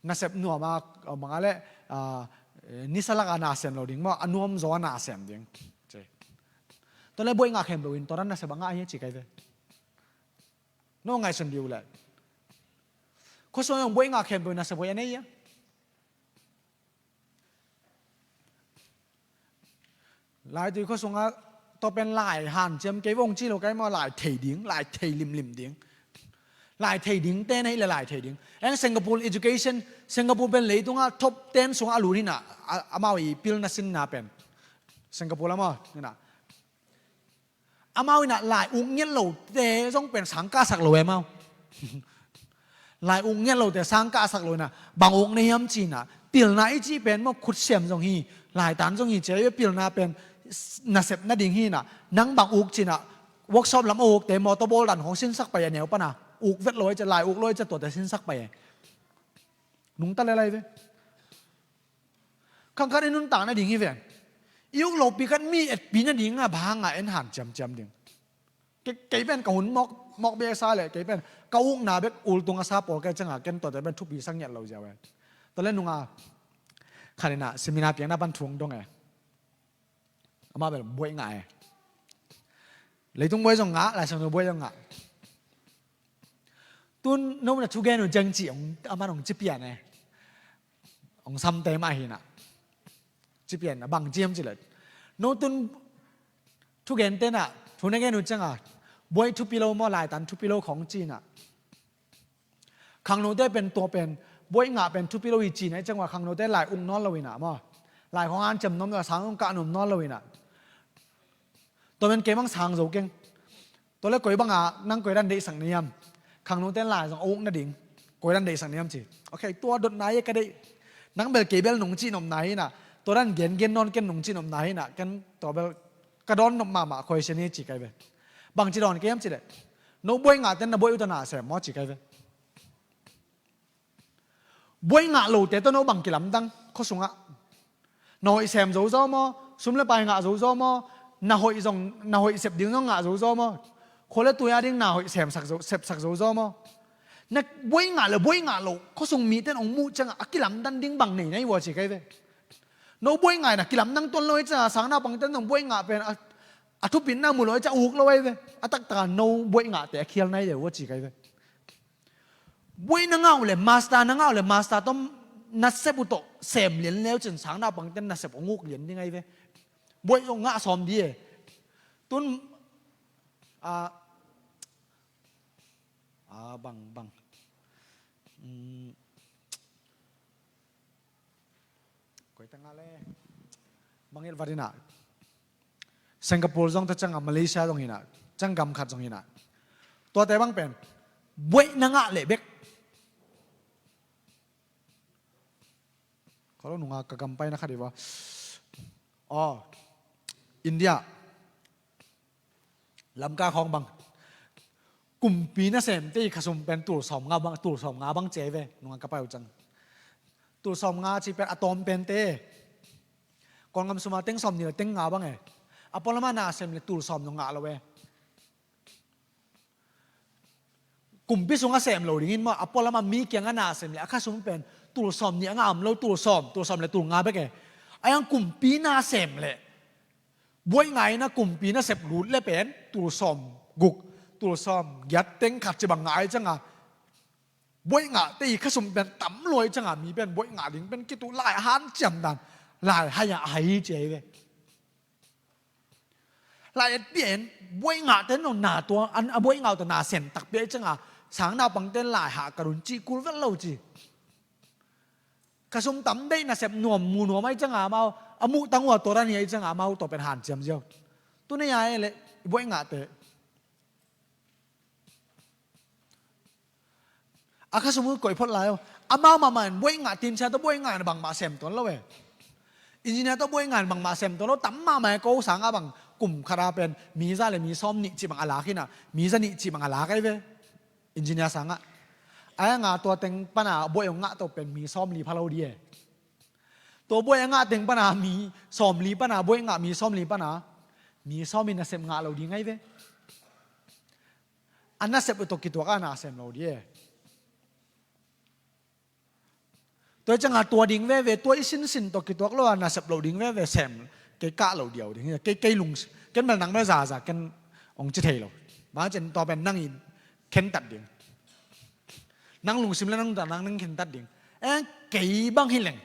Nasep nuam a, bang a leh, ah, nisa lak a na sem lo ding maw, a nuam zaw a na sem ding ci. Tua leh buaih ngah khempeuh in tua dan nasep a ngah hi ci kai ve. No ngaihsun dih uh leh, khuasung ah buaih ngah khempeuh in nasep hoih a nei hia? Laitui khuasungah Tua pen lai hanciam kei vong ci lo kai maw, lai thei ding, lai thei limlim ding. Lai thei ding ten hi le lai thei ding. Eng Singapore education, Singapore pen leitungah top ten sungah a lut hi na, a, amau i pilna sinna pen. Singapore lamah hi na. Amau hi na lai uk ngiat lote zong pen sang kah sak lo e amau. Lai uk ngiat lote sang kah sak lo hi na, bang uk na hiam ci na, pilna i cih pen maw, khutsiam zong hi, laitan zong hi ci a, pilna pen nasep nading hi na, nang bang uk ci na, workshop lam a ukte mawtaw bawl dan khong sinsak pai a neu pana, uk vet lo e ci a, lai uk lo e ci a tuate sinsak pai e. Nungta le lai ve. Khangkhat i nuntak nading hi ven. I uk lopi khat mi etpi nading a bang a en hanciamciam ding. Kei, kei pen ka hun mawk, mawk bia sa le, kei pen ka ukna bek ultung a sa pawl kai cianga ken tuate pen thupi sa ngiat lo ziau e. Tua le nunga khat in a seminar piakna pan thu hong dong e. Amah bel buaih ngah e. Leitung buaih zong ngah, Lai Siangtho buaih zong ngah. Tun no na thugen uh ciang ci hong, amah hong ci pian e. Hong samte mah hi na. Ci pian a bang ci hiam ci le, no tun thugen te na, thu na gen uh cianga buaih thupi lo maw, laitan thupi lo khong ci na. Khangnote pen tua pen buaih ngah pen thupi lo hi ci na, i ciang ua khangnote lai uk nawn lo hi na maw. Lai khong hanciam nuam lo, sang ung kah nuam nawn lo hi na. Tua pen kei bang sang zo keng. Tua le koi banga nang koi dan deihsak na hiam? Khangnote lai zong a uk nading koi dan deihsak na hiam ci. Ok, tua dotna hi ka deih. Nang bel kei bel nong cih nopna hi na. Tua dan gengen nawn ken nong cih nopna hi na. Ken tua bel ka dawn nop mahmah koi sia ni ci kai ve. Bang ci dawn kei hiam ci le, no buaih ngah ten na buaih uh ta na sem maw ci kai ve. Buaih ngah lote tawh no bang kilamdang khua sungah? Na hoih sem zo zaw maw? Sum le pai ngah zo zaw maw? Na hoih zong, na hoih sep ding zong ngah zo zaw maw? Khua le tui a ding na hoih semsak zo, sepsak zo zaw maw? Na buaih ngah le buaih ngah lo khua sung mite in hong muh ciangah a kilamdan ding bang nei nai vua ci kai ve. No buaih ngah in a kilamdang tuan lo hi ciangah sang naupangte in zong buaih ngah pen a, a thupitna mu lo hi ciangah uk lo hi ve. A taktaka no buaih ngahte a khial nai ve vua ci kai ve. Buaih na ngah uh le master, na ngah uh le master tawh nasep uh tawh sem lian leu cin sang naupangte nasep hong uk lian ding ahi ve. Buaih hong ngah sawm di e. Tun a, a bang bang. Koi tengah le mangngilh vat hi na. Singapore zong ta ciangah, Malaysia zong hi na, ciang gam khat zong hi na. Tuate bang pen buaih na ngah leh bek. Kolo nunga ka gam paina khat hi va. Aw, India. Lamka khawng bang kumpi nasemte i khasum pen tul sawm nga bang, tul sawm nga bang ci ahi ve, nunga ka pai uh ciang. Tul sawm nga ci pen a tawm pente. Kawlngam suma teng sawm nih le teng nga bang e. A pualama nasem le tul sawm nung ngah lo e. Kumpi sungah sem lo dingin maw, a pualama mi kiangah nasem le a khasum pen tul sawm nih a ngah om lo, tul sawm, tul sawm le tul nga bek e. A yang kumpi nasem le buaih ngah in a kumpi nasep lut le pen tul sawm guk, tul sawm giat teng khat ci bang ngah ahi cianga. Buaih ngahte i khasum pen tam lua ahi cianga mi pen buaih ngah ding pen kituh lai a hanciam dan, lai hai a hai ci ahi ve. Lai et pian buaih ngahte no na tua, an a buaih ngah uh ta na sem takpi ahi cianga sang naupangte lai hah ka dun cih kul vel lo ci. Khasum tam deih nasep nuam mu nuam ahi cianga amau a muh tang uh a tua dan hi ahi cianga amau tua pen hanciam ziau. Tuni a e le buaih ngahte a khasum uh koih phot lai uh. Amau mahmah in buaih ngah, teacher tawh buaih ngah in bangmah sem tuan lo e. Engineer tawh buaih ngah in bangmah sem tuan lo, tam mahmah e. Ko sangah bang kum khat a pen mi za le mi sawm nih cih bang a lak hi na, mi za nih cih bang a lak ahi ve. Engineer sangah. Ai a nga tua teng pana buaih hong ngah to pen mi sawm li pha lo di e. Tua buaih a ngah teng pana mi sawm li pana, buaih ngah mi sawm li pana mi sawm in nasep ngah lo ding ahi ve. A nasep uh tawh kituak a nasem lo di e. Tua cianga tua ding veve, tua i sinsin tawh kituak lo a nasep lo ding veve sem. Kei kah lo diau ding hi. Kei, kei lung, ken bel nang bel zaza ken hong ci thei lo. Bang cin tua pen nang in khentat ding. Nang lungsim le nang nuntak nang nang khentat ding. Eh, kei bang hi leng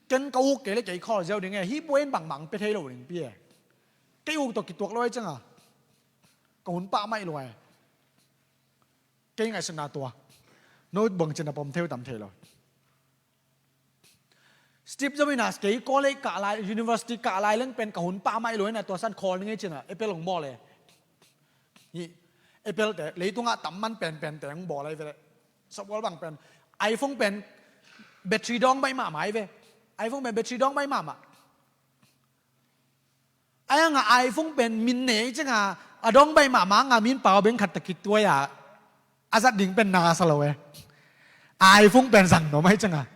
ken ka uk kei le kei khawl ziau ding e. Hih buaih in bangmah pia thei lo ding pi e. Kei uk tawh kituak lo ahi cianga ka hun pah maih lua e. Kei ngaihsutna tua. No bang cin a pom theu tam thei lo. Steve Jobs ina kei college kah lai, university kah lai leng pen ka hun pah maih lua ina tua san khawl ni ngei cina Apple hong bawl e. Hi Apple te leitungah tam man penpen te hong bawl ahi ve le. Software bang pen iPhone pen battery dawng baih mahmah ahi ve. iPhone pen battery dawng baih mahmah. Ahi hanga iPhone pen min nei cianga a dawng baih mahmah hanga min pau beng khat takit tuai a a zat ding pen na sa lo e. iPhone pen zang nuam ahi cianga.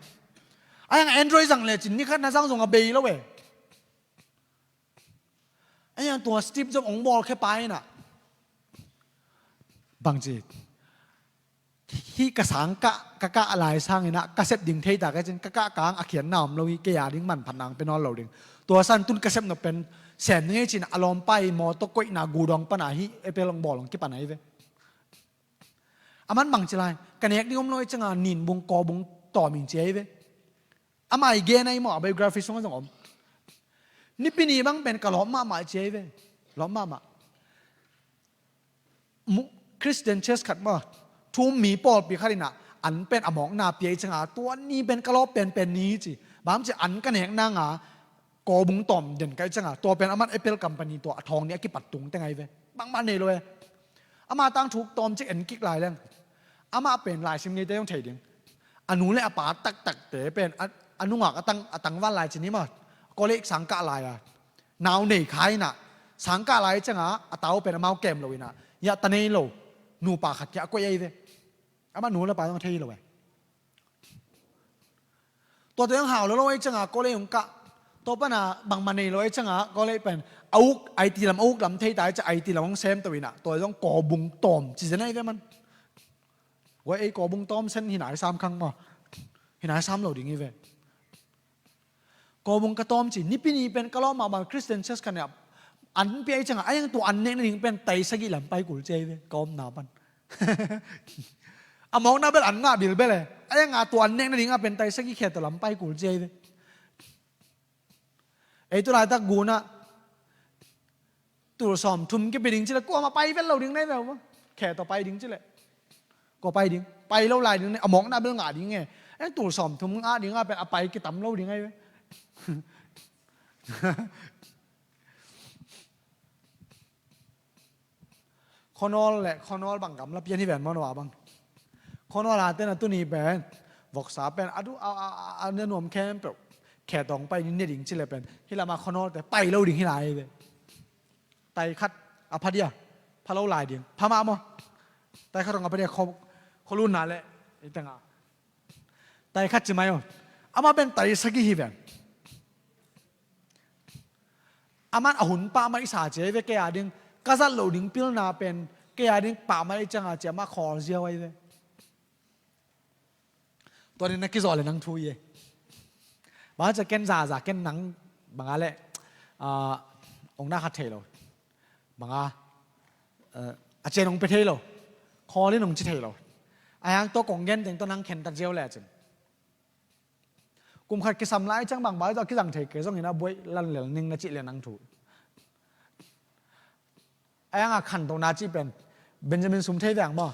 Ahi hanga Android zang le cin ni khat na zang zong a bei lo e. Ahi hanga tua Steve Jobs hong bawl khe pa ina bangci hih ka sang kah, ka kah lai sang ina ka sep ding thei ta ka cin, ka kah kang a khiatna om lo hi, kei a ding manphatna ang pe nawn lo ding. Tua san tun ka sep nop pen sem ding ei cin a lawmpa i mawtaw koihna gudawng pana hih Apple hong bawl hong kipan ahi ve. A man bangci lai ka nek ding om lo ei cianga nin bung kaw bung tawm in ci ahi ve. Amah i gen ahi maw, a biography sungah zong om. Nipi ni bang pen ka lawm mahmah ci ahi ve. Lawm mahmah. Mu-, Christian church khat maw, thu-um mi pawlpi khat ina an pen a mawkna pia i cianga tua ni pen ka lawp penpen ni ci. Bang ci an ka nek nanga kawbung tawm den ka i cianga tua pen aman Apple company tua a thawng ni a kipat tung teng ahi ve. Bangmah nei lo e. Ama tangthu tawm cik en kik lai leng amah pen laisim ngeite zong thei ding. A nu le a pa taktakte pen a, a nungak a tang, a tangval lai ci ni maw, college sang kah lai a nau nei kha ina, sang kah lai cianga a tau pen amau kem lo ina, ya ta nei lo nupa khat kia a koih ahi ve. Amah nu le pa zong a thei lo e. Tua te zong hau lo lo ahi cianga college hong kah, tua pana bangmah nei lo ahi cianga college pen a uk, I T lam a uk lam thei ta ahi cia I T lam hong sem to ina, tua zong kawbung tawm ci zen ahi ve man. Ua ei kawbung tawm sen hi nai sam khang maw, hi nai sam lo ding hi ve. Kawbung ka tawm ci, nipi ni pen ka lawm mahmah Christian church khat nia an pia i cianga, a yang tua an nek nading pen tai sagih lam pai kul ci ahi ve, ka omna pan. A mawkna bel an ngah bilbel e, a yang a tua an nek nading a pen tai sagih khe tawh lam pai kul ci ahi ve. Ei tu laitak gunah tul sawm thum kipi ding cileh kuamah pai vet lo ding nei veu maw? Khe tawh pai ding cileh kua pai ding? Pai lo lai ding nei, a mawkna bel ngah ding e. En tul sawm thum ngah ding a pen a pai kitam lo ding ahi ve. Khuanawl le khuanawl bang gamla pian hi ven maw, no a bang. Khuanawl a tena tuni pen voksa pen a du a, a, a, a ne nuam khempeuh khe tawh pai ni ne ding cileh pen hih lama khuanawlte pai lo ding hi lai ve. Tai khat a pha dia, pha lo lai ding, pha mah maw? Tai khat hong a pha dia, kho, kholunna le i tengah tai khat ci mai aw. Amah pen tai sagih hi ven. Aman a hun pahmah i sa cia i ve kei a ding, ka zat loh ding pilna pen kei a ding pahmah i cianga cia amah khawl ziau ahi ve. Tua ding na kizawh le nang thu i e. Bang cia ken zaza ken nang banga le, ah, ong na khat thei lo. Banga, eh, a cian ong pe thei lo. Khawl in ong ci thei lo. A yang tua kong gen teng tua nang khen tat ziau le a cin. Kum khat kisam lai ciang bang bai tawh a kizang thei kei zongin a buai lan lel ning na cih le nang thu. A yang a khantohna cih pen Benjamin Sum thei veng maw?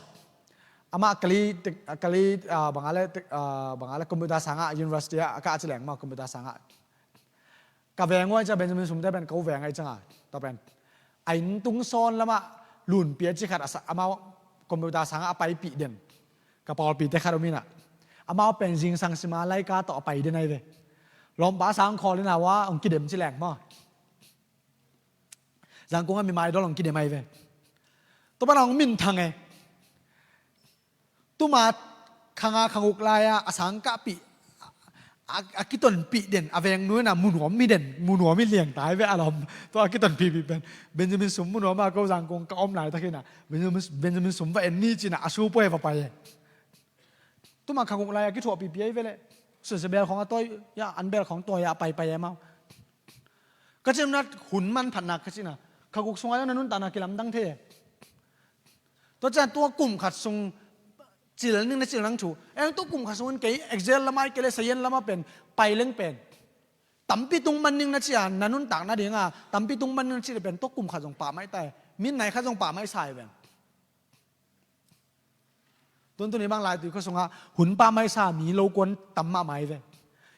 Amah Kali, Kali, ah, banga le, ah, banga le computer sangah university ah a kah ci leng maw, computer sangah. Ka veng uai cia Benjamin Sum te pen ko veng ai cianga tua pen a inn tung sawn lamah lunpia ci khat a sa, amau computer sangah a paipih den ka pawlpite khat om inah, amau pen zingsang sima laika tawh a pai den ahi ve. Lawmpa sang khawl inah ua hong kidem ci leng maw? Zangkungah mi maidol hong kidem ahi ve. Tua pan hong minthang e. Tuma khanga khanguk lai-a a sangkahpih a, a kitonpih den a veng nuina munuam mi den, munuam mi liang tai ve a lawm. Tua a kitonpihpih pen Benjamin Sum munuam a ko Zangkung ka om laitakina Benjamin, Benjamin Sum va en ni cina a su puai va pai e. Tuma khanguk lai a kithuahpihpih ahi ve le. Sunse bel khawng a tawi, ya, an bel khawng tawi a paipai e mau. Ka cin nat hun manphatna ka cina khaguk sunga na nuntakna kilamdang thei e. Tua cian tua kum khat sung cil ning na cil nang thu. Eng tua kum khat sungin kei Excel lamah i kei le sayen lamah pen pai leng pen Tampi tung man ning na ci a, na nuntak nading a tampi tung man ning na ci le pen tua kum khat zong pah mai ta hi. Midnight khat zong pah mai sa hi ven. Tuntun i bang lai tui khua sungah hun pah mai sa mi lo kuan tam mahmah hi ve.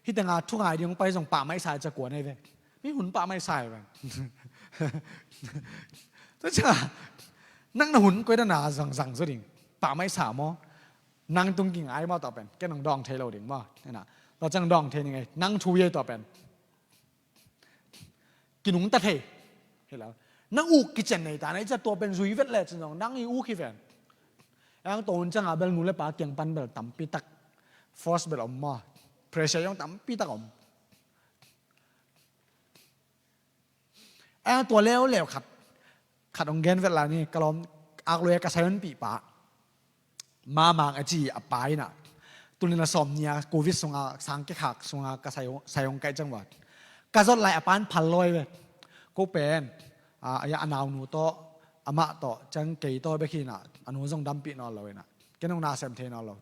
Hih tengah thu ngai ding hong pai zong pah mai sa hi, ca kuan hi ve. Mi hun pah mai sa hi ve. Tua ciangah nang na hun koi dan a zangzang zaw ding? Pah mai sa maw? Nang tung ki ngai maw tua pen? Ken hong dawng thei lo ding maw? Tua ciang dawng thei ning ei, nang thu hi ei tua pen. Kinungta thei hi lo. Nang uk kician nei ta na hi cia, tua pen zui vet le cin zong nang i uk hi ven. Eng to hun ciangah bel nu le pa kiang pan bel tampi tak force bel om maw? Pressure zong tampi tak om. Eng tua leuleu khat, khat hong gen vet lai ni, ka lawm, ak lui a ka sai honpih pa, Ma Mang a ci a pa in ah, tul nih le sawm nih a covid sungah sang kikhak sungah ka sai, sai hong kaih ciang ua, ka zot lai a pan phal lawi ve. Ko pen a, a naunu tawh, amah tawh ciang kei tawh bek hi in ah, a nu zong dampih nawn lo in ah, ken hong na sem thei nawn lo.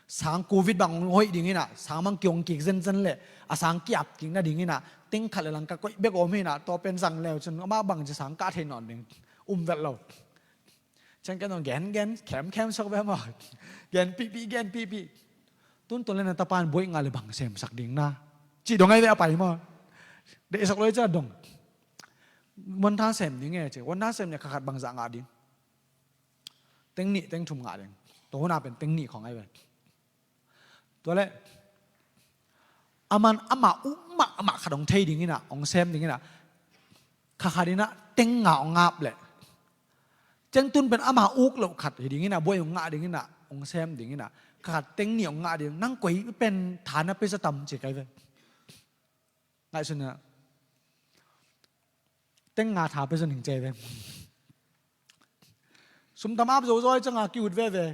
Sang covid bang hong hoih ding in ah, sang bang kihong kik zenzen leh a sang ki-ap kik nading in ah, teng khat le lang ka koih bek om hi in ah, tua pen zang leu cun amah bangci sang kah thei nawn ding um vet lo. Ciang ken zong gen gen khemkhem sok ve maw? Gen pihpih, gen pihpih. Tuntun le na tapa in buaih ngah le bang semsak ding na, cih dong ai ve a pai maw? Deih sok lo i cia dong. Wanthan sem ding e ci, wanthan sem nih kha khat bangzah ngah ding? Teng nih teng thum ngah ding. Tua hun a pen teng nih khawng ai ve. Tua leh a man amah uk mahmah khat hong thei ding in ah, hong sem ding in ah, kha khat in ah teng nga hong ap leh, ciang tun pen amah uk loh khat hi ding in ah, buaih hong ngah ding in ah, hong sem ding in ah, kha khat teng nih hong ngah ding. Nang koi pen tha na pia za tam ci kai ve. Ngaihsun in ah, teng nga tha pia za ning ci ai ve. Sum tam ap zo zaw i ciangah ki-ut veve.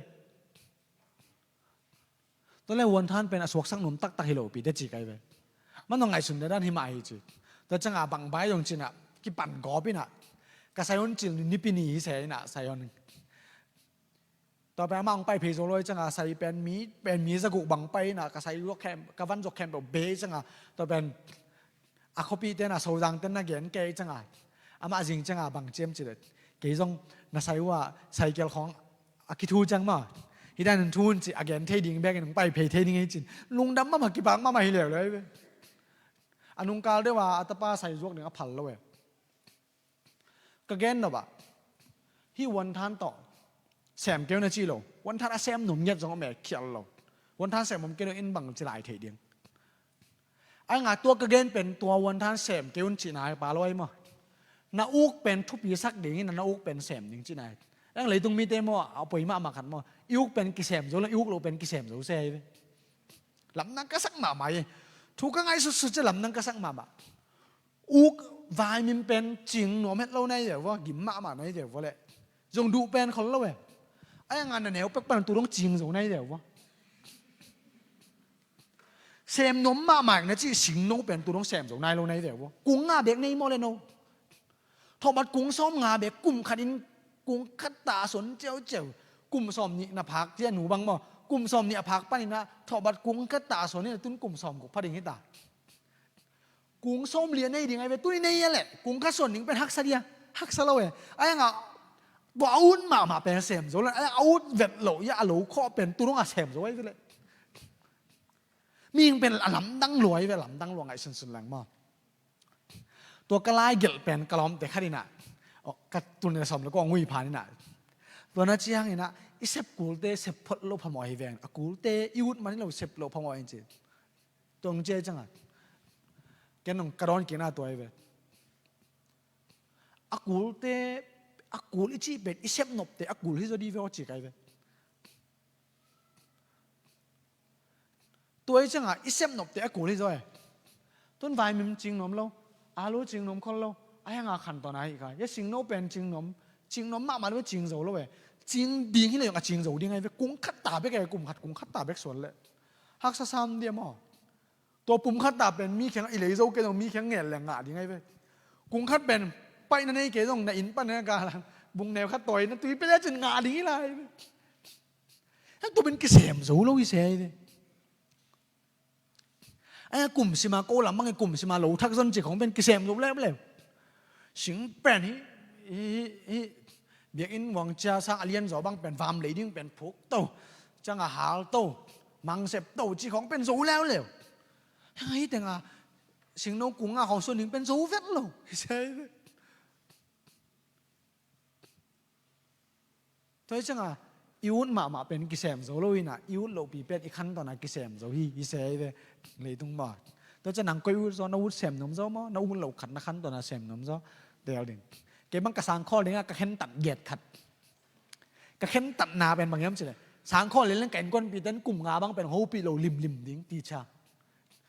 Tua le wanthan pen a suaksak nuam taktak hi lo pi te ci kai ve. Man zong ngaihsun dan hi mah hi ci. Tua ciangah bang bai zong ci in ah, kipan gawp in ah, ka sai hong cil ni, Nipi ni hi se in ah, sai hong. Tua pen amah hong pai phei zo lo i ciangah, sai pen mi, pen mi zaguk bang pai in ah, ka sai zuak khem, ka van zuak khem peuh bei ciangah, tua pen a khuapihte in ah, Sozangte in ah gen kei ciangah, amah a zing ciangah bang ci hiam ci leh, kei zong na sai uh ah sai kial khawng a kithu ciang maw, hi dan in thu un ci a gen thei ding bek in hong pai phei thei ding hi cin, lungdam mahmah, kipak mahmah hi leuleu hi ve. A nungkal deuh a a tapa sai zuak ding a phal lo e. Ka gen nop ah, hih wanthan tawh sem kei un a ci lo. Wanthan a sem nuam ngiat zong om e, khial lo. Wanthan sem om kei lo in bang ci lai thei ding? Ai nga, tua ka gen pen tua wanthan sem kei un cihna hi pa lo ai maw? Na uk pen thupi sak ding in ah, na uk pen sem ding cihna hi. Eng leitung mite maw, a poi mahmah khat maw, i uk pen kisem zo lo, i uk loh pen kisem zo se hi ve. Lamdang ka sak mahmah hi. Thu ka ngaihsutsut cia lamdang ka sak mahmah. Uk vaimim pen cing nuam het lo na hi deuh vua, gim mahmah na hi deuh vua leh, zong duh pen khol lo e. Ai a nga, na neu pek pan tu dong cing zo na hi deuh vua. Sem nuam mahmah na cih singno pen tu dong sem zo nai lo na hi deuh vua. Kung nga bek nei maw le no? Thawhbat kung sawm nga bek, kum khat in kung khat ta a son ciauciau. Kum sawm nih na phak cia nu bang maw, kum sawm nih a phak pan in ah, thawhbat kung khat ta a son in ah, tun kum sawm guk pha ding hi ta. Kung sawm li a nei ding ai ve, tuni nei a leh kung khat suan ding pen haksa dia, haksa lo e. Ai a nga, tua a ut mahmah pen sem zo leh, ai a ut vet lo, ia a lo khawh pen tu dong a sem zo ai ve leh. Mihing pen a lamdang lua ai ve, lamdang lua ngaihsunsun leng maw. Tua ka lai gelh pen ka lawmte khat in ah, oh, ka tun le sawm le kua ngui phan in ah, tua na ciang in ah, i sep kulte sep phot lo phamawh hi ven, a kulte i ut man hi lo sep lo phamawh hi ci. Tua hong ci ai ciangah, ken hong ka dawn kikna tua hi ve. A kulte, a kul i cih pen i sep nopte a kul hi zaw di ve aw ci kai ve. Tua hi ciangah i sep nopte a kul hi zaw e. Tun vaimim cing nuam lo, alu cing nuam khol lo, a hianga khan tawn a hi kai. Ia singno pen cing nuam, cing nuam mahmah lo, cing zo lo e. Cing ding hi le zong a cing zo ding ai ve. Kung khat ta bek e, kum khat, kung khat ta bek suan leh haksa sam dia maw? Tua pum khat ta pen mi kiang i lei zo kei zong mi kiang ngel leng ngah ding ai ve. Kung khat pen paihna nei kei zong na inn pan na ka bung neu khat tawi na tui pe le cin ngah ding hi lai ve. Hek tu pen kisem zo lo hi se ai ve. Ai, kum sima ko lam bang i kum sima lo thak zon ci khong pen kisem zo leuleu. Sing pen hi, hi, hi, hi. Biakinn vuangcia sang a lian zaw bang pen vam lei ding pen phuk to, ciang a hal to, mangsep to ci khong pen zo leuleu. Hang hi teng a singno kung a khong suan ding pen zo vet lo. Hi se ve. Tua hi cianga i ut mahmah pen kisem zo lo inah, i ut lohpi pen i khantawn a kisem zo hi, hi se hi ve. Leitung maw. Tua ciang nang koi ut zaw, na ut sem nuam zaw maw, na ut loh khat na khantawn a sem nuam zaw. Tel ding. Kei bang ka sangkhawl dingah ka khentat giat khat. Ka khentatna pen bang hiam cileh, sangkhawl leleng ka innkuanpite in kum nga bang pen hopih lo limlim ding, teacher.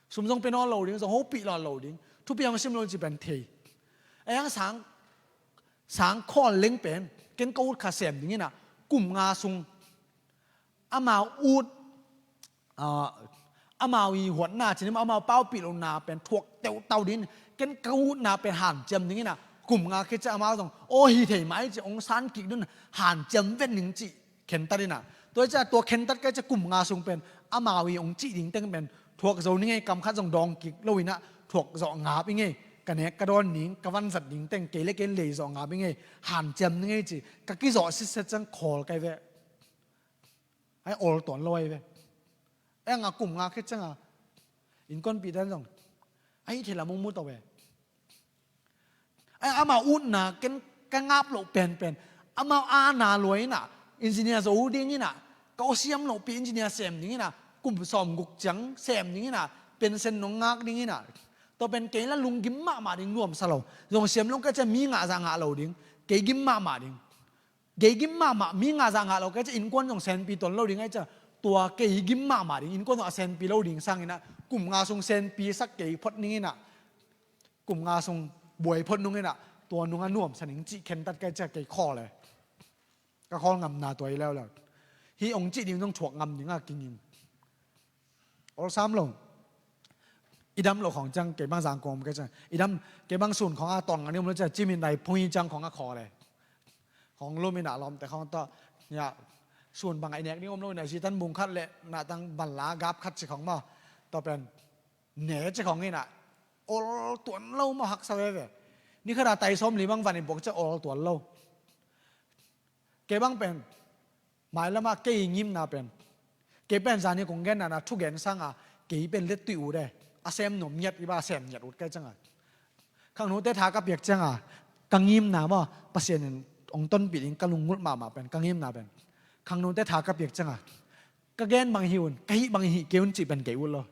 Sum zong pia nawn lo ding, zong hopih nawn lo ding. Thupi hong sim lo ci pen thei. Ei hang sang, sangkhawl leng pen ken ka ut kha sem ding inah, kum nga sung amau ut, ah, amau i huatna cih ni maw, amau paupih lohna pen thuak teutau ding, ken ka utna pen hanciam ding inah, kum nga khit ciang amau zong aw hi thei mah hi ci hong san kik dun, hanciam vet ning cih khentat inah. Tua hi ciah tua khentat ka hi ciah kum nga sung pen amau i hong cih ding teng pen thuak zo ning ei, kam khat zong dawng kik lo inah thuak zawh ngap ing ei. Ka nek ka dawn ning, ka vanzat ding teng, kei le kei in lei zawh ngap ing ei. Hanciam ning ei ci, ka kizawh sitset ciang khawl ka hi ve. Ai, awl tuan lo ahi ve. Ei, a nga kum nga khit cianga innkuanpihte in zong, ai, thei lam hong mu to ve. Ai, amau utna ken ka ngap loh penpen, amau ana lua inah, engineer zo ding inah, ka aw siam lohpi engineer sem ding inah, kum sawm guk ciang sem ding inah, pension nong ngak ding inah. Tua pen kei la lunggim mahmah ding, nuamsa lo. Zong siam lo ka ciah mi ngah zah ngah lo ding, kei gim mahmah ding. Kei gim mahmah, mi ngah zah ngah lo ka ciah innkuan zong senpi ton lo ding ai ciah, tua kei gim mahmah ding, innkuan zong a senpi lo ding sang inah, kum nga sung senpi sak kei phot ning inah, kum nga sung buai phot nung inah, tua nung a nuamsa ning cih khentat ka hi ciah kei khawl e. Ka khawl ngamna tua hi leuleu. Hih hong cih ding zong thuak ngam ding a kingim. Awlsam lo. I dam lo khong ciang kei bang Zangkong om kei ciang, i dam, kei bang sun khong a tawng a ni om lo ciang, cimin dai phung hi ciang khong a khawl e. Khong lum inah lawmte khong tawh, ya, sun bang a i nek ding om lo inah, zitan bung khat le nahtang banla gap khat ci khong maw. Tua pen ne ci khong inah, awl tuan lo maw, haksa veve. Ni khat a tai sawm li bang van i buak ciah awl tuan lo. Kei bang pen mailam ah kei ngimna pen, kei pen zani kong genna na thugen sanga kei pen lettuih ut e. A sem nuam ngiat i ba, a sem ngiat ut ka hi cianga, khangnote tha ka piak cianga ka ngimna maw, Pasian in hong tonpih ding ka lunggulh mahmah pen, ka ngimna pen, khangnote tha ka piak cianga ka gen bang hi un, ka hih bang hi kei un cih pen kei ut lo.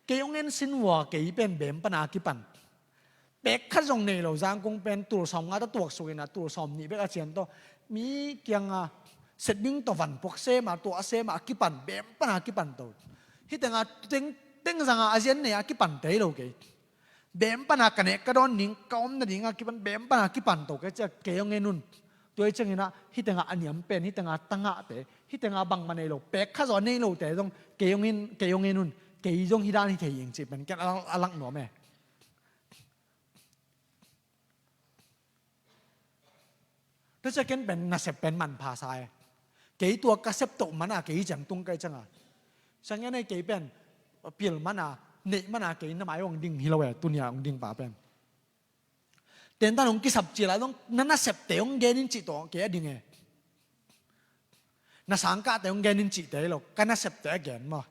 Kei hong en sin vua, kei pen bem pana kipan. Pek khat zong nei lo, Zangkong pen tul sawm nga ta tuak suk inah, tul sawm nih bek a cian tawh, mi kianga set ding tawh, van puak sema, tua a sema a kipan, bem pana kipan to. Hih tenga teng, teng zanga a zian nei a kipan tei lo kei. Bem pana ka nek ka dawn ding, ka om nadinga kipan, bem pana kipan to ka hi ciah kei hong en un. Tua hi cianginah hih tengah a niam pen, hih tengah tangahte, hih tengah bangmah nei lo, pek khat zaw a nei lote zong kei hong en, kei hong en un. Kei zong hih dan hi thei ing cih pen ken a lak, a lak nuam e. Tua ciah ken pen nasep pen manpha sa e. Kei tua ka sep toh mana kei ciang tung ka hi cianga, sangen ei kei pen pil mana, neih mana kei na mai hong ding hi lo e, tunia hong ding pa pen. Tentan hong kisap cil ah zong na nasepte hong gen in cih tawh kei a ding e. Na sangkahte hong gen in cihte hi lo, ka nasepte a gen maw.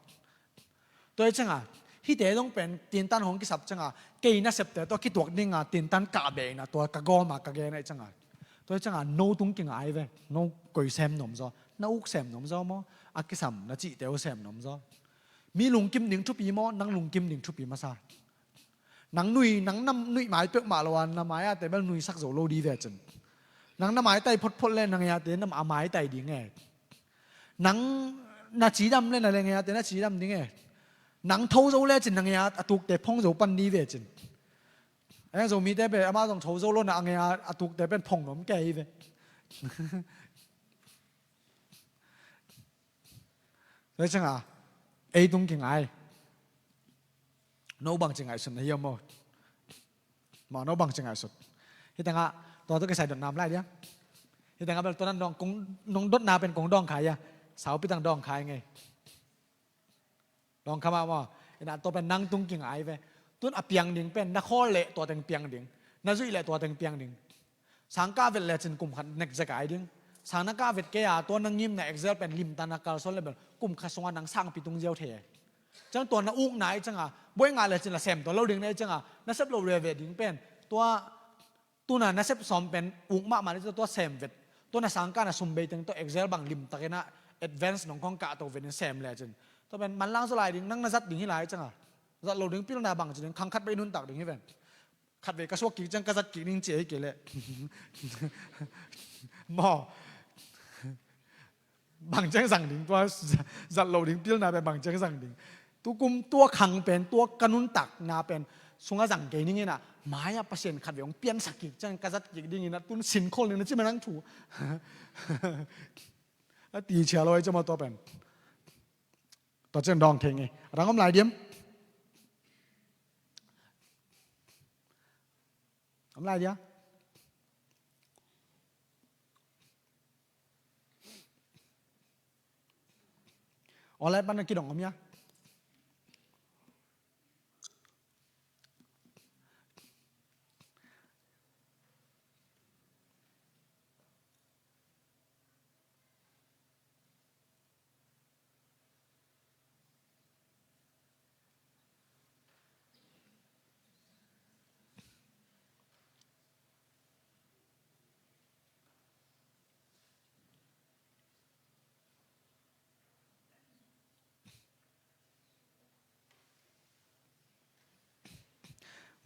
Tua hi cianga hihte zong pen tintan hong kisap cianga kei nasepte tawh kituak dinga tintan kah beh inah tua ka gawma ka gen ahi cianga. Tua hi cianga no tung kingai ve, no koi sem nuam zaw, na uk sem nuam zaw maw, a kisam na cihte uh sem nuam zaw. Mi lungkim ding thupi maw, nang lungkim ding thupi masa. Nang nui, nang na nuih mai peuhmah lo a, na mai-ate bel nuisak zo lo di ve cin. Nang na maitai photphot le na ngei-ate na a maitai ding e. Nang na cidam le na le ngei-ate na cidam ding e. Nang tho zo le cin na ngei-a a tukte phong zo pan di ve cin. Eng Zomite pen amah zong tho zo lo na a ngei-a a tukte pen phong nuam kei ve. Tua hi cianga ei tung kingai. No bangci ngaihsut na hiam maw? Maw, no bangci ngaihsut? Hih tengah tua tawh kisai dot nam lai dia. Hih tengah bel tua nan dawng, kong, nong dotna pen kong dawng khai a. Saupi tang dawng khai ngei. Dawng kha mah maw? Ina tua pen nang tung kingai ve. Tun a piang ding pen na khawl leh tua teng piang ding, na zuih leh tua teng piang ding. Sang kah vet lecin kum khat nek zekai ding. Sang na kah vet kei a, tua na ngimna exile pen limtan a kalsuan leh bel kum khat sungah nang sangpi tung ziau thei. Ciang tua na ukna i cianga buai ngah lecin la sem tua lo ding na i cianga na sep lo veve ding pen tua tuna na sep sawm pen uk mahmah le tua sem vet. Tua na sangkah na sum bei teng tua exile bang limtakin a advance nong khong kah to vetin sem lecin tua pen manlang zaw lai ding, nang na zat ding hi lai cianga. Zat lo ding pilna bang ci ding, khang khat bei nuntak ding hi ven. Khat vei ka suak kik ciang ka zat kik ding ci ei kei leh maw? Bang ciang zang ding, tua zat lo ding pilna pen bang ciang zang ding. Tukum tua khang pen, tua ka nuntakna pen sungah zang kei ning ina, mai-ah Pasian khat vei hong piansak kik ciang ka zat kik ding ina, tun sin khol ning na ci manang thu. A ti cia lo ai cia maw tua pen. Tua ciang dawng thei ngei. A dang om lai diam? Om lai dia? Online pan na kidong om ia?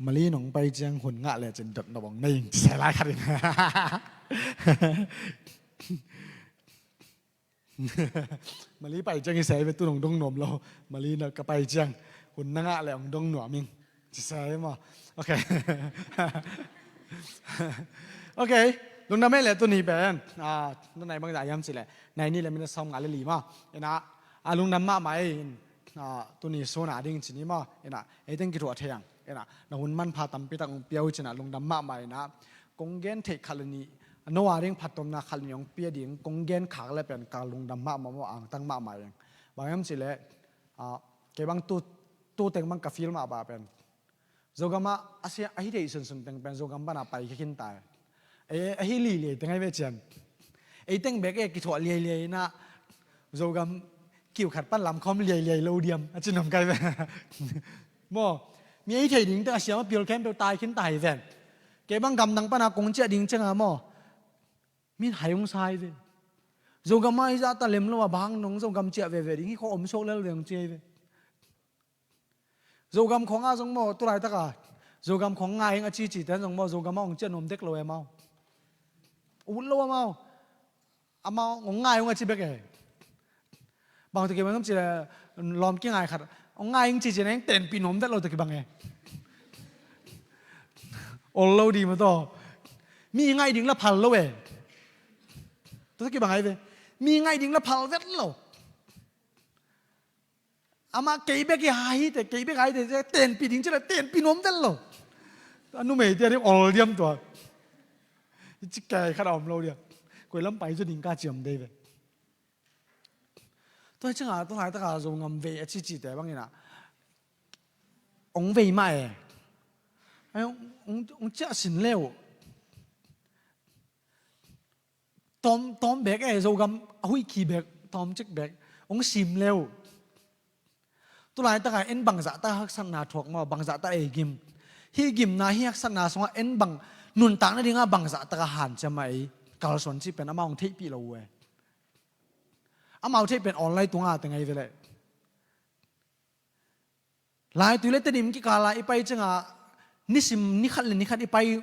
Mali nong pai ciang hun ngah lecin dot nop ong nei ing ci sai lai khat in. Mali pai ciang i sai ve, tu nong dong nuam lo. Mali na ka pai ciang hun na ngah le ong dong nuam ing ci sai maw? Ok. Ok. Lungdam ei le tuni pen, ah, na nai bang za yam ci le nai ni le min sawm nga le li maw? Ina a lungdam mahmah ei in, ah, tuni suna ding ci ni maw? Ina ei teng kithuah thei ang. Ina na hun manpha tampi tak ong piau cina lungdam mahmah ina kong gen theih khat le nih, a no a ding phattuamna khat le nih ong pia ding kong gen khak le pen ka lungdam mahmah maw, angtang mahmah ing. Bang yam ci le, ah, kei bang tu, tu teng bang ka feel mah ba pen Zogam ah a sia, a hi thei sunsun teng pen Zogam pana pai khe khin tai. E, a hi liliai teng ai ve cian. Ei teng bek e kithuah liailiai na Zogam kiu khat pan lam khawm liailiai lo diam a cin om kai ve. Maw, mi a hi thei ding teng a siam a pil khempeuh tai khin tai ven. Kei bang gamdang pana kong ciah ding cianga maw, min hai ung sai ve. Zogam a hi zah ta lem lo a bang nong Zogam ciah veve ding hi kho om suak lel ve ong ciai ve. Zogam khong a zong maw, tu laitaka Zogam khong ngai ing a cici ten zong maw, Zogam a ong ciah nuam dek lo e mau. Ut lo a mau. Amau ong ngai ung a ci bek e. Bang tawh kibang ci le lawm kingai khat ong ngai ing cici na ing tenpih nuam dek lo tawh kibang e. Ol lo di maw tawh. Mi ngai ding la phal lo e. Tawh kibang ai ve. Mi ngai ding la phal vet lo. Amah kei bek i hai te, kei bek hai te, tenpih ding ci le tenpih nuam tel lo. A numei te a ding ol diam tua. I ci kei khat a om lo dia. Koi lam pai zaw ding ka ci om dei ve. Tua hi cianga tua laitaka Zogam vei a cici te bangina ong vei mah e. Ai, ong, ong, ong ciah sin leu. Tawm, tawm bek e, Zogam a huih khi bek, tawm cik bek. Ong sim leu. Tu laitaka en bangzah taka haksatna thuak maw, bangzah taka ei gim. Hih gimna, hih haksatna sungah en bang nuntak nadinga bangzah taka hanciam a ei kalsuan cih pen amah ong theihpih lo uh e. Amau theih pen online tunga teng ai ve leh. Laitui le Tedim kikala i pai cianga nisim nikhat le nikhat i pai,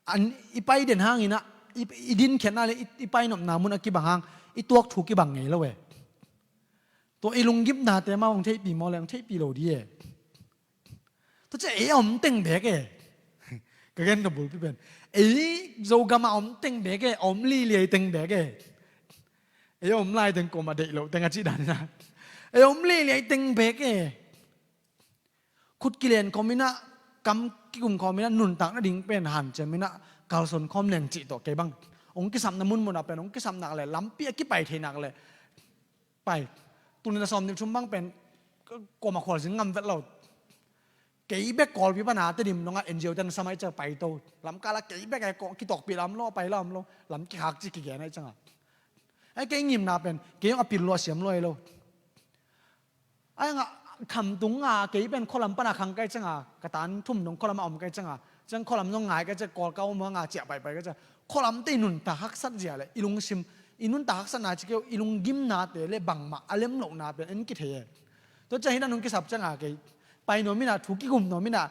an, i pai den hangin ah, i, i dinkhiatna le i, i pai nopna mun a kibang hang, i tuak thu kibang ngei lo e. Tua i lunggimnate mah hong theihpih maw le hong theihpih lo di e. Tua cia ei a om teng bek e. Ka gen ka bulpi pen ei Zogam a om teng bek e, a om liliai teng bek e. Ei a om lai teng koma deih loh teng a cih dan ina ei a om liliai teng bek e. Khut kilen khawm ina, kam kikum khawm ina, nuntak nading pen hanciam ina, kalsuan khawm leng cih tawh kei bang. Ong kisapna munmun a pen ong kisap nak le lampi a kipai thei nak le pai. Tuni na sawm nih thum bang pen kuamah khualzin ngam vet lo. Kei bek Kawlpi pana Tedim dongah N G O ten sam a i ciah paito. Lamkal ah kei bek a kitawkpih lam lo, a pai lam lo. Lam kikhak ci kigen a i ciangah. Ai kei ngimna pen kei hong a pil lo, a siam lo ei lo. Ai ngah khamtung a kei pen khualam pana khang kai ciangah, ka tan thum dong khualam a om kai ciangah, ciang khualam zong ngai kai ciang, Kawlkau mah nga ciah paipai kai ciang, khualamte i nuntak haksat zia le i lungsim, i nuntak haksatna ci kei, i lunggimnate le bangmah a lem lohna pen en kithei e. Tua ciang hi na nung kisap ciangah kei pai nuam inah, thu kikum nuam inah,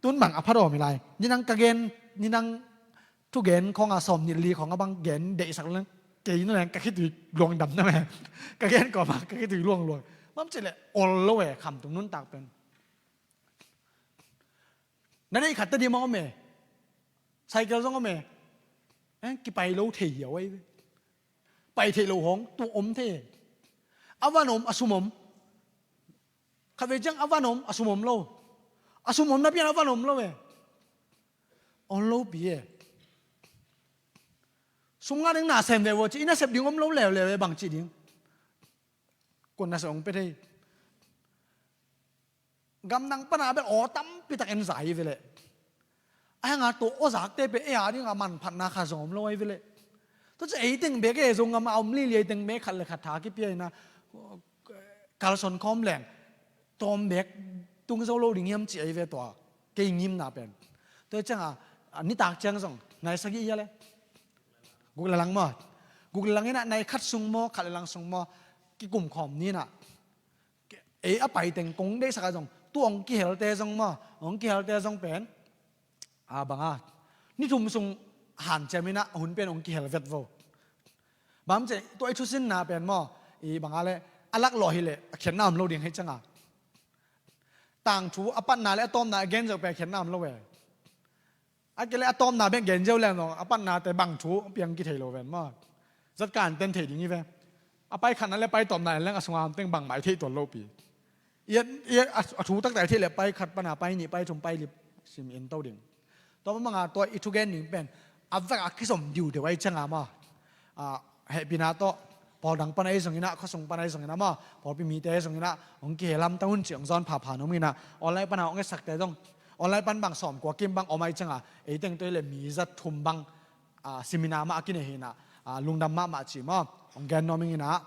tun bang a phat awm hi lai. Nidang ka gen, nidang thugen khawngah sawm nit li khawngah bang gen deihsak leng, kei na leng ka khitui luang dam na me. Ka gen kawmah ka khitui luang luang. Bang ci le ol lo e khamtung nuntak pen. Na deih khat Tedim a om e. Cycle zong om e. Eh, kipai lo thei hiau ai ve. Pai theih lo hong tu om thei. A van om, a sum om. Khatvei ciang a van om, a sum om lo. A sum om na pian a van om lo e. Om lo pi e. Sum nga ding na sem ve vo ci, i nasep ding om lo leuleu e, bang ci ding. Kuan nasep ong pe thei. Gamdang pana bel aw tampi tak en zai ve le. A hanga tua aw zakte pe e a dinga manphatna kha zong om lo ai ve le. Tua ci ei teng bek e, zong ngam a om lili, ei teng bek khat le khat tha kipia ina. Kalson khawm leng tawm bek tung zo lo ding hiam ci ei ve tua. Kei ngimna pen. Tua cianga, a, nitak ciang zong nai sagih hia le. Guk le lang maw. Guk le lang ina nai khat sung maw, khat le lang sung maw. Kikum khawm nina. Ei a pai teng kong deihsak a zong, tu ong kihelte zong maw, ong kihelte zong pen, a, banga, ni thum sung hanciam ina hun pen ong kihel vet vo. Bang ci, tua i thusinna pen maw, i banga le, a lak lawh hi le, a khiatna om lo ding hei cianga. Tangthu a patna le a tawmna a gen zeuh pen khiatna om lo e. A kei le a tawmna bek gen ziau leng zong, a patnate bang thu piang kithei lo ven maw. Zatkan ten thei ding hi ve. A pai khatna le pai tawpna en leng a sunga om teng bangmah i theih tuan lo pi. I a, i a, a thu taktak i theih le pai khat pana pai nih, pai thum, pai li sim in to ding. Tua bang banga tua i thugen ding pen a vek a kisom diudeu ai cianga maw. A, hehpihna tawh, pawl dang pana i zong ina, khuasung pana i zong ina maw, pawlpi mite i zong ina, hong kihel hamtang un ci hong zawn phapha nuam ina, online pana hong etsakte zong, online pan bang sawmkua kim bang om ai cianga, ei teng tua i le mi za thum bang, a, seminar mah a kinei hi ina, a, lungdam mahmah ci maw, hong gen nuam ing ina,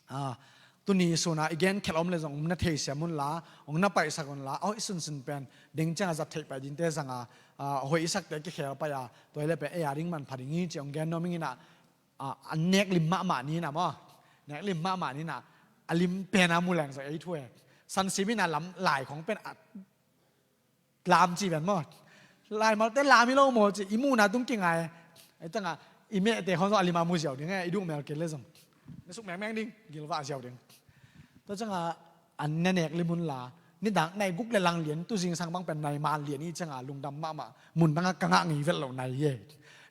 a, tuni suna i gen khelh om le zong hong na theisiam unla, hong na paihsak unla, aw i sunsun pen, ding cianga zat theih pai dingte zanga, a, hoih i sakte kikhel pai a, tua i le pen ei a ding manpha ding hi ci hong gen nuam ing ina, a, a nek lim mahmah ni na maw. Nek lim mahmah ni na. A lim pen a mu leng zong ei thu e. San sim ina lam lai khong pen a lam ci pen maw. Lai malte lam hi lo maw ci. I muhna tung kingai. Ei tanga i mehte khong zong a lim a mu ziau ding e. I duh mel kei le zong. Na suk mengmeng ding. Gilvah ziau ding. Tua cianga an na nek lim unla. Nidang nai guk le lang lian tu zingsang bang pen nai man lian i cianga lungdam mahmah. Mun danga ka ngah ngei vet lo nai hi e.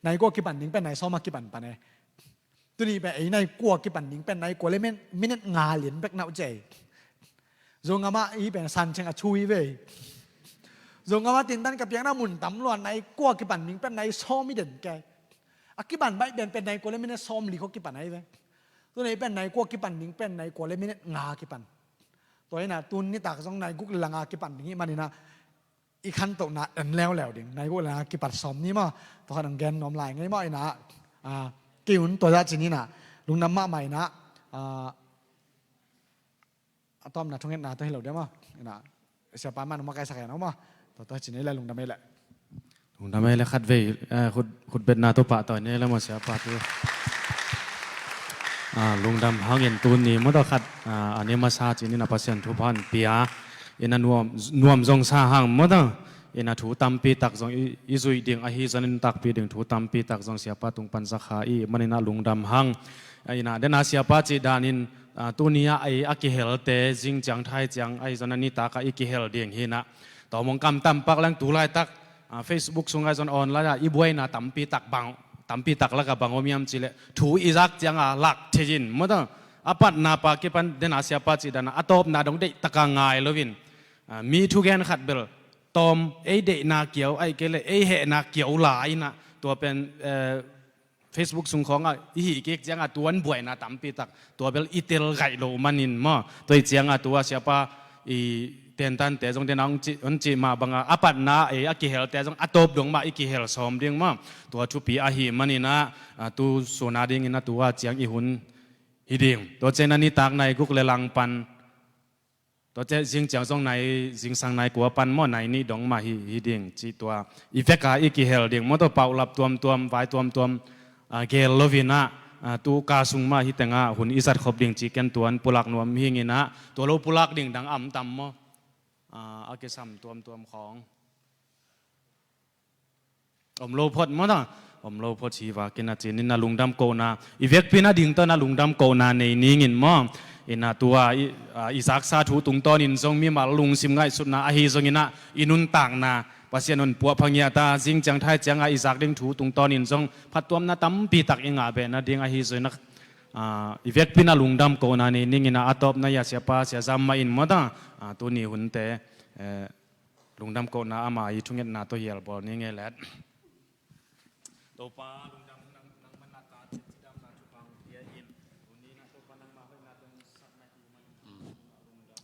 Nai kua kipan ding pen nai sawma kipan pan e. Tuni pen ei nai kua kipan ding pen nai kua le min-, minute nga lian bek nau cei. Zongama i pen san ceng a chui ve. Zongama tintan ka piakna mun tam lua nai kua kipan ding pen nai sawm i den kei. A kipan baih pen pen nai kua le minute sawm li kua kipan ai ve. Tuni pen nai kua kipan ding pen nai kua le minute nga kipan. Tua ina tun nitak zong nai guk le langa kipan ding i manina i khantohna en leuleu ding. Nai guk le langa kipat sawm ni maw. Tua khat ang gen nuam lai ngei maw ina. A, kei un tua zah ci ni na. Lungdam mahmah ina. A, a tawmna thungetna tua hi lo dia maw. Ina, siapa man makaih sak ina maw. Tua tua ci ni le lungdam ei le. Lungdam ei le khat vei, eh, khut, khutbetna tua pah tua ni le maw siapa tu. Ah, lungdam hangin tuni maw tua khat, ah, a ni masa ci ni na Pasian thupha pia. Ina nuam, nuam zong sa hang maw tua. Ina thu tampi tak zong i, i zuih ding ahi zong in takpi ding thu tampi tak zong siapa tung pan za kha i manina lungdam hang. Ina dena siapa ci danin, ah, tuni a ei a kihelte zing ciang thai ciang ahi zong a nitak a i kihel ding hi na. Tawmong kam tampak lang tu laitak, ah, Facebook sung ahi zong online a i buaina tampi tak bang, tampi tak laka bang om hiam ci le thu i zak cianga lak thei in maw tua. A patna pa kipan dena siapa ci dana a tawpna dong deih taka ngai loin. Ah, mi thugen khat bel tawm ei deihna kiau ai kei le ei hehna kiau la ina tua pen, eh, Facebook sung khawngah i hih kik ciangah tuan buaina tampi tak tua bel i tel gaih loh manin maw. Tua ih ciangah tua siapa i tentante zong tena hong cih, hong cih mah bangah a patna ei a kihelte zong a tawp dong mah i kihel sawm ding maw. Tua thupi ahih maninah, ah, tu suna dingin a tua ciang i hun hi ding. Tua ciangin a nitak nai guk le lang pan, tua ciang zing ciang zong nai, zingsang nai kua pan maw, nai nih dong mah hi, hi ding cih tua i veka i kihel ding maw. Tua paulap tuamtuam, vai tuamtuam, ah, gel loinah, ah, tu ka sung mah hi tengah hun i zat khop ding cih ken tuan pulak nuam hinginah, tua lo pulak ding dang a om tam maw. Ah, a kisam tuamtuam khawng om lo phot maw ta. Om lo phot hi vakin a cinin a lungdam kohna i vekpi na ding tawh na lungdam kohna nei ningin maw. Inah tua i, a, i zaksa thu tungtawnin zong mimal lungsim ngaihsutna ahi zonginah i nuntakna Pasian hon puahpha ngiat a, zing ciang thai ciangah i zak ding thu tungtawnin zong phattuamna tampi tak i ngah beh nading ahi zonginah, a, i vekpi na lungdam kohna nei ninginah a tawpna i a siapa Sia Zam mah in maw ta, a, tuni hunte, eh, lungdam kohna ama i thungetna tawh hial bawl ni ngei let. Topa lungdam nang, nang manna ta cidamna thupha hong pia in. Tuni na Topa nangma hoihna tawh hong satna hi man.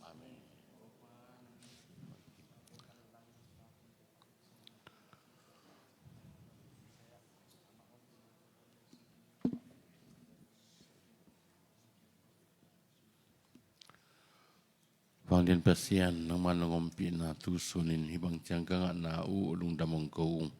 Amen. Vanglian Pasian, nangmah nong ompihna tu sunin hih bang ciang ka ngahna uh lungdam hong ko ung.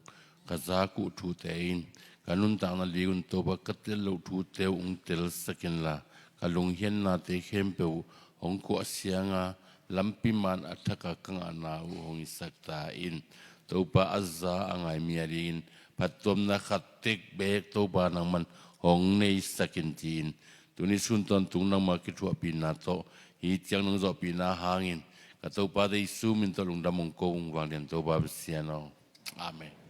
Ka zak uh thute in ka nuntakna ligun Topa ka tel loh thute uh hong telsak inla, ka lunghiannate khempeuh uh hong kuah sianga lampi man a thaka ka ngahna uh hong hisak ta in. Topa a za a ngai mi a dingin phattuamna khat tek beek Topa nangman hong neisak in ci-in, tuni sun tawntung nangma kithuahpihna tawh hih ciang nong zawhpihna hangin ka Topa Jesu min tawh lungdam hong ko ung, vanglian Topa Pasian aw. Amen.